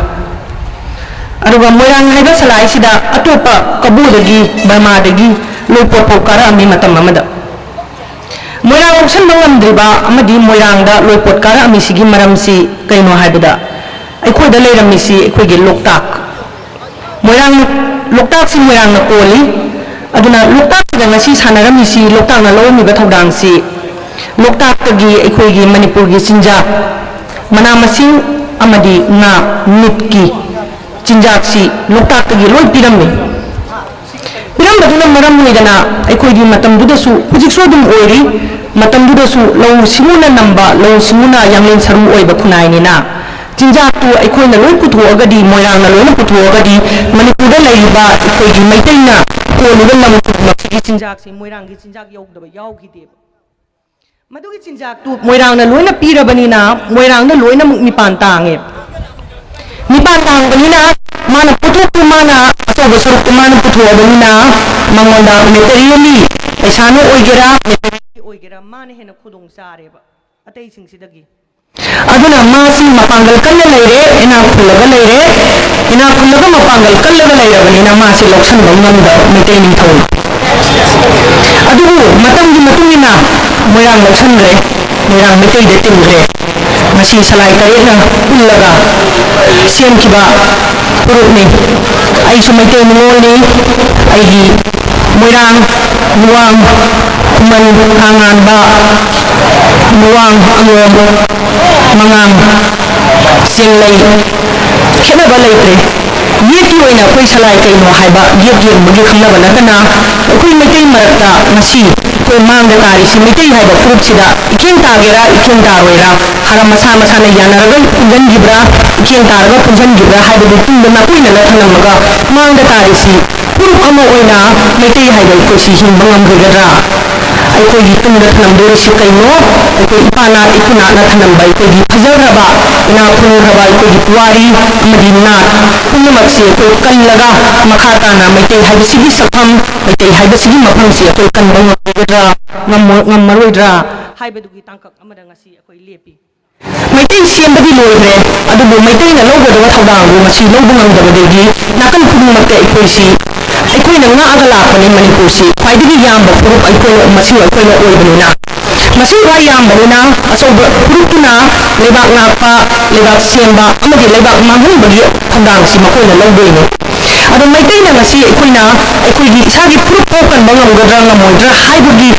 ꯑꯗꯨꯒ ꯃꯣꯏꯔꯥꯡ ꯍꯥꯏꯕ ꯁꯂꯥꯏꯁꯤꯗ ꯑꯇꯣꯞꯄ ꯀꯕꯣꯗꯒꯤ, ꯕꯔꯃꯥꯗꯒꯤ ꯂꯣꯏꯄꯣꯠ ꯐꯥꯎ ꯀꯥꯔꯛꯑꯝꯃꯤ ꯃꯇꯝ ꯑꯃꯗ꯫ ꯃꯣꯏꯔꯥꯡ ꯂꯧꯁꯤꯟꯕ ꯉꯝꯗ꯭ꯔꯤꯕ ꯑꯃꯗꯤ ꯃꯣꯏꯔꯥꯡꯗ ꯂꯣꯏꯄꯣꯠ ꯀꯥꯔꯛꯑꯝꯃꯤꯁꯤꯒꯤ ꯃꯔꯝꯁꯤ ꯀꯩꯅꯣ ꯍꯥꯏꯕꯗ, ꯑꯩꯈꯣꯏꯗ ꯂꯩꯔꯝꯃꯤꯁꯤ ꯑꯩꯈꯣꯏꯒꯤ ꯂꯣꯛꯇꯥꯛ꯫ ꯃꯣꯏꯔꯥꯡ, ꯂꯣꯛꯇꯥꯛꯁꯤ ꯃꯣꯏꯔꯥꯡꯅ ꯀꯣꯜꯂꯤ꯫ ꯑꯗꯨꯅ ꯂꯣꯛꯇꯥꯛꯁꯤꯗ ꯉꯁꯤ ꯁꯥꯟꯅꯔꯝꯃꯤꯁꯤ, ꯂꯣꯛꯇꯥꯛꯅ ꯂꯧꯔꯝꯃꯤꯕ ꯊꯧꯗꯥꯡꯁꯤ, ꯂꯣꯛꯇꯥꯛꯇꯒꯤ ꯑꯩꯈꯣꯏꯒꯤ ꯃꯅꯤꯄꯨꯔꯒꯤ ꯆꯤꯟꯖꯥꯛ, ꯃꯅꯥ ꯃꯁꯤꯡ ꯑꯃꯗꯤ ꯉꯥ, ꯃꯤꯠꯀꯤ ꯆꯤꯟꯖꯥꯛꯁꯤ ꯂꯣꯛꯇꯥꯛꯇꯒꯤ ꯂꯣꯏ ꯄꯤꯔꯝꯃꯤ꯫ ꯄꯤꯔꯝꯕꯗꯨꯅ ꯃꯔꯝ ꯑꯣꯏꯗꯅ ꯑꯩꯈꯣꯏꯒꯤ ꯃꯇꯝꯗꯨꯗꯁꯨ, ꯍꯧꯖꯤꯛꯁꯨ ꯑꯗꯨꯝ ꯑꯣꯏꯔꯤ, ꯃꯇꯝꯗꯨꯗꯁꯨ ꯂꯧꯎ ꯁꯤꯡꯎꯅ ꯅꯝꯕ, ꯂꯧꯎ ꯁꯤꯡꯎꯅ ꯌꯥꯡꯂꯦꯟ ꯁꯔꯨ ꯑꯣꯏꯕ ꯈꯨꯟꯅꯥꯏꯅꯤꯅ, ꯆꯤꯟꯖꯥꯛꯇꯨ ꯑꯩꯈꯣꯏꯅ ꯂꯣꯏ ꯄꯨꯊꯣꯛꯑꯒꯗꯤ, ꯃꯣꯏꯔꯥꯡꯅ ꯂꯣꯏꯅ ꯄꯨꯊꯣꯛꯑꯒꯗꯤ, ꯃꯅꯤꯄꯨꯔꯗ ꯂꯩꯔꯤꯕ ꯑꯩꯈꯣꯏꯒꯤ ꯃꯩꯇꯩꯅ ꯀꯣꯜꯂꯤꯕ ꯂꯝ ꯈꯨꯗꯤꯡꯃꯛꯁꯤꯒꯤ ꯆꯤꯟꯖꯥꯛꯁꯤ ꯃꯣꯏꯔꯥꯡꯒꯤ ꯆꯤꯟꯖꯥꯛ ꯌꯧꯗꯕ ꯌꯥꯎꯈꯤꯗꯦꯕ꯫ ꯃꯗꯨꯒꯤ ꯆꯤꯟꯖꯥꯛꯇꯨ ꯃꯣꯏꯔꯥꯡꯅ ꯂꯣꯏꯅ ꯄꯤꯔꯕꯅꯤꯅ, ꯃꯣꯏꯔꯥꯡꯗ ꯂꯣꯏꯅꯃꯛ ꯃꯤꯄꯥꯟ ꯇꯥꯡꯉꯦ꯫ ꯃꯤꯄꯥꯟ ꯇꯥꯡꯕꯅꯤꯅ, ꯃꯥꯅ ꯄꯣꯠꯊꯣꯛꯇꯨ ꯃꯥꯅ ꯑꯆꯧꯕ ꯁꯔꯨꯛꯇꯨ ꯃꯥꯅ ꯄꯨꯊꯣꯛꯑꯕꯅꯤꯅ, ꯃꯉꯣꯟꯗ ꯃꯦꯇꯔꯤꯌꯦꯜꯂꯤ, ꯄꯩꯁꯥꯅ ꯑꯣꯏꯒꯦꯔꯥ, ꯃꯦꯇꯔꯤꯌꯦꯜꯂꯤ ꯑꯣꯏꯒꯦꯔꯥ, ꯃꯥꯅ ꯍꯦꯟꯅ ꯈꯨꯗꯣꯡ ꯆꯥꯔꯦꯕ ꯑꯇꯩꯁꯤꯡꯁꯤꯗꯒꯤ꯫ ꯑꯗꯨꯅ ꯃꯥꯁꯤ ꯃꯄꯥꯡꯒꯜ ꯀꯟꯅ ꯂꯩꯔꯦ, ꯏꯅꯥꯛ ꯈꯨꯜꯂꯒ ꯂꯩꯔꯦ꯫ ꯏꯅꯥꯛ ꯈꯨꯜꯂꯒ ꯃꯄꯥꯡꯒꯜ ꯀꯜꯂꯒ ꯂꯩꯔꯕꯅꯤꯅ ꯃꯥꯁꯤ ꯂꯧꯁꯤꯟꯕ ꯉꯝꯗꯕ ꯃꯩꯇꯩ ꯅꯤꯡꯊꯧꯅꯤ꯫ ꯑꯗꯨꯕꯨ ꯃꯇꯝꯒꯤ ꯃꯇꯨꯡ ꯏꯟꯅ ꯃꯣꯏꯔꯥꯡ ꯂꯧꯁꯤꯟꯈ꯭ꯔꯦ꯫ ꯃꯣꯏꯔꯥꯡ ꯃꯩꯇꯩꯗ ꯇꯤꯟꯈ꯭ꯔꯦ꯫ ꯃꯁꯤ ꯁꯂꯥꯏ ꯇꯔꯦꯠꯅ ꯄꯨꯜꯂꯒ ꯁꯦꯝꯈꯤꯕ ꯐꯨꯔꯨꯞꯅꯤ꯫ ꯑꯩꯁꯨ ꯃꯩꯇꯩ ꯅꯤꯉꯣꯜꯅꯤ꯫ ꯑꯩꯒꯤ ꯃꯣꯏꯔꯥꯡ, ꯂꯨꯋꯥꯡ, ꯈꯨꯃꯟ, ꯍꯥꯉꯥꯟꯕ, ꯂꯨꯋꯥꯡ, ꯑꯉꯣꯝ, ꯃꯉꯥꯡ, ꯆꯦꯡꯂꯩ, ꯈꯦꯠꯅꯕ ꯂꯩꯇ꯭ꯔꯦ꯫ ꯌꯦꯛꯀꯤ ꯑꯣꯏꯅ ꯑꯩꯈꯣꯏ ꯁꯂꯥꯏ ꯀꯩꯅꯣ ꯍꯥꯏꯕ ꯌꯦꯛ ꯌꯦꯡꯕꯒꯤ ꯈꯪꯅꯕ ꯅꯠꯇꯅ, ꯑꯩꯈꯣꯏ ꯃꯩꯇꯩ ꯃꯔꯛꯇ ꯉꯁꯤ ꯑꯩꯈꯣꯏ ꯃꯥꯡꯗ ꯇꯥꯔꯤꯁꯤ ꯃꯩꯇꯩ ꯍꯥꯏꯕ ꯐꯨꯔꯨꯞꯁꯤꯗ ꯏꯀꯦꯡ ꯇꯥꯒꯦꯔꯥ ꯏꯀꯦꯡ ꯇꯥꯔꯣꯏꯔꯥ, ꯍꯥꯟꯅ ꯃꯁꯥ ꯃꯁꯥꯅ ꯌꯥꯅꯔꯒ ꯄꯨꯟꯁꯤꯟꯈꯤꯕ꯭ꯔꯥ, ꯏꯀꯦꯡ ꯇꯥꯔꯒ ꯄꯨꯟꯁꯤꯟꯈꯤꯕ꯭ꯔꯥ ꯍꯥꯏꯕꯗꯨ ꯇꯨꯡꯗ ꯅꯥꯀꯣꯏꯅꯅ ꯊꯝꯂꯝꯃꯒ ꯃꯥꯡꯗ ꯇꯥꯔꯤꯁꯤ ꯐꯨꯔꯨꯞ ꯑꯃ ꯑꯣꯏꯅ ꯃꯩꯇꯩ ꯍꯥꯏꯕ ꯑꯩꯈꯣꯏꯁꯤ ꯍꯤꯡꯕ ꯉꯝꯈꯤꯒꯗ꯭ꯔꯥ? ꯑꯩꯈꯣꯏꯒꯤ ꯇꯨꯡꯗ ꯊꯝꯂꯝꯗꯣꯔꯤꯁꯤ ꯀꯩꯅꯣ? ꯑꯩꯈꯣꯏ ꯏꯄꯥ ꯅꯥꯠ ꯏꯄꯨ ꯅꯥꯠꯅ ꯊꯝꯂꯝꯕ ꯑꯩꯈꯣꯏꯒꯤ ꯐꯖꯈ꯭ꯔꯕ, ꯏꯅꯥꯛ ꯈꯨꯟꯈ꯭ꯔꯕ ꯑꯩꯈꯣꯏꯒꯤ ꯄꯨꯋꯥꯔꯤ ꯑꯃꯗꯤ ꯅꯥꯠ ꯄꯨꯝꯅꯃꯛꯁꯤ ꯑꯩꯈꯣꯏ ꯀꯜꯂꯒ ꯃꯈꯥ ꯇꯥꯅ ꯃꯩꯇꯩ ꯍꯥꯏꯕꯁꯤꯒꯤ ꯁꯛꯐꯝ, ꯃꯩꯇꯩ ꯍꯥꯏꯕꯁꯤꯒꯤ ꯃꯐꯝꯁꯤ ꯑꯩꯈꯣꯏ ꯀꯟꯕ ꯉꯝꯒꯗ꯭ꯔꯥ, ꯉꯝꯃꯣ-, ꯉꯝꯃꯔꯣꯏꯗ꯭ꯔꯥ ꯍꯥꯏꯕꯗꯨꯒꯤ ꯇꯥꯡꯀꯛ ꯑꯃꯗ ꯉꯁꯤ ꯑꯩꯈꯣꯏ ꯂꯦꯞꯄꯤ꯫ ꯃꯩꯇꯩ ꯁꯦꯝꯕꯗꯤ ꯂꯣꯏꯈ꯭ꯔꯦ, ꯑꯗꯨꯕꯨ ꯃꯩꯇꯩꯅ ꯂꯧꯒꯗꯕ ꯊꯧꯗꯥꯡꯗꯨ ꯉꯁꯤ ꯂꯧꯕ ꯉꯝꯗꯕꯗꯒꯤ ꯅꯥꯀꯟ ꯈꯨꯗꯤꯡꯃꯛꯇ ꯑꯩꯈꯣꯏꯁꯤ ꯑꯩꯈꯣꯏꯅ ꯉꯥꯛꯑꯒ ꯂꯥꯛꯄꯅꯤ ꯃꯅꯤꯄꯨꯔꯁꯤ꯫ ꯈ꯭ꯋꯥꯏꯗꯒꯤ ꯌꯥꯝꯕ ꯐꯨꯔꯨꯞ ꯑꯩꯈꯣꯏꯅ, ꯃꯁꯤꯡ ꯑꯩꯈꯣꯏꯅ ꯑꯣꯏꯕꯅꯤꯅ, ꯃꯁꯤꯡ ꯈ꯭ꯋꯥꯏ ꯌꯥꯝꯕꯅꯤꯅ ꯑꯆꯧꯕ ꯐꯨꯔꯨꯞꯇꯨꯅ ꯂꯩꯕꯥꯛ ꯉꯥꯛꯄ, ꯂꯩꯕꯥꯛ ꯁꯦꯝꯕ ꯑꯃꯗꯤ ꯂꯩꯕꯥꯛ ꯃꯥꯡꯍꯟꯕꯒꯤ ꯊꯧꯗꯥꯡꯁꯤ ꯃꯈꯣꯏꯅ ꯂꯧꯗꯣꯏꯅꯤ꯫ ꯑꯗꯣ ꯃꯩꯇꯩꯅ ꯉꯁꯤ ꯑꯩꯈꯣꯏꯅ ꯑꯩꯈꯣꯏꯒꯤ ꯏꯁꯥꯒꯤ ꯐꯨꯔꯨꯞ ꯐꯥꯎ ꯀꯟꯕ ꯉꯝꯒꯗ꯭ꯔꯥ ꯉꯝꯃꯣꯏꯗ꯭ꯔꯥ ꯍꯥꯏꯕꯒꯤ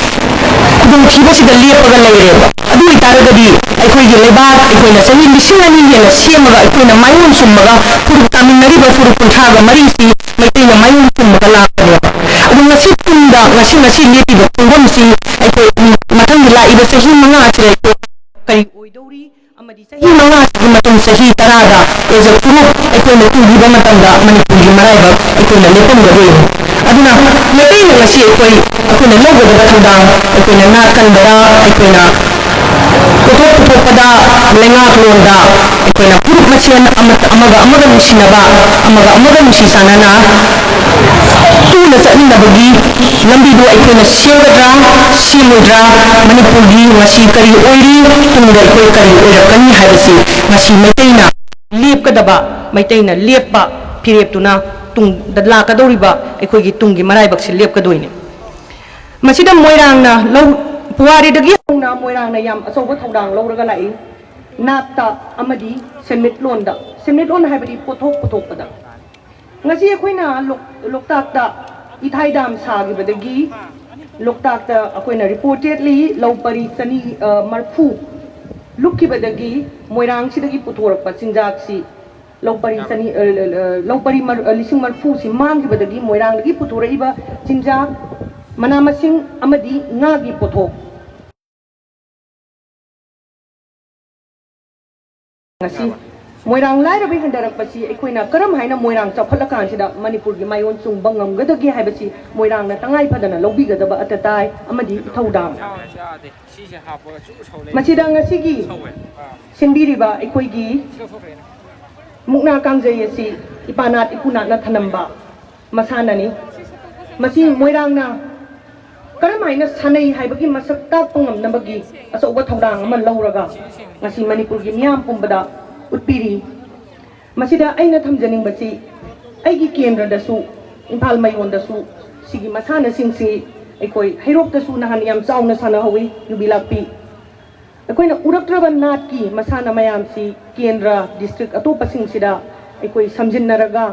ꯈꯨꯗꯣꯡꯊꯤꯕꯁꯤꯗ ꯂꯦꯞꯄꯒ ꯂꯩꯔꯦꯕ꯫ ꯑꯗꯨ ꯑꯣꯏꯇꯥꯔꯒꯗꯤ ꯑꯩꯈꯣꯏꯒꯤ ꯂꯩꯕꯥꯛ ꯑꯩꯈꯣꯏꯅ ꯆꯍꯤ ꯂꯤꯁꯤꯡ ꯑꯅꯤ ꯍꯦꯟꯅ ꯁꯦꯝꯃꯒ ꯑꯩꯈꯣꯏꯅ ꯃꯥꯏꯑꯣꯟ ꯆꯨꯝꯃꯒ ꯐꯨꯔꯨꯞ ꯇꯥꯃꯤꯟꯅꯔꯤꯕ ꯐꯨꯔꯨꯞ ꯀꯨꯟꯊ꯭ꯔꯥꯒ ꯃꯔꯤꯁꯤ ꯃꯩꯇꯩꯅ ꯃꯥꯏꯑꯣꯟ ꯆꯨꯝꯃꯒ ꯂꯥꯛꯄꯅꯦꯕ꯫ ꯑꯗꯨ ꯉꯁꯤ ꯇꯨꯡꯗ, ꯉꯁꯤ, ꯉꯁꯤ ꯂꯦꯞꯄꯤꯕ ꯈꯣꯡꯐꯝꯁꯤ ꯑꯩꯈꯣꯏ ꯃꯊꯪꯒꯤ ꯂꯥꯛꯏꯕ ꯆꯍꯤ ꯃꯉꯥ ꯑꯁꯤꯗ ꯑꯩꯈꯣꯏ ꯀꯔꯤ ꯑꯣꯏꯗꯧꯔꯤ ꯑꯃꯗꯤ ꯆꯍꯤ ꯃꯉꯥꯁꯤꯒꯤ ꯃꯇꯨꯡ ꯆꯍꯤ ꯇꯔꯥꯗ as a group ꯑꯩꯈꯣꯏꯅ ꯎꯈꯤꯕ ꯃꯇꯝꯗ ꯃꯅꯤꯄꯨꯔꯒꯤ ꯃꯔꯥꯏꯕꯛ ꯑꯩꯈꯣꯏꯅ ꯂꯦꯞꯄꯝꯒꯗꯣꯏꯅꯤ꯫ ꯑꯗꯨꯅ ꯃꯩꯇꯩꯅ ꯉꯁꯤ ꯑꯩꯈꯣꯏ, ꯑꯩꯈꯣꯏꯅ ꯂꯧꯒꯗꯕ ꯊꯧꯗꯥꯡ, ꯑꯩꯈꯣꯏꯅ ꯅꯥꯠ ꯀꯟꯕꯗ, ꯑꯩꯈꯣꯏꯅ ꯄꯣꯠꯊꯣꯛ ꯄꯨꯊꯣꯛꯄꯗ, ꯂꯩꯉꯥꯛꯂꯣꯟꯗ ꯑꯩꯈꯣꯏꯅ ꯐꯨꯔꯨꯞ ꯃꯁꯦꯟ ꯑꯃ-, ꯑꯃꯒ ꯑꯃꯒ ꯅꯨꯡꯁꯤꯅꯕ, ꯑꯃꯒ ꯑꯃꯒ ꯅꯨꯡꯁꯤ ꯆꯥꯟꯅꯅ ꯇꯨꯅ ꯆꯠꯃꯤꯟꯅꯕꯒꯤ ꯂꯝꯕꯤꯗꯨ ꯑꯩꯈꯣꯏꯅ ꯁꯦꯝꯒꯗ꯭ꯔꯥ, ꯁꯦꯝꯃꯣꯏꯗ꯭ꯔꯥ, ꯃꯅꯤꯄꯨꯔꯒꯤ ꯉꯁꯤ ꯀꯔꯤ ꯑꯣꯏꯔꯤ, ꯇꯨꯡꯗ ꯑꯩꯈꯣꯏ ꯀꯔꯤ ꯑꯣꯏꯔꯛꯀꯅꯤ ꯍꯥꯏꯕꯁꯤ ꯉꯁꯤ ꯃꯩꯇꯩꯅ ꯂꯦꯞꯀꯗꯕ, ꯃꯩꯇꯩꯅ ꯂꯦꯞꯄ ꯐꯤꯔꯦꯞꯇꯨꯅ ꯇꯨꯡꯗ ꯂꯥꯛꯀꯗꯧꯔꯤꯕ ꯑꯩꯈꯣꯏꯒꯤ ꯇꯨꯡꯒꯤ ꯃꯔꯥꯏꯕꯛꯁꯤ ꯂꯦꯞꯀꯗꯣꯏꯅꯤ꯫ ꯃꯁꯤꯗ ꯃꯣꯏꯔꯥꯡꯅ ꯂꯧ-, ꯄꯨꯋꯥꯔꯤꯗꯒꯤ ꯍꯧꯅ ꯃꯣꯏꯔꯥꯡꯅ ꯌꯥꯝ ꯑꯆꯧꯕ ꯊꯧꯗꯥꯡ ꯂꯧꯔꯒ ꯂꯥꯛꯏ꯫ ꯅꯥꯠꯇ ꯑꯃꯗꯤ ꯁꯦꯟꯃꯤꯠꯂꯣꯟꯗ, ꯁꯦꯟꯃꯤꯠꯂꯣꯟ ꯍꯥꯏꯕꯗꯤ ꯄꯣꯠꯊꯣꯛ ꯄꯨꯊꯣꯛꯄꯗ꯫ ꯉꯁꯤ ꯑꯩꯈꯣꯏꯅ ꯂꯣꯛ-, ꯂꯣꯛꯇꯥꯛꯇ ꯏꯊꯥꯏ ꯗꯥꯝ ꯁꯥꯈꯤꯕꯗꯒꯤ ꯂꯣꯛꯇꯥꯛꯇ ꯑꯩꯈꯣꯏꯅ reportedly ꯂꯧ ꯄꯔꯤ ꯆꯅꯤ, ꯑ, ꯃꯔꯐꯨ ꯂꯨꯞꯈꯤꯕꯗꯒꯤ ꯃꯣꯏꯔꯥꯡꯁꯤꯗꯒꯤ ꯄꯨꯊꯣꯔꯛꯄ ꯆꯤꯟꯖꯥꯛꯁꯤ ꯂꯧ ꯄꯔꯤ ꯆꯅꯤ, ꯑ, ꯑ, ꯑ, ꯂꯧ ꯄꯔꯤ ꯃꯔ-, ꯑ, ꯂꯤꯁꯤꯡ ꯃꯔꯐꯨꯁꯤ ꯃꯥꯡꯈꯤꯕꯗꯒꯤ ꯃꯣꯏꯔꯥꯡꯗꯒꯤ ꯄꯨꯊꯣꯔꯛꯏꯕ ꯆꯤꯟꯖꯥꯛ, ꯃꯅꯥ ꯃꯁꯤꯡ ꯑꯃꯗꯤ ꯉꯥꯒꯤ ꯄꯣꯠꯊꯣꯛ ꯉꯁꯤ ꯃꯣꯏꯔꯥꯡ ꯂꯥꯏꯔꯕ ꯍꯟꯊꯔꯛꯄꯁꯤ ꯑꯩꯈꯣꯏꯅ ꯀꯔꯝ ꯍꯥꯏꯅ ꯃꯣꯏꯔꯥꯡ ꯆꯥꯎꯈꯠꯂꯀꯥꯟꯁꯤꯗ ꯃꯅꯤꯄꯨꯔꯒꯤ ꯃꯥꯏꯑꯣꯟ ꯆꯨꯝꯕ ꯉꯝꯒꯗꯒꯦ ꯍꯥꯏꯕꯁꯤ ꯃꯣꯏꯔꯥꯡꯅ ꯇꯉꯥꯏ ꯐꯗꯅ ꯂꯧꯕꯤꯒꯗꯕ ꯑꯇꯇꯥꯏ ꯑꯃꯗꯤ ꯏꯊꯧꯗꯥꯡ꯫ ꯃꯁꯤꯗ ꯉꯁꯤꯒꯤ ꯁꯤꯟꯕꯤꯔꯤꯕ ꯑꯩꯈꯣꯏꯒꯤ ꯃꯨꯛꯅꯥ ꯀꯥꯡꯖꯩ ꯑꯁꯤ ꯏꯄꯥꯅꯥꯠ ꯏꯄꯨꯅꯥꯠꯅ ꯊꯅꯝꯕ ꯃꯁꯥꯟꯅꯅꯤ꯫ ꯃꯁꯤ ꯃꯣꯏꯔꯥꯡꯅ ꯀꯔꯝ ꯍꯥꯏꯅ ꯁꯥꯟꯅꯩ ꯍꯥꯏꯕꯒꯤ ꯃꯁꯛ ꯇꯥꯛꯄ ꯉꯝꯅꯕꯒꯤ ꯑꯆꯧꯕ ꯊꯧꯗꯥꯡ ꯑꯃ ꯂꯧꯔꯒ ꯉꯁꯤ ꯃꯅꯤꯄꯨꯔꯒꯤ ꯃꯤꯌꯥꯝ ꯄꯨꯝꯕꯗ ꯎꯠꯄꯤꯔꯤ꯫ ꯃꯁꯤꯗ ꯑꯩꯅ ꯊꯝꯖꯅꯤꯡꯕꯁꯤ ꯑꯩꯒꯤ ꯀꯦꯟꯗ꯭ꯔꯗꯁꯨ ꯏꯝꯐꯥꯜ ꯃꯌꯣꯟꯗꯁꯨ ꯁꯤꯒꯤ ꯃꯁꯥꯟꯅꯁꯤꯡꯁꯤ ꯑꯩꯈꯣꯏ ꯍꯩꯔꯣꯛꯇꯁꯨ ꯅꯍꯥꯟ ꯌꯥꯝ ꯆꯥꯎꯅ ꯁꯥꯟꯅꯍꯧꯋꯤ ꯌꯨꯕꯤ ꯂꯥꯛꯄꯤ꯫ ꯑꯩꯈꯣꯏꯅ ꯎꯔꯛꯇ꯭ꯔꯕ ꯅꯥꯠꯀꯤ ꯃꯁꯥꯟꯅ ꯃꯌꯥꯝꯁꯤ ꯀꯦꯟꯗ꯭ꯔ, ꯗꯤꯁꯇ꯭ꯔꯤꯛ ꯑꯇꯣꯞꯄꯁꯤꯡꯁꯤꯗ ꯑꯩꯈꯣꯏ ꯁꯝꯖꯤꯟꯅꯔꯒ,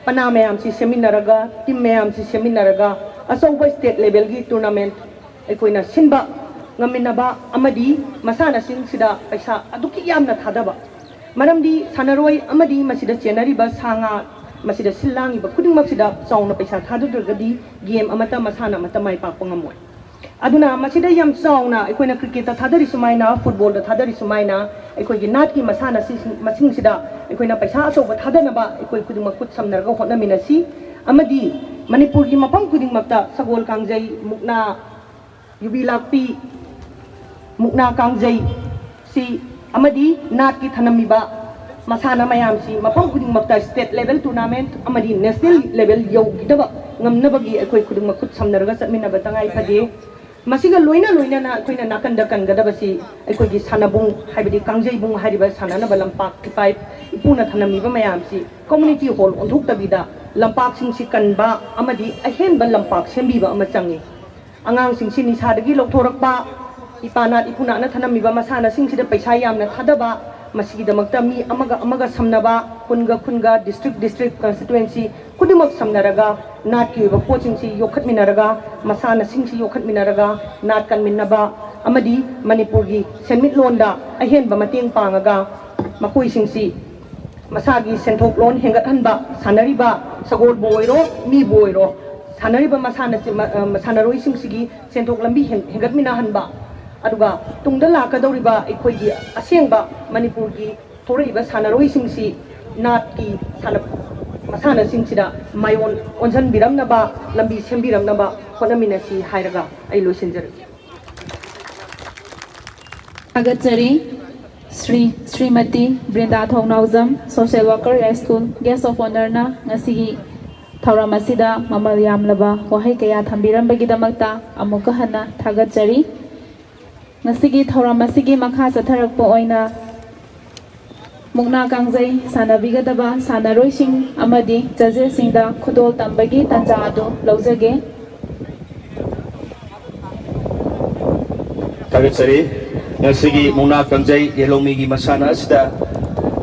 ꯄꯅꯥ ꯃꯌꯥꯝꯁꯤ ꯁꯦꯝꯃꯤꯟꯅꯔꯒ, ꯇꯤꯝ ꯃꯌꯥꯝꯁꯤ ꯁꯦꯝꯃꯤꯟꯅꯔꯒ ꯑꯆꯧꯕ ꯁ꯭ꯇꯦꯠ ꯂꯦꯚꯦꯜꯒꯤ ꯇꯣꯔꯅꯥꯃꯦꯟꯠ ꯑꯩꯈꯣꯏꯅ ꯁꯤꯟꯕ ꯉꯝꯃꯤꯟꯅꯕ ꯑꯃꯗꯤ ꯃꯁꯥꯟꯅꯁꯤꯡꯁꯤꯗ ꯄꯩꯁꯥ ꯑꯗꯨꯛꯀꯤ ꯌꯥꯝꯅ ꯊꯥꯗꯕ꯫ ꯃꯔꯝꯗꯤ ꯁꯥꯟꯅꯔꯣꯏ ꯑꯃꯗꯤ ꯃꯁꯤꯗ ꯆꯦꯟꯅꯔꯤꯕ ꯁꯥ ꯉꯥ, ꯃꯁꯤꯗ ꯁꯤꯜ ꯂꯥꯡꯉꯤꯕ ꯈꯨꯗꯤꯡꯃꯛꯁꯤꯗ ꯆꯥꯎꯅ ꯄꯩꯁꯥ ꯊꯥꯗꯗ꯭ꯔꯒꯗꯤ ꯒꯦꯝ ꯑꯃꯠꯇ, ꯃꯁꯥꯟꯅ ꯑꯃꯠꯇ ꯃꯥꯏ ꯄꯥꯛꯄ ꯉꯝꯃꯣꯏ꯫ ꯑꯗꯨꯅ ꯃꯁꯤꯗ ꯌꯥꯝ ꯆꯥꯎꯅ ꯑꯩꯈꯣꯏꯅ ꯀ꯭ꯔꯤꯀꯦꯠꯇ ꯊꯥꯗꯔꯤ ꯁꯨꯃꯥꯏꯅ, ꯐꯨꯠꯕꯣꯜꯗ ꯊꯥꯗꯔꯤ ꯁꯨꯃꯥꯏꯅ, ꯑꯩꯈꯣꯏꯒꯤ ꯅꯥꯠꯀꯤ ꯃꯁꯥꯟꯅꯁꯤꯡ, ꯃꯁꯤꯡꯁꯤꯗ ꯑꯩꯈꯣꯏꯅ ꯄꯩꯁꯥ ꯑꯆꯧꯕ ꯊꯥꯗꯅꯕ ꯑꯩꯈꯣꯏ ꯈꯨꯗꯤꯡꯃꯛ ꯈꯨꯠ ꯁꯝꯅꯔꯒ ꯍꯣꯠꯅꯃꯤꯟꯅꯁꯤ꯫ ꯑꯃꯗꯤ ꯃꯅꯤꯄꯨꯔꯒꯤ ꯃꯐꯝ ꯈꯨꯗꯤꯡꯃꯛꯇ ꯁꯒꯣꯜ ꯀꯥꯡꯖꯩ, ꯃꯨꯛꯅꯥ, ꯌꯨꯕꯤ ꯂꯥꯛꯄꯤ, ꯃꯨꯛꯅꯥ ꯀꯥꯡꯖꯩ ꯁꯤ ꯑꯃꯗꯤ ꯅꯥꯠꯀꯤ ꯊꯅꯝꯃꯤꯕ ꯃꯁꯥꯟꯅ ꯃꯌꯥꯝꯁꯤ ꯃꯐꯝ ꯈꯨꯗꯤꯡꯃꯛꯇ ꯁ꯭ꯇꯦꯠ ꯂꯦꯚꯦꯜ ꯇꯣꯔꯅꯥꯃꯦꯟꯠ ꯑꯃꯗꯤ ꯅꯦꯁꯅꯦꯜ ꯂꯦꯚꯦꯜ ꯌꯧꯈꯤꯗꯕ ꯉꯝꯅꯕꯒꯤ ꯑꯩꯈꯣꯏ ꯈꯨꯗꯤꯡꯃꯛ ꯈꯨꯠ ꯁꯝꯅꯔꯒ ꯆꯠꯃꯤꯟꯅꯕ ꯇꯉꯥꯏ ꯐꯗꯦ꯫ ꯃꯁꯤꯒ ꯂꯣꯏꯅ ꯂꯣꯏꯅꯅ ꯑꯩꯈꯣꯏꯅ ꯅꯥꯀꯟꯗ ꯀꯟꯒꯗꯕꯁꯤ ꯑꯩꯈꯣꯏꯒꯤ ꯁꯥꯟꯅꯕꯨꯡ, ꯍꯥꯏꯕꯗꯤ ꯀꯥꯡꯖꯩꯕꯨꯡ ꯍꯥꯏꯔꯤꯕ ꯁꯥꯟꯅꯅꯕ ꯂꯝꯄꯥꯛ ꯏꯄꯥ ꯏꯄꯨꯅ ꯊꯅꯝꯃꯤꯕ ꯃꯌꯥꯝꯁꯤ ꯀꯝꯃ꯭ꯌꯨꯅꯤꯇꯤ ꯍꯣꯜ ꯑꯣꯟꯊꯣꯛꯇꯕꯤꯗ ꯂꯝꯄꯥꯛꯁꯤꯡꯁꯤ ꯀꯟꯕ ꯑꯃꯗꯤ ꯑꯍꯦꯟꯕ ꯂꯝꯄꯥꯛ ꯁꯦꯝꯕꯤꯕ ꯑꯃ ꯆꯪꯉꯤ꯫ ꯑꯉꯥꯡꯁꯤꯡꯁꯤ ꯅꯤꯁꯥꯗꯒꯤ ꯂꯧꯊꯣꯔꯛꯄ, ꯏꯄꯥ ꯅꯥꯠ ꯏꯄꯨ ꯅꯥꯠꯅ ꯊꯅꯝꯃꯤꯕ ꯃꯁꯥꯟꯅꯁꯤꯡꯁꯤꯗ ꯄꯩꯁꯥ ꯌꯥꯝꯅ ꯊꯥꯗꯕ, ꯃꯁꯤꯒꯤꯗꯃꯛꯇ ꯃꯤ ꯑꯃꯒ ꯑꯃꯒ ꯁꯝꯅꯕ, ꯈꯨꯟꯒ ꯈꯨꯟꯒ, ꯗꯤꯁꯇ꯭ꯔꯤꯛ ꯗꯤꯁꯇ꯭ꯔꯤꯛ, ꯀꯟꯁꯇꯤꯇ꯭ꯋꯦꯟꯁꯤ ꯈꯨꯗꯤꯡꯃꯛ ꯁꯝꯅꯔꯒ ꯅꯥꯠꯀꯤ ꯑꯣꯏꯕ ꯄꯣꯠꯁꯤꯡꯁꯤ ꯌꯣꯛꯈꯠꯃꯤꯟꯅꯔꯒ, ꯃꯁꯥꯟꯅꯁꯤꯡꯁꯤ ꯌꯣꯛꯈꯠꯃꯤꯟꯅꯔꯒ ꯅꯥꯠ ꯀꯟꯃꯤꯟꯅꯕ ꯑꯃꯗꯤ ꯃꯅꯤꯄꯨꯔꯒꯤ ꯁꯦꯟꯃꯤꯠꯂꯣꯟꯗ ꯑꯍꯦꯟꯕ ꯃꯇꯦꯡ ꯄꯥꯡꯉꯒ ꯃꯈꯣꯏꯁꯤꯡꯁꯤ ꯃꯁꯥꯒꯤ ꯁꯦꯟꯊꯣꯛ ꯂꯣꯟ ꯍꯦꯟꯒꯠꯍꯟꯕ, ꯁꯥꯟꯅꯔꯤꯕ ꯁꯒꯣꯜꯕꯨ ꯑꯣꯏꯔꯣ, ꯃꯤꯕꯨ ꯑꯣꯏꯔꯣ, ꯁꯥꯟꯅꯔꯤꯕ ꯃꯁꯥꯟꯅꯁꯤ-, ꯃ-, ꯑ, ꯁꯥꯟꯅꯔꯣꯏꯁꯤꯡꯁꯤꯒꯤ ꯁꯦꯟꯊꯣꯛ ꯂꯝꯕꯤ ꯍꯦꯟ-, ꯍꯦꯟꯒꯠꯃꯤꯟꯅꯍꯟꯕ, ꯑꯗꯨꯒ ꯇꯨꯡꯗ ꯂꯥꯛꯀꯗꯧꯔꯤꯕ ꯑꯩꯈꯣꯏꯒꯤ ꯑꯁꯦꯡꯕ ꯃꯅꯤꯄꯨꯔꯒꯤ ꯊꯣꯔꯛꯏꯕ ꯁꯥꯟꯅꯔꯣꯏꯁꯤꯡꯁꯤ ꯅꯥꯠꯀꯤ ꯁꯥꯟꯅ-, ꯃꯁꯥꯟꯅꯁꯤꯡꯁꯤꯗ ꯃꯥꯏꯑꯣꯟ ꯑꯣꯟꯁꯤꯟꯕꯤꯔꯝꯅꯕ, ꯂꯝꯕꯤ ꯁꯦꯝꯕꯤꯔꯝꯅꯕ ꯍꯣꯠꯅꯃꯤꯟꯅꯁꯤ ꯍꯥꯏꯔꯒ ꯑꯩ ꯂꯣꯏꯁꯤꯟꯖꯔꯒꯦ꯫ ꯊꯥꯒꯠꯆꯔꯤ꯫ Shri, Shrimati ꯕ꯭ꯔꯤꯟꯗꯥ ꯊꯣꯡꯅꯥꯎꯖꯝ, Social Worker, High School, Guest of Honourꯅ ꯉꯁꯤꯒꯤ ꯊꯧꯔꯝ ꯑꯁꯤꯗ ꯃꯃꯜ ꯌꯥꯝꯂꯕ ꯋꯥꯍꯩ ꯀꯌꯥ ꯊꯝꯕꯤꯔꯝꯕꯒꯤꯗꯃꯛꯇ ꯑꯃꯨꯛꯀ ꯍꯟꯅ ꯊꯥꯒꯠꯆꯔꯤ꯫ ꯉꯁꯤꯒꯤ ꯊꯧꯔꯝ ꯑꯁꯤꯒꯤ ꯃꯈꯥ ꯆꯠꯊꯔꯛꯄ ꯑꯣꯏꯅ ꯃꯨꯛꯅꯥ ꯀꯥꯡꯖꯩ ꯁꯥꯟꯅꯕꯤꯒꯗꯕ ꯁꯥꯟꯅꯔꯣꯏꯁꯤꯡ ꯑꯃꯗꯤ ꯖꯖꯦꯁꯁꯤꯡꯗ ꯈꯨꯗꯣꯜ ꯇꯝꯕꯒꯤ ꯇꯥꯟꯖꯥ ꯑꯗꯨ ꯂꯧꯖꯒꯦ꯫ ꯊꯥꯒꯠꯆꯔꯤ꯫ ꯉꯁꯤꯒꯤ ꯃꯨꯛꯅꯥ ꯀꯥꯡꯖꯩ ꯌꯦꯂꯣꯡꯃꯤꯒꯤ ꯃꯁꯥꯟꯅ ꯑꯁꯤꯗ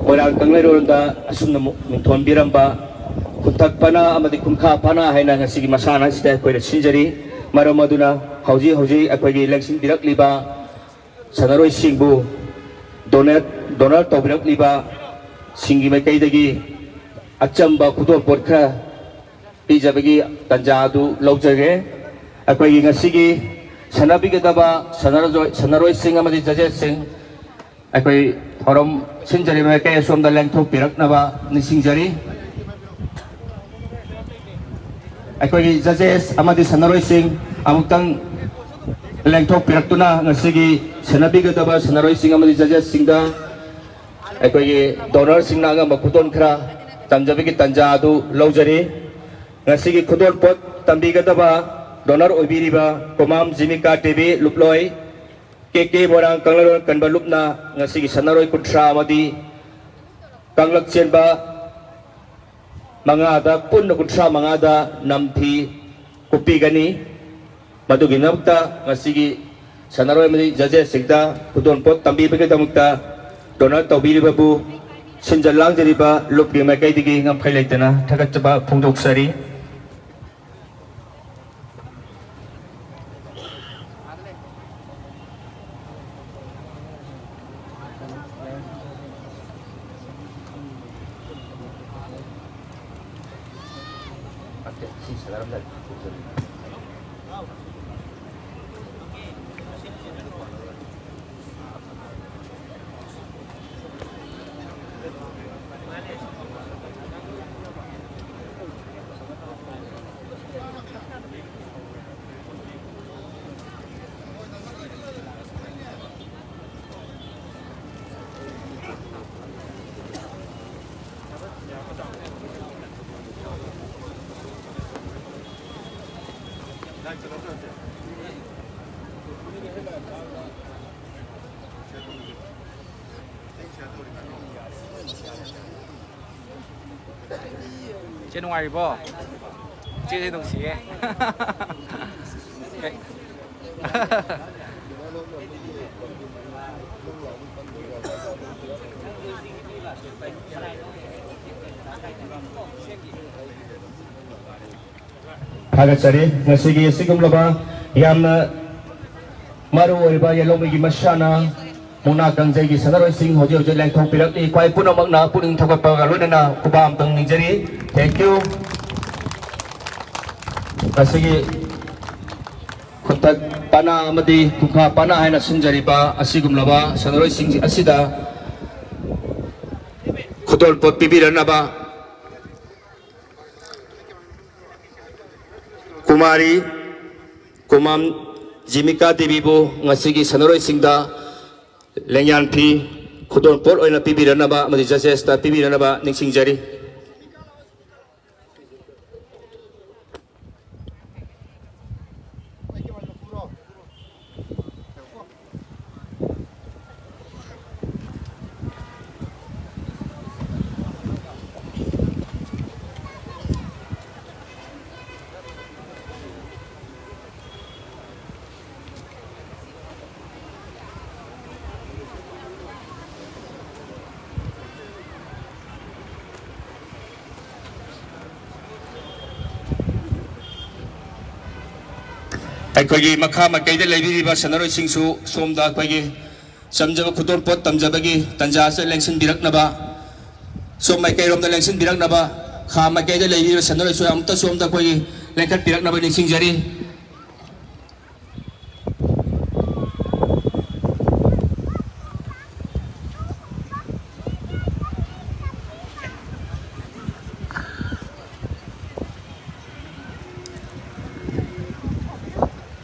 ꯃꯣꯏꯔꯥꯡ ꯀꯪꯂꯩꯔꯣꯟꯗ ꯑꯁꯨꯝꯅ ꯃꯨꯛ ꯃꯤꯡꯊꯣꯟꯕꯤꯔꯝꯕ ꯈꯨꯟꯊꯛ ꯄꯅꯥ ꯑꯃꯗꯤ ꯈꯨꯟꯈꯥ ꯄꯅꯥ ꯍꯥꯏꯅ ꯉꯁꯤꯒꯤ ꯃꯁꯥꯟꯅ ꯑꯁꯤꯗ ꯑꯩꯈꯣꯏꯅ ꯁꯤꯟꯖꯔꯤ꯫ ꯃꯔꯝ ꯑꯗꯨꯅ ꯍꯧꯖꯤꯛ ꯍꯧꯖꯤꯛ ꯑꯩꯈꯣꯏꯒꯤ ꯂꯦꯡꯁꯤꯟꯕꯤꯔꯛꯂꯤꯕ ꯁꯥꯟꯅꯔꯣꯏꯁꯤꯡꯕꯨ ꯗꯣꯅꯦꯠ, ꯗꯣꯅꯔ ꯇꯧꯕꯤꯔꯛꯂꯤꯕ ꯁꯤꯡꯒꯤ ꯃꯥꯏꯀꯩꯗꯒꯤ ꯑꯆꯝꯕ ꯈꯨꯗꯣꯜꯄꯣꯠ ꯈꯔ ꯄꯤꯖꯕꯒꯤ ꯇꯥꯟꯖꯥ ꯑꯗꯨ ꯂꯧꯖꯒꯦ꯫ ꯑꯩꯈꯣꯏꯒꯤ ꯉꯁꯤꯒꯤ ꯁꯥꯟꯅꯕꯤꯒꯗꯕ ꯁꯥꯟꯅꯔꯣꯏ-, ꯁꯥꯟꯅꯔꯣꯏꯁꯤꯡ ꯑꯃꯗꯤ ꯖꯖꯦꯁꯁꯤꯡ ꯑꯩꯈꯣꯏ ꯊꯧꯔꯝ ꯁꯤꯟꯖꯔꯤꯕ ꯃꯥꯏꯀꯩ ꯑꯁꯣꯝꯗ ꯂꯦꯡꯊꯣꯛꯄꯤꯔꯛꯅꯕ ꯅꯤꯡꯁꯤꯡꯖꯔꯤ꯫ ꯑꯩꯈꯣꯏꯒꯤ ꯖꯖꯦꯁ ꯑꯃꯗꯤ ꯁꯥꯟꯅꯔꯣꯏꯁꯤꯡ ꯑꯃꯨꯛꯇꯪ ꯂꯦꯡꯊꯣꯛꯄꯤꯔꯛꯇꯨꯅ ꯉꯁꯤꯒꯤ ꯁꯥꯟꯅꯕꯤꯒꯗꯕ ꯁꯥꯟꯅꯔꯣꯏꯁꯤꯡ ꯑꯃꯗꯤ ꯖꯖꯦꯁꯁꯤꯡꯗ ꯑꯩꯈꯣꯏꯒꯤ ꯗꯣꯅꯔꯁꯤꯡꯅ ꯑꯉꯝꯕ ꯈꯨꯗꯣꯜ ꯈꯔ ꯇꯝꯖꯕꯒꯤ ꯇꯥꯟꯖꯥ ꯑꯗꯨ ꯂꯧꯖꯔꯤ꯫ ꯉꯁꯤꯒꯤ ꯈꯨꯗꯣꯜ ꯄꯣꯠ ꯇꯝꯕꯤꯒꯗꯕ ꯗꯣꯅꯔ ꯑꯣꯏꯕꯤꯔꯤꯕ ꯀꯣꯃꯥꯝ ꯖꯤꯃꯤꯀꯥ ꯇꯦꯕꯤ ꯂꯨꯞꯂꯣꯏ, ꯀꯦ ꯀꯦ ꯃꯣꯏꯔꯥꯡ ꯀꯪꯂꯩꯔꯣꯜ ꯀꯟꯕ ꯂꯨꯞꯅ ꯉꯁꯤꯒꯤ ꯁꯥꯟꯅꯔꯣꯏ ꯀꯨꯟꯊ꯭ꯔꯥ ꯑꯃꯗꯤ ꯀꯥꯡꯂꯛ ꯆꯦꯟꯕ ꯃꯉꯥꯗ, ꯄꯨꯟꯅ ꯀꯨꯟꯊ꯭ꯔꯥ ꯃꯉꯥꯗ ꯅꯝꯊꯤ ꯀꯨꯞꯄꯤꯒꯅꯤ꯫ ꯃꯗꯨꯒꯤꯗꯃꯛꯇ ꯉꯁꯤꯒꯤ ꯁꯥꯟꯅꯔꯣꯏ ꯑꯃꯗꯤ ꯖꯖꯦꯁꯁꯤꯡꯗ ꯈꯨꯗꯣꯜ ꯄꯣꯠ ꯇꯝꯕꯤꯕꯒꯤꯗꯃꯛꯇ ꯗꯣꯅꯔ ꯇꯧꯕꯤꯔꯤꯕꯕꯨ ꯁꯤꯟꯖ ꯂꯥꯡꯖꯔꯤꯕ ꯂꯨꯞꯀꯤ ꯃꯥꯏꯀꯩꯗꯒꯤ ꯉꯝꯈꯩ ꯂꯩꯇꯅ ꯊꯥꯒꯠꯆꯕ ꯐꯣꯡꯗꯣꯛꯆꯔꯤ꯫ ꯏꯆꯦ ꯅꯨꯡꯉꯥꯏꯔꯤꯕꯣ? ꯏꯆꯦꯁꯦ ꯅꯨꯡꯁꯤꯌꯦ꯫ ꯊꯥꯒꯠꯆꯔꯤ꯫ ꯉꯁꯤꯒꯤ ꯑꯁꯤꯒꯨꯝꯂꯕ ꯌꯥꯝꯅ ꯃꯔꯨ ꯑꯣꯏꯔꯤꯕ ꯌꯦꯜꯍꯧꯃꯤꯒꯤ ꯃꯁꯥꯟꯅ ꯃꯨꯛꯅꯥ ꯀꯥꯡꯖꯩꯒꯤ ꯁꯥꯟꯅꯔꯣꯏꯁꯤꯡ ꯍꯧꯖꯤꯛ ꯍꯧꯖꯤꯛ ꯂꯦꯡꯊꯣꯛꯄꯤꯔꯛꯂꯤ꯫ ꯈ꯭ꯋꯥꯏ ꯄꯨꯝꯅꯃꯛꯅ ꯄꯨꯛꯅꯤꯡ ꯊꯧꯒꯠꯄꯒ ꯂꯣꯏꯅꯅ ꯈꯨꯕꯥꯝ ꯑꯃꯇꯪ ꯅꯤꯖꯔꯤ꯫ Thank you꯫ ꯉꯁꯤꯒꯤ ꯈꯨꯠꯇꯛ ꯄꯅꯥ ꯑꯃꯗꯤ ꯈꯨꯈꯥ ꯄꯅꯥ ꯍꯥꯏꯅ ꯁꯤꯟꯖꯔꯤꯕ ꯑꯁꯤꯒꯨꯝꯂꯕ ꯁꯥꯟꯅꯔꯣꯏꯁꯤꯡ ꯑꯁꯤꯗ ꯈꯨꯗꯣꯜꯄꯣꯠ ꯄꯤꯕꯤꯔꯛꯅꯕ ꯀꯨꯃꯥꯔꯤ ꯀꯨꯃꯥꯝ ꯖꯤꯃꯤꯀꯥ ꯗꯦꯕꯤꯕꯨ ꯉꯁꯤꯒꯤ ꯁꯥꯟꯅꯔꯣꯏꯁꯤꯡꯗ ꯂꯦꯡꯌꯥꯟ ꯐꯤ ꯈꯨꯗꯣꯜꯄꯣꯠ ꯑꯣꯏꯅ ꯄꯤꯕꯤꯔꯛꯅꯕ ꯑꯃꯗꯤ judges ꯇ ꯄꯤꯕꯤꯔꯛꯅꯕ ꯅꯤꯡꯁꯤꯡꯖꯔꯤ꯫ ꯑꯩꯈꯣꯏꯒꯤ ꯃꯈꯥ ꯃꯥꯏꯀꯩꯗ ꯂꯩꯕꯤꯔꯤꯕ ꯁꯥꯟꯅꯔꯣꯏꯁꯤꯡꯁꯨ ꯁꯣꯝꯗ ꯑꯩꯈꯣꯏꯒꯤ ꯆꯝꯖꯕ ꯈꯨꯗꯣꯜꯄꯣꯠ ꯇꯝꯖꯕꯒꯤ ꯇꯟꯖꯥ ꯑꯁꯤꯗ ꯂꯦꯡꯁꯤꯟꯕꯤꯔꯛꯅꯕ, ꯁꯣꯝ ꯃꯥꯏꯀꯩꯔꯣꯝꯗ ꯂꯦꯡꯁꯤꯟꯕꯤꯔꯛꯅꯕ, ꯈꯥ ꯃꯥꯏꯀꯩꯗ ꯂꯩꯕꯤꯔꯤꯕ ꯁꯥꯟꯅꯔꯣꯏꯁꯨ ꯑꯃꯨꯛꯇ ꯁꯣꯝꯗ ꯑꯩꯈꯣꯏꯒꯤ ꯂꯦꯡꯈꯠꯄꯤꯔꯛꯅꯕ ꯅꯤꯡꯁꯤꯡꯖꯔꯤ꯫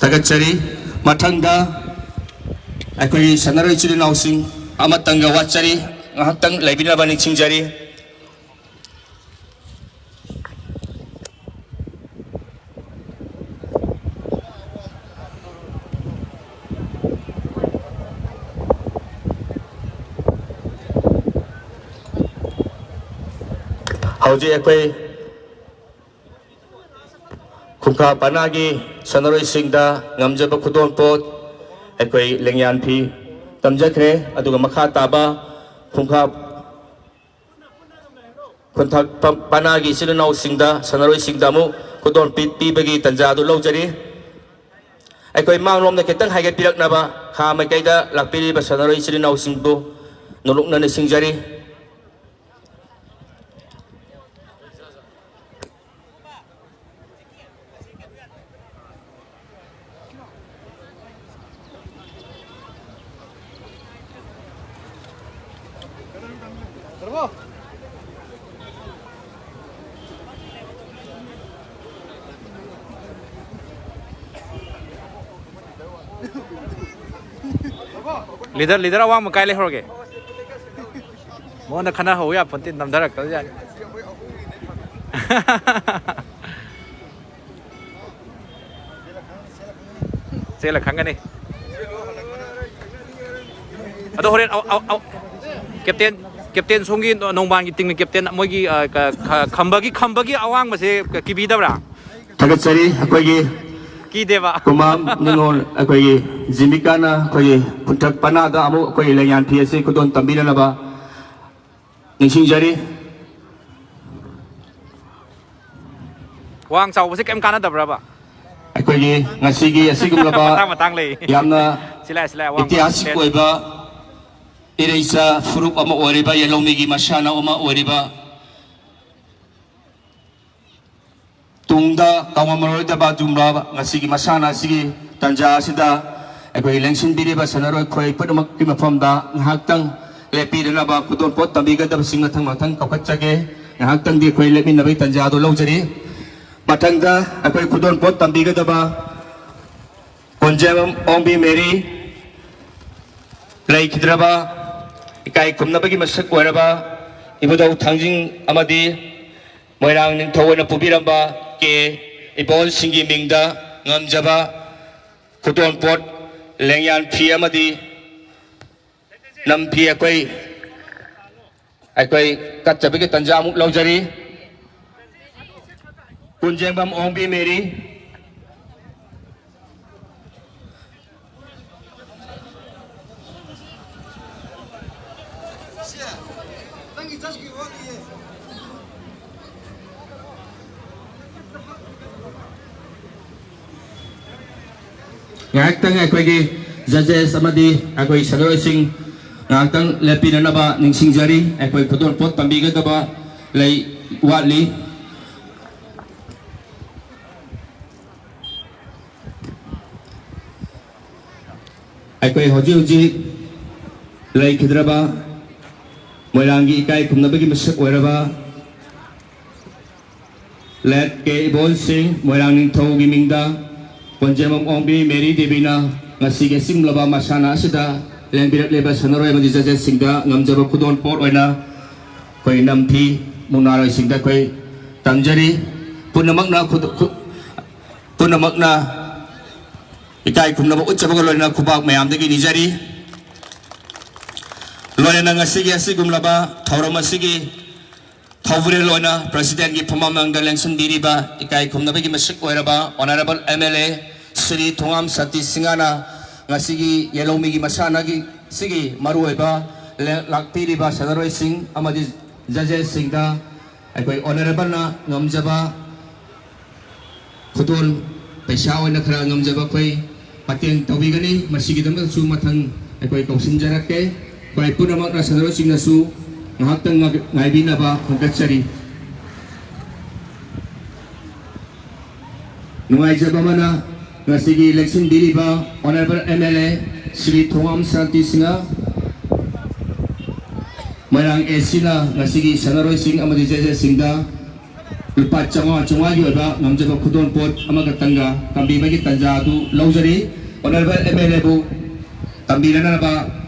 ꯊꯥꯒꯠꯆꯔꯤ꯫ ꯃꯊꯪꯗ ꯑꯩꯈꯣꯏꯒꯤ ꯁꯥꯟꯅꯔꯣꯏ ꯏꯆꯤꯜ ꯏꯅꯥꯎꯁꯤꯡ ꯑꯃꯇꯪꯒ ꯋꯥꯠꯆꯔꯤ, ꯉꯥꯏꯍꯥꯛꯇꯪ ꯂꯩꯕꯤꯅꯕ ꯅꯤꯡꯁꯤꯡꯖꯔꯤ꯫ ꯍꯧꯖꯤꯛ ꯑꯩꯈꯣꯏ ꯈꯨꯟꯈꯥ ꯄꯅꯥꯒꯤ ꯁꯥꯟꯅꯔꯣꯏꯁꯤꯡꯗ ꯉꯝꯖꯕ ꯈꯨꯗꯣꯜꯄꯣꯠ ꯑꯩꯈꯣꯏ ꯂꯦꯡꯌꯥꯟ ꯐꯤ ꯇꯝꯖꯈ꯭ꯔꯦ꯫ ꯑꯗꯨꯒ ꯃꯈꯥ ꯇꯥꯕ ꯈꯨꯟꯈꯥ ꯈꯨꯟꯊꯛ ꯄ-, ꯄꯅꯥꯒꯤ ꯏꯆꯤꯜ ꯏꯅꯥꯎꯁꯤꯡꯗ, ꯁꯥꯟꯅꯔꯣꯏꯁꯤꯡꯗ ꯑꯃꯨꯛ ꯈꯨꯗꯣꯜ ꯄꯤ-, ꯄꯤꯕꯒꯤ ꯇꯥꯟꯖꯥ ꯑꯗꯨ ꯂꯧꯖꯔꯤ꯫ ꯑꯩꯈꯣꯏ ꯃꯥꯡꯂꯣꯝꯗ ꯈꯤꯇꯪ ꯍꯥꯏꯒꯠꯄꯤꯔꯛꯅꯕ ꯈꯥ ꯃꯥꯏꯀꯩꯗ ꯂꯥꯛꯄꯤꯔꯤꯕ ꯁꯥꯟꯅꯔꯣꯏ ꯏꯆꯤꯜ ꯏꯅꯥꯎꯁꯤꯡꯕꯨ ꯅꯣꯂꯨꯛꯅ ꯅꯤꯡꯁꯤꯡꯖꯔꯤ꯫ ꯂꯤꯗꯔ, ꯂꯤꯗꯔ ꯑꯋꯥꯡꯕ ꯀꯥꯏ ꯂꯩꯍꯧꯔꯒꯦ? ꯃꯉꯣꯟꯗ ꯈꯟꯅꯍꯧ ꯌꯥꯄꯣꯟꯇꯦ, ꯅꯝꯊꯔꯛꯇꯕꯖꯥꯠꯅꯤ꯫ ꯆꯦꯜꯂ ꯈꯪꯒꯅꯤ꯫ ꯑꯗꯣ ꯍꯣꯔꯦꯟ ꯑꯧ, ꯑꯧ, ꯑꯧ, ꯀꯦꯞꯇꯦꯟ, ꯀꯦꯞꯇꯦꯟ ꯁꯣꯝꯒꯤ ꯅꯣꯡꯕꯥꯟꯒꯤ ꯇꯤꯝꯒꯤ ꯀꯦꯞꯇꯦꯟ, ꯃꯣꯏꯒꯤ, ꯑ, ꯀ-, ꯈ-, ꯈꯝꯕꯒꯤ, ꯈꯝꯕꯒꯤ ꯑꯋꯥꯡꯕꯁꯦ ꯀꯤꯕꯤꯗꯕ꯭ꯔꯥ? ꯊꯥꯒꯠꯆꯔꯤ꯫ ꯑꯩꯈꯣꯏꯒꯤ ꯀꯤꯗꯦꯕ꯫ ꯀꯨꯃꯥꯝ ꯅꯤꯉꯣꯜ, ꯑꯩꯈꯣꯏꯒꯤ ꯖꯤꯃꯤꯀꯥꯅ ꯑꯩꯈꯣꯏꯒꯤ ꯈꯨꯟꯊꯛ ꯄꯅꯥꯗ ꯑꯃꯨꯛ ꯑꯩꯈꯣꯏꯒꯤ ꯂꯦꯡꯌꯥꯟ ꯐꯤ ꯑꯁꯤ ꯈꯨꯗꯣꯜ ꯇꯝꯕꯤꯅꯅꯕ ꯅꯤꯡꯁꯤꯡꯖꯔꯤ꯫ ꯋꯥꯡ ꯆꯥꯎꯕꯁꯦ ꯀꯩꯝ ꯀꯥꯟꯅꯗꯕ꯭ꯔꯕ? ꯑꯩꯈꯣꯏꯒꯤ ꯉꯁꯤꯒꯤ ꯑꯁꯤꯒꯨꯝꯂꯕ ꯃꯇꯥꯡ ꯃꯇꯥꯡ ꯂꯩ꯫ ꯌꯥꯝꯅ ꯁꯤ ꯂꯥꯛꯑꯦ, ꯁꯤ ꯂꯥꯛꯑꯦ, ꯑꯋꯥꯡꯕ ꯏꯇꯤꯍꯥꯁꯤꯛ ꯐꯦꯟ꯫ ꯑꯣꯏꯕ, ꯏꯔꯩꯆꯥ ꯐꯨꯔꯨꯞ ꯑꯃ ꯑꯣꯏꯔꯤꯕ, ꯌꯦꯂꯧꯃꯤꯒꯤ ꯃꯁꯥꯟꯅ ꯑꯃ ꯑꯣꯏꯔꯤꯕ, ꯇꯨꯡꯗ ꯀꯥꯎꯉꯝꯃꯔꯣꯏꯗꯕ ꯑꯗꯨꯒꯨꯝꯕ ꯉꯁꯤꯒꯤ ꯃꯁꯥꯟꯅ ꯑꯁꯤꯒꯤ ꯇꯥꯟꯖꯥ ꯑꯁꯤꯗ ꯑꯩꯈꯣꯏ ꯂꯦꯡꯁꯤꯟꯕꯤꯔꯤꯕ ꯁꯥꯟꯅꯔꯣꯏ ꯑꯩꯈꯣꯏ ꯄꯨꯝꯅꯃꯛꯀꯤ ꯃꯐꯝꯗ ꯉꯥꯏꯍꯥꯛꯇꯪ ꯂꯦꯞꯄꯤꯗꯅꯕ ꯈꯨꯗꯣꯜꯄꯣꯠ ꯇꯝꯕꯤꯒꯗꯕꯁꯤꯡ ꯃꯊꯪ ꯃꯊꯪ ꯀꯧꯈꯠꯆꯒꯦ꯫ ꯉꯥꯏꯍꯥꯛꯇꯪꯗꯤ ꯑꯩꯈꯣꯏ ꯂꯦꯞꯃꯤꯟꯅꯕꯒꯤ ꯇꯥꯟꯖꯥ ꯑꯗꯨ ꯂꯧꯖꯔꯤ꯫ ꯃꯊꯪꯗ ꯑꯩꯈꯣꯏ ꯈꯨꯗꯣꯜꯄꯣꯠ ꯇꯝꯕꯤꯒꯗꯕ ꯀꯣꯟꯖꯦꯝ ꯑꯣꯡꯕꯤ ꯃꯦꯔꯤ, ꯂꯩꯈꯤꯗ꯭ꯔꯕ ꯏꯀꯥꯏ ꯈꯨꯝꯅꯕꯒꯤ ꯃꯁꯛ ꯑꯣꯏꯔꯕ ꯏꯕꯨꯙꯧ ꯊꯥꯡꯖꯤꯡ ꯑꯃꯗꯤ ꯃꯣꯏꯔꯥꯡ ꯅꯤꯡꯊꯧ ꯑꯣꯏꯅ ꯄꯨꯕꯤꯔꯝꯕ ꯀꯦ ꯏꯕꯣꯟꯁꯤꯡꯒꯤ ꯃꯤꯡꯗ ꯉꯝꯖꯕ ꯈꯨꯗꯣꯜꯄꯣꯠ, ꯂꯦꯡꯌꯥꯟ ꯐꯤ ꯑꯃꯗꯤ ꯅꯝꯐꯤ ꯑꯩꯈꯣꯏ ꯑꯩꯈꯣꯏ ꯀꯠꯆꯕꯒꯤ ꯇꯟꯖꯥ ꯑꯃꯨꯛ ꯂꯧꯖꯔꯤ꯫ ꯀꯨꯟꯖꯦꯡꯕꯝ ꯑꯣꯡꯕꯤ ꯃꯦꯔꯤ꯫ ꯉꯥꯏꯍꯥꯛꯇꯪ ꯑꯩꯈꯣꯏꯒꯤ judges ꯑꯃꯗꯤ ꯑꯩꯈꯣꯏ ꯁꯥꯟꯅꯔꯣꯏꯁꯤꯡ ꯉꯥꯏꯍꯥꯛꯇꯪ ꯂꯦꯞꯄꯤꯅꯅꯕ ꯅꯤꯡꯁꯤꯡꯖꯔꯤ꯫ ꯑꯩꯈꯣꯏ ꯈꯨꯗꯣꯜꯄꯣꯠ ꯇꯝꯕꯤꯒꯗꯕ ꯂꯩ, ꯋꯥꯠꯂꯤ꯫ ꯑꯩꯈꯣꯏ ꯍꯧꯖꯤꯛ ꯍꯧꯖꯤꯛ ꯂꯩꯈꯤꯗ꯭ꯔꯕ ꯃꯣꯏꯔꯥꯡꯒꯤ ꯏꯀꯥꯏ ꯈꯨꯝꯅꯕꯒꯤ ꯃꯁꯛ ꯑꯣꯏꯔꯕ ꯂꯦꯠ ꯀꯦ ꯏꯕꯣꯜ ꯁꯤꯡ, ꯃꯣꯏꯔꯥꯡ ꯅꯤꯡꯊꯧꯒꯤ ꯃꯤꯡꯗ ꯀꯣꯟꯖꯦꯝꯕꯝ ꯑꯣꯡꯕꯤ ꯃꯦꯔꯤ ꯗꯦꯕꯤꯅ ꯉꯁꯤꯒꯤ ꯑꯁꯤꯒꯨꯝꯂꯕ ꯃꯁꯥꯟꯅ ꯑꯁꯤꯗ ꯂꯦꯡꯕꯤꯔꯛꯂꯤꯕ ꯁꯥꯟꯅꯔꯣꯏ ꯑꯃꯗꯤ judges ꯁꯤꯡꯗ ꯉꯝꯖꯕ ꯈꯨꯗꯣꯜꯄꯣꯠ ꯑꯣꯏꯅ ꯑꯩꯈꯣꯏ ꯅꯝꯐꯤ ꯃꯨꯛꯅꯥꯔꯣꯏꯁꯤꯡꯗ ꯑꯩꯈꯣꯏ ꯇꯝꯖꯔꯤ꯫ ꯄꯨꯝꯅꯃꯛꯅ ꯈꯨꯗ-, ꯈꯨ-, ꯄꯨꯝꯅꯃꯛꯅ ꯏꯀꯥꯏ ꯈꯨꯝꯅꯕ ꯎꯠꯆꯕꯒ ꯂꯣꯏꯅꯅ ꯈꯨꯕꯥꯛ ꯃꯌꯥꯝꯗꯒꯤ ꯅꯤꯖꯔꯤ꯫ ꯂꯣꯏꯅꯅ ꯉꯁꯤꯒꯤ ꯑꯁꯤꯒꯨꯝꯂꯕ ꯊꯧꯔꯝ ꯑꯁꯤꯒꯤ ꯊꯧꯕꯨꯔꯦꯜ ꯑꯣꯏꯅ president ꯀꯤ ꯐꯝꯐꯝ ꯃꯥꯡꯗ ꯂꯦꯡꯁꯤꯟꯕꯤꯔꯤꯕ ꯏꯀꯥꯏ ꯈꯨꯝꯅꯕꯒꯤ ꯃꯁꯛ ꯑꯣꯏꯔꯕ Honourable M L A Shri Thongam ꯁꯥꯟꯇꯤ ꯁꯤꯡꯍꯅ ꯉꯁꯤꯒꯤ ꯌꯦꯜꯍꯧꯃꯤꯒꯤ ꯃꯁꯥꯟꯅꯒꯤ ꯁꯤꯒꯤ ꯃꯔꯨꯑꯣꯏꯕ ꯂꯦ-, ꯂꯥꯛꯄꯤꯔꯤꯕ ꯁꯥꯟꯅꯔꯣꯏꯁꯤꯡ ꯑꯃꯗꯤ judges ꯁꯤꯡꯗ ꯑꯩꯈꯣꯏ Honourable ꯅ ꯉꯝꯖꯕ ꯈꯨꯗꯣꯜ ꯄꯩꯁꯥ ꯑꯣꯏꯅ ꯈꯔ ꯉꯝꯖꯕ ꯑꯩꯈꯣꯏ ꯃꯇꯦꯡ ꯇꯧꯕꯤꯒꯅꯤ꯫ ꯃꯁꯤꯒꯤꯗꯃꯛꯇꯁꯨ ꯃꯊꯪ ꯑꯩꯈꯣꯏ ꯀꯧꯁꯤꯟꯖꯔꯛꯀꯦ꯫ ꯑꯩꯈꯣꯏ ꯄꯨꯝꯅꯃꯛꯅ ꯁꯥꯟꯅꯔꯣꯏꯁꯤꯡꯅꯁꯨ ꯉꯥꯏꯍꯥꯛꯇꯪ ꯉꯥꯏ-, ꯉꯥꯏꯕꯤꯅꯕ ꯍꯣꯡꯗꯠꯆꯔꯤ꯫ ꯅꯨꯡꯉꯥꯏꯖꯕ ꯑꯃꯅ ꯉꯁꯤꯒꯤ ꯂꯦꯡꯁꯤꯟꯕꯤꯔꯤꯕ Honourable M L A Shri Thongam Shanti Singh, Moirang A C ꯅ ꯉꯁꯤꯒꯤ ꯁꯥꯟꯅꯔꯣꯏꯁꯤꯡ ꯑꯃꯗꯤ judges ꯁꯤꯡꯗ ꯂꯨꯄꯥ ꯆꯥꯝꯃꯉꯥ ꯆꯥꯝꯃꯉꯥꯒꯤ ꯑꯣꯏꯕ ꯉꯝꯖꯕ ꯈꯨꯗꯣꯜꯄꯣꯠ ꯑꯃꯈꯛꯇꯪꯒ ꯇꯝꯕꯤꯕꯒꯤ ꯇꯟꯖꯥ ꯑꯗꯨ ꯂꯧꯖꯔꯤ꯫ Honourable M L A ꯕꯨ ꯇꯝꯕꯤꯔꯛꯅꯕ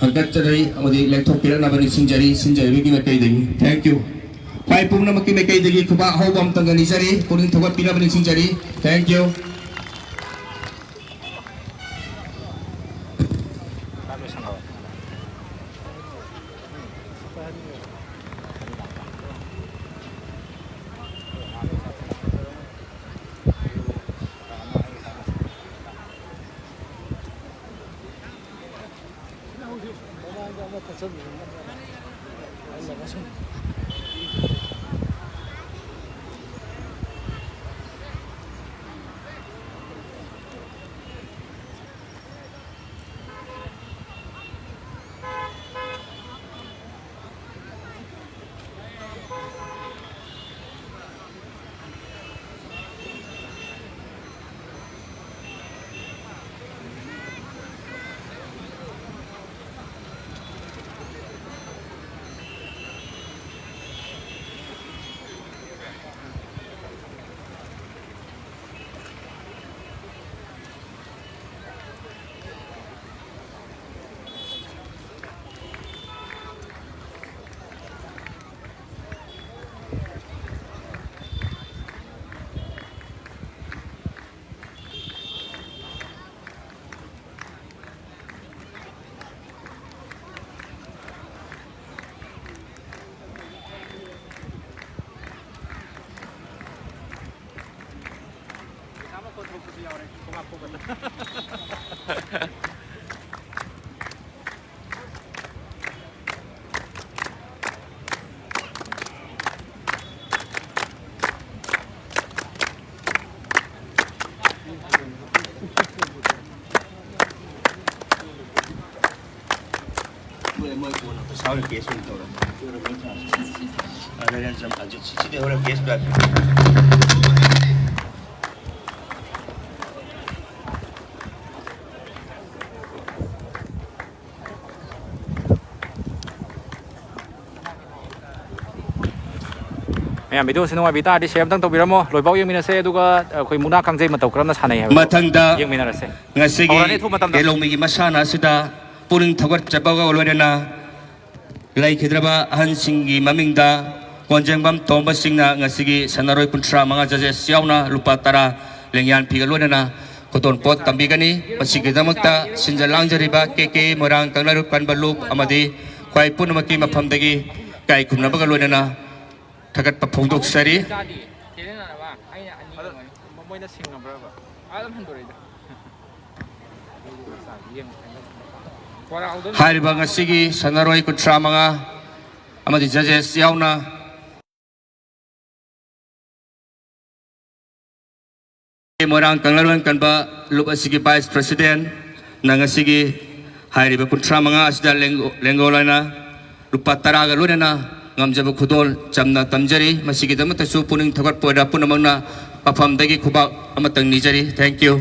ꯍꯪꯒꯠꯆꯔꯤ ꯑꯃꯗꯤ ꯂꯦꯡꯊꯣꯛꯄꯤꯔꯛꯅꯕ ꯅꯤꯡꯁꯤꯡꯖꯔꯤ, ꯁꯤꯟꯖꯔꯤꯕꯒꯤ ꯃꯥꯏꯀꯩꯗꯒꯤ꯫ Thank you꯫ ꯈ꯭ꯋꯥꯏ ꯄꯨꯝꯅꯃꯛꯀꯤ ꯃꯥꯏꯀꯩꯗꯒꯤ ꯈꯨꯕꯥꯛ ꯑꯍꯧꯕ ꯑꯃꯇꯪꯒ ꯅꯤꯖꯔꯤ, ꯄꯨꯛꯅꯤꯡ ꯊꯧꯒꯠꯄꯤꯅꯕ ꯅꯤꯡꯁꯤꯡꯖꯔꯤ꯫ Thank you꯫ ꯃꯣꯏ, ꯃꯣꯏ ꯀꯣꯟꯅ ꯄꯩꯁꯥ ꯑꯣꯏꯅ cash ꯑꯣꯏꯅ ꯇꯧꯔꯒꯦ꯫ ꯑꯗꯨꯅ ꯁꯨꯝ ꯍꯧꯖꯤꯛ ꯁꯤꯁꯤꯗꯤ ꯍꯣꯔꯦꯟ cash back꯫ ꯃꯌꯥꯝ video ꯁꯤ ꯅꯨꯡꯉꯥꯏꯕꯤ ꯇꯥꯔꯗꯤ share ꯑꯝꯇꯪ ꯇꯧꯕꯤꯔꯝꯃꯣ꯫ ꯂꯣꯏꯐꯥꯎ ꯌꯦꯡꯃꯤꯟꯅꯁꯦ, ꯑꯗꯨꯒ ꯑꯩꯈꯣꯏ ꯃꯨꯛꯅꯥ ꯀꯥꯡꯖꯩ ꯃꯇꯧ ꯀꯔꯝꯅ ꯁꯥꯟꯅꯩ ꯍꯥꯏꯕꯗꯣ ꯃꯊꯪꯗ ꯌꯦꯡꯃꯤꯟꯅꯔꯁꯦ꯫ ꯉꯁꯤꯒꯤ ꯍꯧꯔꯅꯤ, ꯑꯊꯨꯕ ꯃꯇꯝꯗ꯫ ꯌꯦꯂꯣꯡꯃꯤꯒꯤ ꯃꯁꯥꯟꯅ ꯑꯁꯤꯗ ꯄꯨꯛꯅꯤꯡ ꯊꯧꯒꯠꯆꯕꯒ ꯂꯣꯏꯅꯅ ꯂꯩꯈꯤꯗ꯭ꯔꯕ ꯑꯍꯟꯁꯤꯡꯒꯤ ꯃꯃꯤꯡꯗ ꯀꯣꯟꯖꯦꯡꯕꯝ ꯇꯣꯝꯕꯁꯤꯡꯅ ꯉꯁꯤꯒꯤ ꯁꯥꯟꯅꯔꯣꯏ ꯀꯨꯟꯊ꯭ꯔꯥ ꯃꯉꯥ judges ꯌꯥꯎꯅ ꯂꯨꯄꯥ ꯇꯔꯥ ꯂꯦꯡꯌꯥꯟ ꯐꯤꯒ ꯂꯣꯏꯅꯅ ꯈꯨꯗꯣꯜꯄꯣꯠ ꯇꯝꯕꯤꯒꯅꯤ꯫ ꯃꯁꯤꯒꯤꯗꯃꯛꯇ ꯁꯤꯟꯖ ꯂꯥꯡꯖꯔꯤꯕ ꯀꯦ ꯀꯦ ꯃꯣꯏꯔꯥꯡ ꯀꯪꯂꯩꯔꯣꯜ ꯀꯟꯕ ꯂꯨꯞ ꯑꯃꯗꯤ ꯚꯥꯏ ꯄꯨꯝꯅꯃꯛꯀꯤ ꯃꯐꯝꯗꯒꯤ ꯏꯀꯥꯏ ꯈꯨꯝꯅꯕꯒ ꯂꯣꯏꯅꯅ ꯊꯥꯒꯠꯄ ꯐꯣꯡꯗꯣꯛꯆꯔꯤ꯫ ꯆꯥꯗꯤꯌꯦ꯫ ꯇꯦꯂꯦꯟ ꯅꯥꯅ ꯃꯥ, ꯑꯩꯅ ꯑꯅꯤ ꯑꯗꯣ ꯌꯦꯡꯉꯅꯤ꯫ ꯃꯣꯏꯅ ꯁꯤꯡꯉꯕ꯭ꯔꯕ? ꯑꯗꯨꯝ ꯍꯟꯗꯣꯔꯛꯏꯗ꯫ ꯕꯣꯔꯥ ꯍꯧꯗꯣꯏ ꯍꯥꯏꯔꯤꯕ ꯉꯁꯤꯒꯤ ꯁꯥꯟꯅꯔꯣꯏ ꯀꯨꯟꯊ꯭ꯔꯥ ꯃꯉꯥ ꯑꯃꯗꯤ judges ꯌꯥꯎꯅ ꯃꯣꯏꯔꯥꯡ ꯀꯪꯂꯥꯔꯣꯟ ꯀꯟꯕ ꯂꯨꯞ ꯑꯁꯤꯒꯤ vice president ꯅ ꯉꯁꯤꯒꯤ ꯍꯥꯏꯔꯤꯕ ꯀꯨꯟꯊ꯭ꯔꯥ ꯃꯉꯥ ꯑꯁꯤꯗ ꯂꯦꯡꯒꯣ-, ꯂꯦꯡꯒꯣꯜ ꯑꯣꯏꯅ ꯂꯨꯄꯥ ꯇꯔꯥꯒ ꯂꯣꯏꯅꯅ ꯉꯝꯖꯕ ꯈꯨꯗꯣꯜ ꯆꯝꯅ ꯇꯝꯖꯔꯤ꯫ ꯃꯁꯤꯒꯤꯗꯃꯛꯇꯁꯨ ꯄꯨꯛꯅꯤꯡ ꯊꯧꯒꯠꯄ ꯑꯣꯏꯅ ꯄꯨꯝꯅꯃꯛꯅ ꯃꯐꯝꯗꯒꯤ ꯈꯨꯕꯥꯛ ꯑꯃꯇꯪ ꯅꯤꯖꯔꯤ꯫ Thank you꯫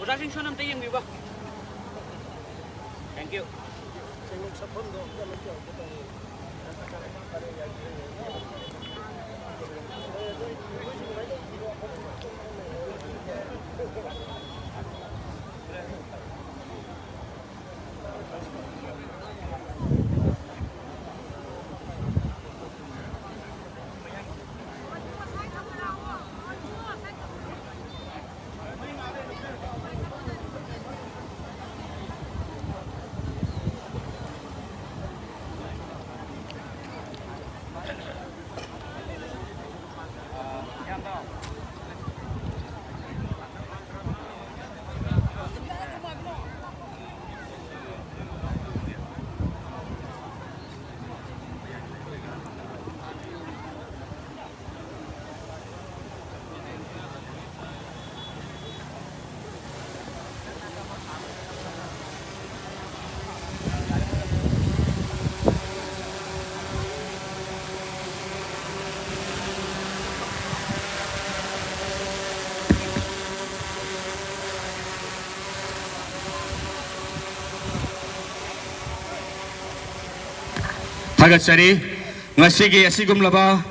ꯑꯣꯖꯥꯁꯤꯡ ꯁꯣꯝ ꯑꯝꯇ ꯌꯦꯡꯕꯤꯕ꯫ Thank you꯫ ꯊꯥꯒꯠꯆꯔꯤ꯫ ꯉꯁꯤꯒꯤ ꯑꯁꯤꯒꯨꯝꯂꯕ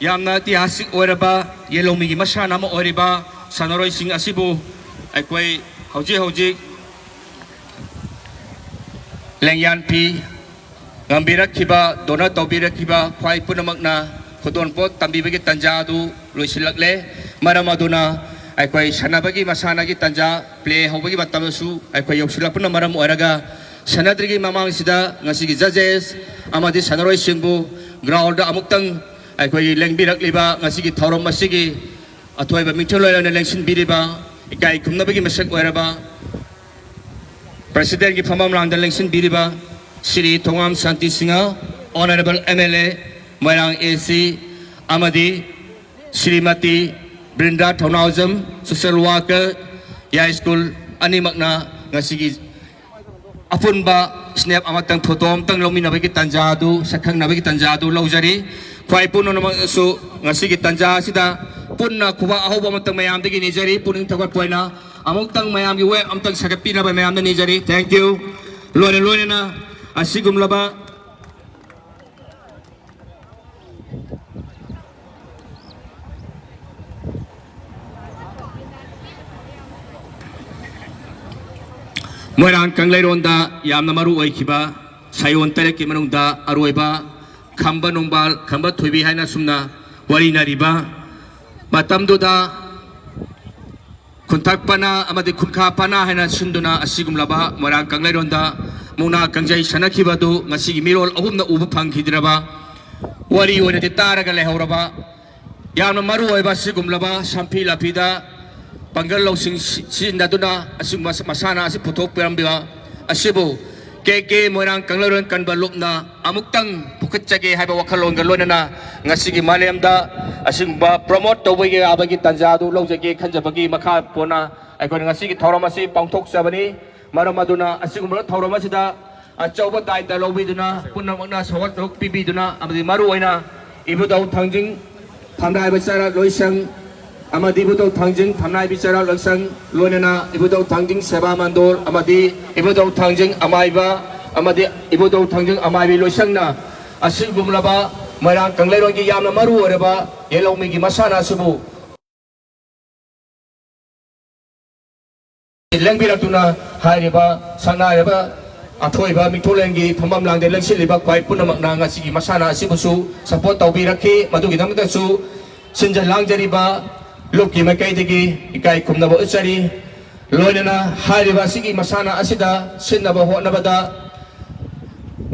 ꯌꯥꯝꯅ ꯏꯇꯤꯍꯥꯁꯤꯛ ꯑꯣꯏꯔꯕ ꯌꯦꯂꯣꯡꯃꯤꯒꯤ ꯃꯁꯥꯟꯅ ꯑꯃ ꯑꯣꯏꯔꯤꯕ ꯁꯥꯟꯅꯔꯣꯏꯁꯤꯡ ꯑꯁꯤꯕꯨ ꯑꯩꯈꯣꯏ ꯍꯧꯖꯤꯛ ꯍꯧꯖꯤꯛ ꯂꯦꯡꯌꯥꯟ ꯐꯤ ꯉꯝꯕꯤꯔꯛꯈꯤꯕ, ꯗꯣꯅꯔ ꯇꯧꯕꯤꯔꯛꯈꯤꯕ ꯈ꯭ꯋꯥꯏ ꯄꯨꯝꯅꯃꯛꯅ ꯈꯨꯗꯣꯜꯄꯣꯠ ꯇꯝꯕꯤꯕꯒꯤ ꯇꯥꯟꯖꯥ ꯑꯗꯨ ꯂꯣꯏꯁꯤꯜꯂꯛꯂꯦ꯫ ꯃꯔꯝ ꯑꯗꯨꯅ ꯑꯩꯈꯣꯏ ꯁꯥꯟꯅꯕꯒꯤ ꯃꯁꯥꯟꯅꯒꯤ ꯇꯥꯟꯖꯥ, ꯄ꯭ꯂꯦ ꯍꯧꯕꯒꯤ ꯃꯇꯝꯗꯁꯨ ꯑꯩꯈꯣꯏ ꯌꯧꯁꯤꯜꯂꯛꯄꯅ ꯃꯔꯝ ꯑꯣꯏꯔꯒ, ꯁꯥꯟꯅꯗ꯭ꯔꯤꯉꯩ ꯃꯃꯥꯡꯁꯤꯗ ꯉꯁꯤꯒꯤ ꯖꯖꯦꯁ ꯑꯃꯗꯤ ꯁꯥꯟꯅꯔꯣꯏꯁꯤꯡꯕꯨ ꯒ꯭ꯔꯥꯎꯟꯗ ꯑꯃꯨꯛꯇꯪ ꯑꯩꯈꯣꯏꯒꯤ ꯂꯦꯡꯕꯤꯔꯛꯂꯤꯕ, ꯉꯁꯤꯒꯤ ꯊꯧꯔꯝ ꯑꯁꯤꯒꯤ ꯑꯊꯣꯏꯕ ꯃꯤꯡꯊꯣꯜ ꯑꯣꯏꯅ ꯂꯦꯡꯁꯤꯟꯕꯤꯔꯤꯕ, ꯏꯀꯥꯏ ꯈꯨꯝꯅꯕꯒꯤ ꯃꯁꯛ ꯑꯣꯏꯔꯕ ꯄ꯭ꯔꯁꯤꯗꯦꯟꯒꯤ ꯐꯝꯐꯝ ꯂꯥꯡꯗ ꯂꯦꯡꯁꯤꯟꯕꯤꯔꯤꯕ Shri Thongam Shanti Singh, honourable M L A, Moirang A C, ꯑꯃꯗꯤ ꯁ꯭ꯔꯤꯃꯇꯤ ꯕ꯭ꯔꯤꯟꯗꯥ ꯊꯧꯅꯥꯎꯖꯝ, ꯁꯣꯁꯦꯜ ꯋꯥꯔꯀꯔ, ꯌꯥꯏꯁ꯭ꯀꯨꯜ ꯑꯅꯤꯃꯛꯅ ꯉꯁꯤꯒꯤ ꯑꯄꯨꯟꯕ ꯁ꯭ꯅꯦꯞ ꯑꯃꯇꯪ, ꯐꯣꯇꯣ ꯑꯃꯇꯪ ꯂꯧꯃꯤꯟꯅꯕꯒꯤ ꯇꯥꯟꯖꯥ ꯑꯗꯨ, ꯁꯛꯈꯪꯅꯕꯒꯤ ꯇꯥꯟꯖꯥ ꯑꯗꯨ ꯂꯧꯖꯔꯤ꯫ ꯈ꯭ꯋꯥꯏ ꯄꯨꯝꯅꯃꯛꯁꯨ ꯉꯁꯤꯒꯤ ꯇꯥꯟꯖꯥ ꯑꯁꯤꯗ ꯄꯨꯟꯅ ꯈꯨꯕꯥꯛ ꯑꯍꯧꯕ ꯑꯃꯇꯪ ꯃꯌꯥꯝꯗꯒꯤ ꯅꯤꯖꯔꯤ, ꯄꯨꯛꯅꯤꯡ ꯊꯧꯒꯠꯄ ꯑꯣꯏꯅ꯫ ꯑꯃꯨꯛꯇꯪ ꯃꯌꯥꯝꯒꯤ ꯋꯦꯞ ꯑꯃꯇꯪ ꯁꯥꯒꯠꯄꯤꯅꯕ ꯃꯌꯥꯝꯗ ꯅꯤꯖꯔꯤ꯫ Thank you꯫ ꯂꯣꯏꯅ ꯂꯣꯏꯅꯅ ꯑꯁꯤꯒꯨꯝꯂꯕ ꯃꯣꯏꯔꯥꯡ ꯀꯪꯂꯩꯔꯣꯟꯗ ꯌꯥꯝꯅ ꯃꯔꯨ ꯑꯣꯏꯈꯤꯕ ꯁꯥꯌꯣꯟ ꯇꯔꯦꯠꯀꯤ ꯃꯅꯨꯡꯗ ꯑꯔꯣꯏꯕ ꯈꯝꯕ ꯅꯣꯡꯕꯥꯜ, ꯈꯝꯕ ꯊꯣꯏꯕꯤ ꯍꯥꯏꯅ ꯑꯁꯨꯝꯅ ꯋꯥꯔꯤꯅꯔꯤꯕ ꯃꯇꯝꯗꯨꯗ, ꯈꯨꯟꯊꯛ ꯄꯅꯥ ꯑꯃꯗꯤ ꯈꯨꯟꯈꯥ ꯄꯅꯥ ꯍꯥꯏꯅ ꯁꯤꯟꯗꯨꯅ ꯑꯁꯤꯒꯨꯝꯂꯕ ꯃꯣꯏꯔꯥꯡ ꯀꯪꯂꯩꯔꯣꯟꯗ ꯃꯨꯛꯅꯥ ꯀꯥꯡꯖꯩ ꯁꯥꯟꯅꯈꯤꯕ ꯑꯗꯨ ꯉꯁꯤꯒꯤ ꯃꯤꯔꯣꯜ ꯑꯍꯨꯝꯅ ꯎꯕ ꯐꯪꯈꯤꯗ꯭ꯔꯕ, ꯋꯥꯔꯤ ꯑꯣꯏꯅꯗꯤ ꯇꯥꯔꯒ ꯂꯩꯍꯧꯔꯕ, ꯌꯥꯝꯅ ꯃꯔꯨ ꯑꯣꯏꯕ ꯑꯁꯤꯒꯨꯝꯂꯕ ꯁꯝꯐꯤ ꯂꯥꯐꯤꯗ ꯄꯥꯡꯒꯜ ꯂꯧꯁꯤꯡ ꯁꯤ-, ꯁꯤꯖꯤꯟꯅꯗꯨꯅ ꯑꯁꯤꯒꯨꯝꯕ ꯃꯁꯥꯟꯅ ꯑꯁꯤ ꯄꯨꯊꯣꯛꯄꯤꯔꯝꯕ ꯑꯁꯤꯕꯨ ꯀꯦ ꯀꯦ ꯃꯣꯏꯔꯥꯡ ꯀꯪꯂꯩꯔꯣꯟ ꯀꯟꯕ ꯂꯨꯞꯅ ꯑꯃꯨꯛꯇꯪ ꯄꯨꯈꯠꯆꯒꯦ ꯍꯥꯏꯕ ꯋꯥꯈꯜꯂꯣꯟꯒ ꯂꯣꯏꯅꯅ ꯉꯁꯤꯒꯤ ꯃꯥꯂꯦꯝꯗ ꯑꯁꯤꯒꯨꯝꯕ ꯄ꯭ꯔꯣꯃꯣꯠ ꯇꯧꯕ ꯌꯥꯕꯒꯤ ꯇꯥꯟꯖꯥ ꯑꯗꯨ ꯂꯧꯖꯒꯦ ꯈꯟꯖꯕꯒꯤ ꯃꯈꯥ ꯄꯣꯟꯅ ꯑꯩꯈꯣꯏꯅ ꯉꯁꯤꯒꯤ ꯊꯧꯔꯝ ꯑꯁꯤ ꯄꯥꯡꯊꯣꯛꯆꯕꯅꯤ꯫ ꯃꯔꯝ ꯑꯗꯨꯅ ꯑꯁꯤꯒꯨꯝꯕ ꯊꯧꯔꯝ ꯑꯁꯤꯗ ꯑꯆꯧꯕ ꯗꯥꯏꯇ ꯂꯧꯕꯤꯗꯨꯅ, ꯄꯨꯝꯅꯃꯛꯅ ꯁꯧꯒꯠ ꯁꯔꯨꯛ ꯄꯤꯕꯤꯗꯨꯅ, ꯑꯃꯗꯤ ꯃꯔꯨ ꯑꯣꯏꯅ ꯏꯕꯨꯙꯧ ꯊꯥꯡꯖꯤꯡ ꯐꯝꯅꯥꯏꯕ ꯆꯔꯥ ꯂꯣꯏꯁꯪ ꯑꯃꯗꯤ ꯏꯕꯨꯙꯧ ꯊꯥꯡꯖꯤꯡ ꯐꯝꯅꯥꯏꯕꯤ ꯆꯔꯥ ꯂꯣꯏꯁꯪ, ꯂꯣꯏꯅꯅ ꯏꯕꯨꯙꯧ ꯊꯥꯡꯖꯤꯡ ꯁꯦꯕꯥ ꯃꯟꯗꯣꯜ ꯑꯃꯗꯤ ꯏꯕꯨꯙꯧ ꯊꯥꯡꯖꯤꯡ ꯑꯃꯥꯏꯕ ꯑꯃꯗꯤ ꯏꯕꯨꯙꯧ ꯊꯥꯡꯖꯤꯡ ꯑꯃꯥꯏꯕꯤ ꯂꯣꯏꯁꯪꯅ ꯑꯁꯤꯒꯨꯝꯂꯕ ꯃꯣꯏꯔꯥꯡ ꯀꯪꯂꯩꯔꯣꯟꯒꯤ ꯌꯥꯝꯅ ꯃꯔꯨ ꯑꯣꯏꯔꯕ ꯌꯦꯜꯍꯧꯃꯤꯒꯤ ꯃꯁꯥꯟꯅ ꯑꯁꯤꯕꯨ ꯂꯦꯡꯕꯤꯔꯛꯇꯨꯅ ꯍꯥꯏꯔꯤꯕ ꯁꯛꯅꯥꯏꯔꯕ ꯑꯊꯣꯏꯕ ꯃꯤꯡꯊꯣꯜꯂꯦꯟꯒꯤ ꯐꯝꯐꯝ ꯂꯥꯡꯗ ꯂꯦꯡꯁꯤꯜꯂꯤꯕ ꯈ꯭ꯋꯥꯏ ꯄꯨꯝꯅꯃꯛꯅ ꯉꯁꯤꯒꯤ ꯃꯁꯥꯟꯅ ꯑꯁꯤꯕꯨꯁꯨ support ꯇꯧꯕꯤꯔꯛꯈꯤ꯫ ꯃꯗꯨꯒꯤꯗꯃꯛꯇꯁꯨ ꯁꯤꯟꯖ ꯂꯥꯡꯖꯔꯤꯕ ꯂꯨꯞꯀꯤ ꯃꯥꯏꯀꯩꯗꯒꯤ ꯏꯀꯥꯏ ꯈꯨꯝꯅꯕ ꯎꯠꯆꯔꯤ꯫ ꯂꯣꯏꯅꯅ ꯍꯥꯏꯔꯤꯕ ꯑꯁꯤꯒꯤ ꯃꯁꯥꯟꯅ ꯑꯁꯤꯗ ꯁꯤꯟꯅꯕ ꯍꯣꯠꯅꯕꯗ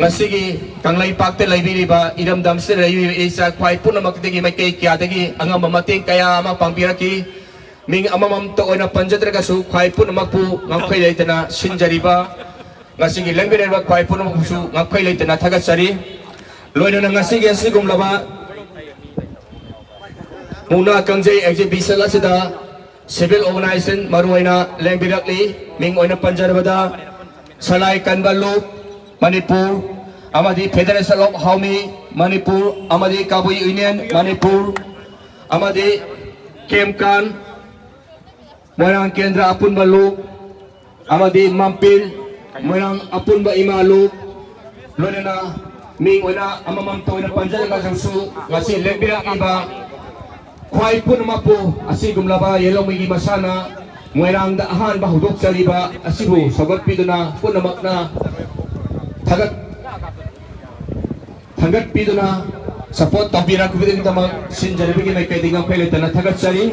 ꯉꯁꯤꯒꯤ ꯀꯪꯂꯩꯄꯥꯛꯇ ꯂꯩꯕꯤꯔꯤꯕ ꯏꯔꯝꯗꯝꯁꯤꯗ ꯂꯩꯕꯤꯔꯤꯕ ꯏꯆꯥ ꯈ꯭ꯋꯥꯏ ꯄꯨꯝꯅꯃꯛꯇꯒꯤ ꯃꯥꯏꯀꯩ ꯀꯌꯥꯗꯒꯤ ꯑꯉꯝꯕ ꯃꯇꯦꯡ ꯀꯌꯥ ꯑꯃ ꯄꯥꯡꯕꯤꯔꯛꯈꯤ꯫ ꯃꯤꯡ ꯑꯃꯃꯝꯇ ꯑꯣꯏꯅ ꯄꯟꯖꯗ꯭ꯔꯒꯁꯨ ꯈ꯭ꯋꯥꯏ ꯄꯨꯝꯅꯃꯛꯄꯨ ꯉꯝꯈꯩ ꯂꯩꯇꯅ ꯁꯤꯟꯖꯔꯤꯕ ꯉꯁꯤꯒꯤ ꯂꯦꯡꯕꯤꯔꯛꯂꯤꯕ ꯈ꯭ꯋꯥꯏ ꯄꯨꯝꯅꯃꯛꯄꯨꯁꯨ ꯉꯝꯈꯩ ꯂꯩꯇꯅ ꯊꯥꯒꯠꯆꯔꯤ꯫ ꯂꯣꯏꯅꯅ ꯉꯁꯤꯒꯤ ꯑꯁꯤꯒꯨꯝꯂꯕ ꯃꯨꯛꯅꯥ ꯀꯥꯡꯖꯩ exhibition ꯑꯁꯤꯗ civil organization ꯃꯔꯨꯑꯣꯏꯅ ꯂꯦꯡꯕꯤꯔꯛꯂꯤ꯫ ꯃꯤꯡ ꯑꯣꯏꯅ ꯄꯟꯖꯔꯕꯗ ꯁꯂꯥꯏ ꯀꯟꯕ ꯂꯨꯞ ꯃꯅꯤꯄꯨꯔ ꯑꯃꯗꯤ Federation of Haomi ꯃꯅꯤꯄꯨꯔ ꯑꯃꯗꯤ ꯀꯕꯨꯏ Union ꯃꯅꯤꯄꯨꯔ ꯑꯃꯗꯤ ꯀꯦꯝꯀꯥꯟ ꯃꯣꯏꯔꯥꯡ ꯀꯦꯟꯗ꯭ꯔ ꯑꯄꯨꯟꯕ ꯂꯨꯞ ꯑꯃꯗꯤ ꯃꯝꯄꯤꯜ ꯃꯣꯏꯔꯥꯡ ꯑꯄꯨꯟꯕ ꯏꯃꯥ ꯂꯨꯞ, ꯂꯣꯏꯅꯅ ꯃꯤꯡ ꯑꯣꯏꯅ ꯑꯃꯃꯝꯇ ꯑꯣꯏꯅ ꯄꯟꯖꯔꯒꯁꯨ ꯉꯁꯤ ꯂꯦꯡꯕꯤꯔꯛꯂꯤꯕ ꯈ꯭ꯋꯥꯏ ꯄꯨꯝꯅꯃꯛꯄꯨ ꯑꯁꯤꯒꯨꯝꯂꯕ ꯌꯦꯜꯍꯧꯃꯤꯒꯤ ꯃꯁꯥꯟꯅ ꯃꯣꯏꯔꯥꯡꯗ ꯑꯍꯥꯟꯕ ꯍꯧꯗꯣꯛꯆꯔꯤꯕ ꯑꯁꯤꯕꯨ ꯁꯧꯒꯠꯄꯤꯗꯨꯅ ꯄꯨꯝꯅꯃꯛꯅ ꯊꯥꯒꯠ ꯊꯥꯒꯠꯄꯤꯗꯨꯅ support ꯇꯧꯕꯤꯔꯛꯄꯒꯤꯗꯃꯛ ꯁꯤꯟꯖꯔꯤꯕꯒꯤ ꯃꯥꯏꯀꯩꯗꯒꯤ ꯉꯝꯈꯩ ꯂꯩꯇꯅ ꯊꯥꯒꯠꯆꯔꯤ꯫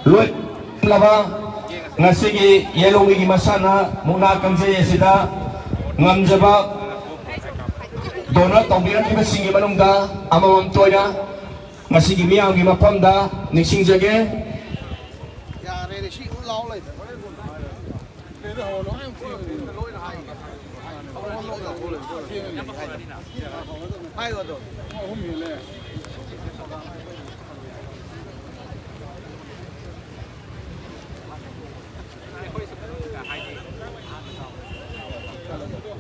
ꯂꯣꯏꯂꯕ ꯉꯁꯤꯒꯤ ꯌꯦꯜꯍꯧꯃꯤꯒꯤ ꯃꯁꯥꯟꯅ ꯃꯨꯛꯅꯥ ꯀꯥꯡꯖꯩ ꯑꯁꯤꯗ ꯉꯝꯖꯕ donor ꯇꯧꯕꯤꯔꯛꯈꯤꯕꯁꯤꯡꯒꯤ ꯃꯅꯨꯡꯗ ꯑꯃꯃꯝꯇ ꯑꯣꯏꯅ ꯉꯁꯤꯒꯤ ꯃꯤꯌꯥꯝꯒꯤ ꯃꯐꯝꯗ ꯅꯤꯡꯁꯤꯡꯖꯒꯦ꯫ ꯌꯥꯔꯦꯅꯦ, ꯁꯤ ꯑꯃꯨꯛ ꯂꯥꯎ ꯂꯩ꯫ ꯍꯥꯏꯌꯣ ꯑꯗꯣ꯫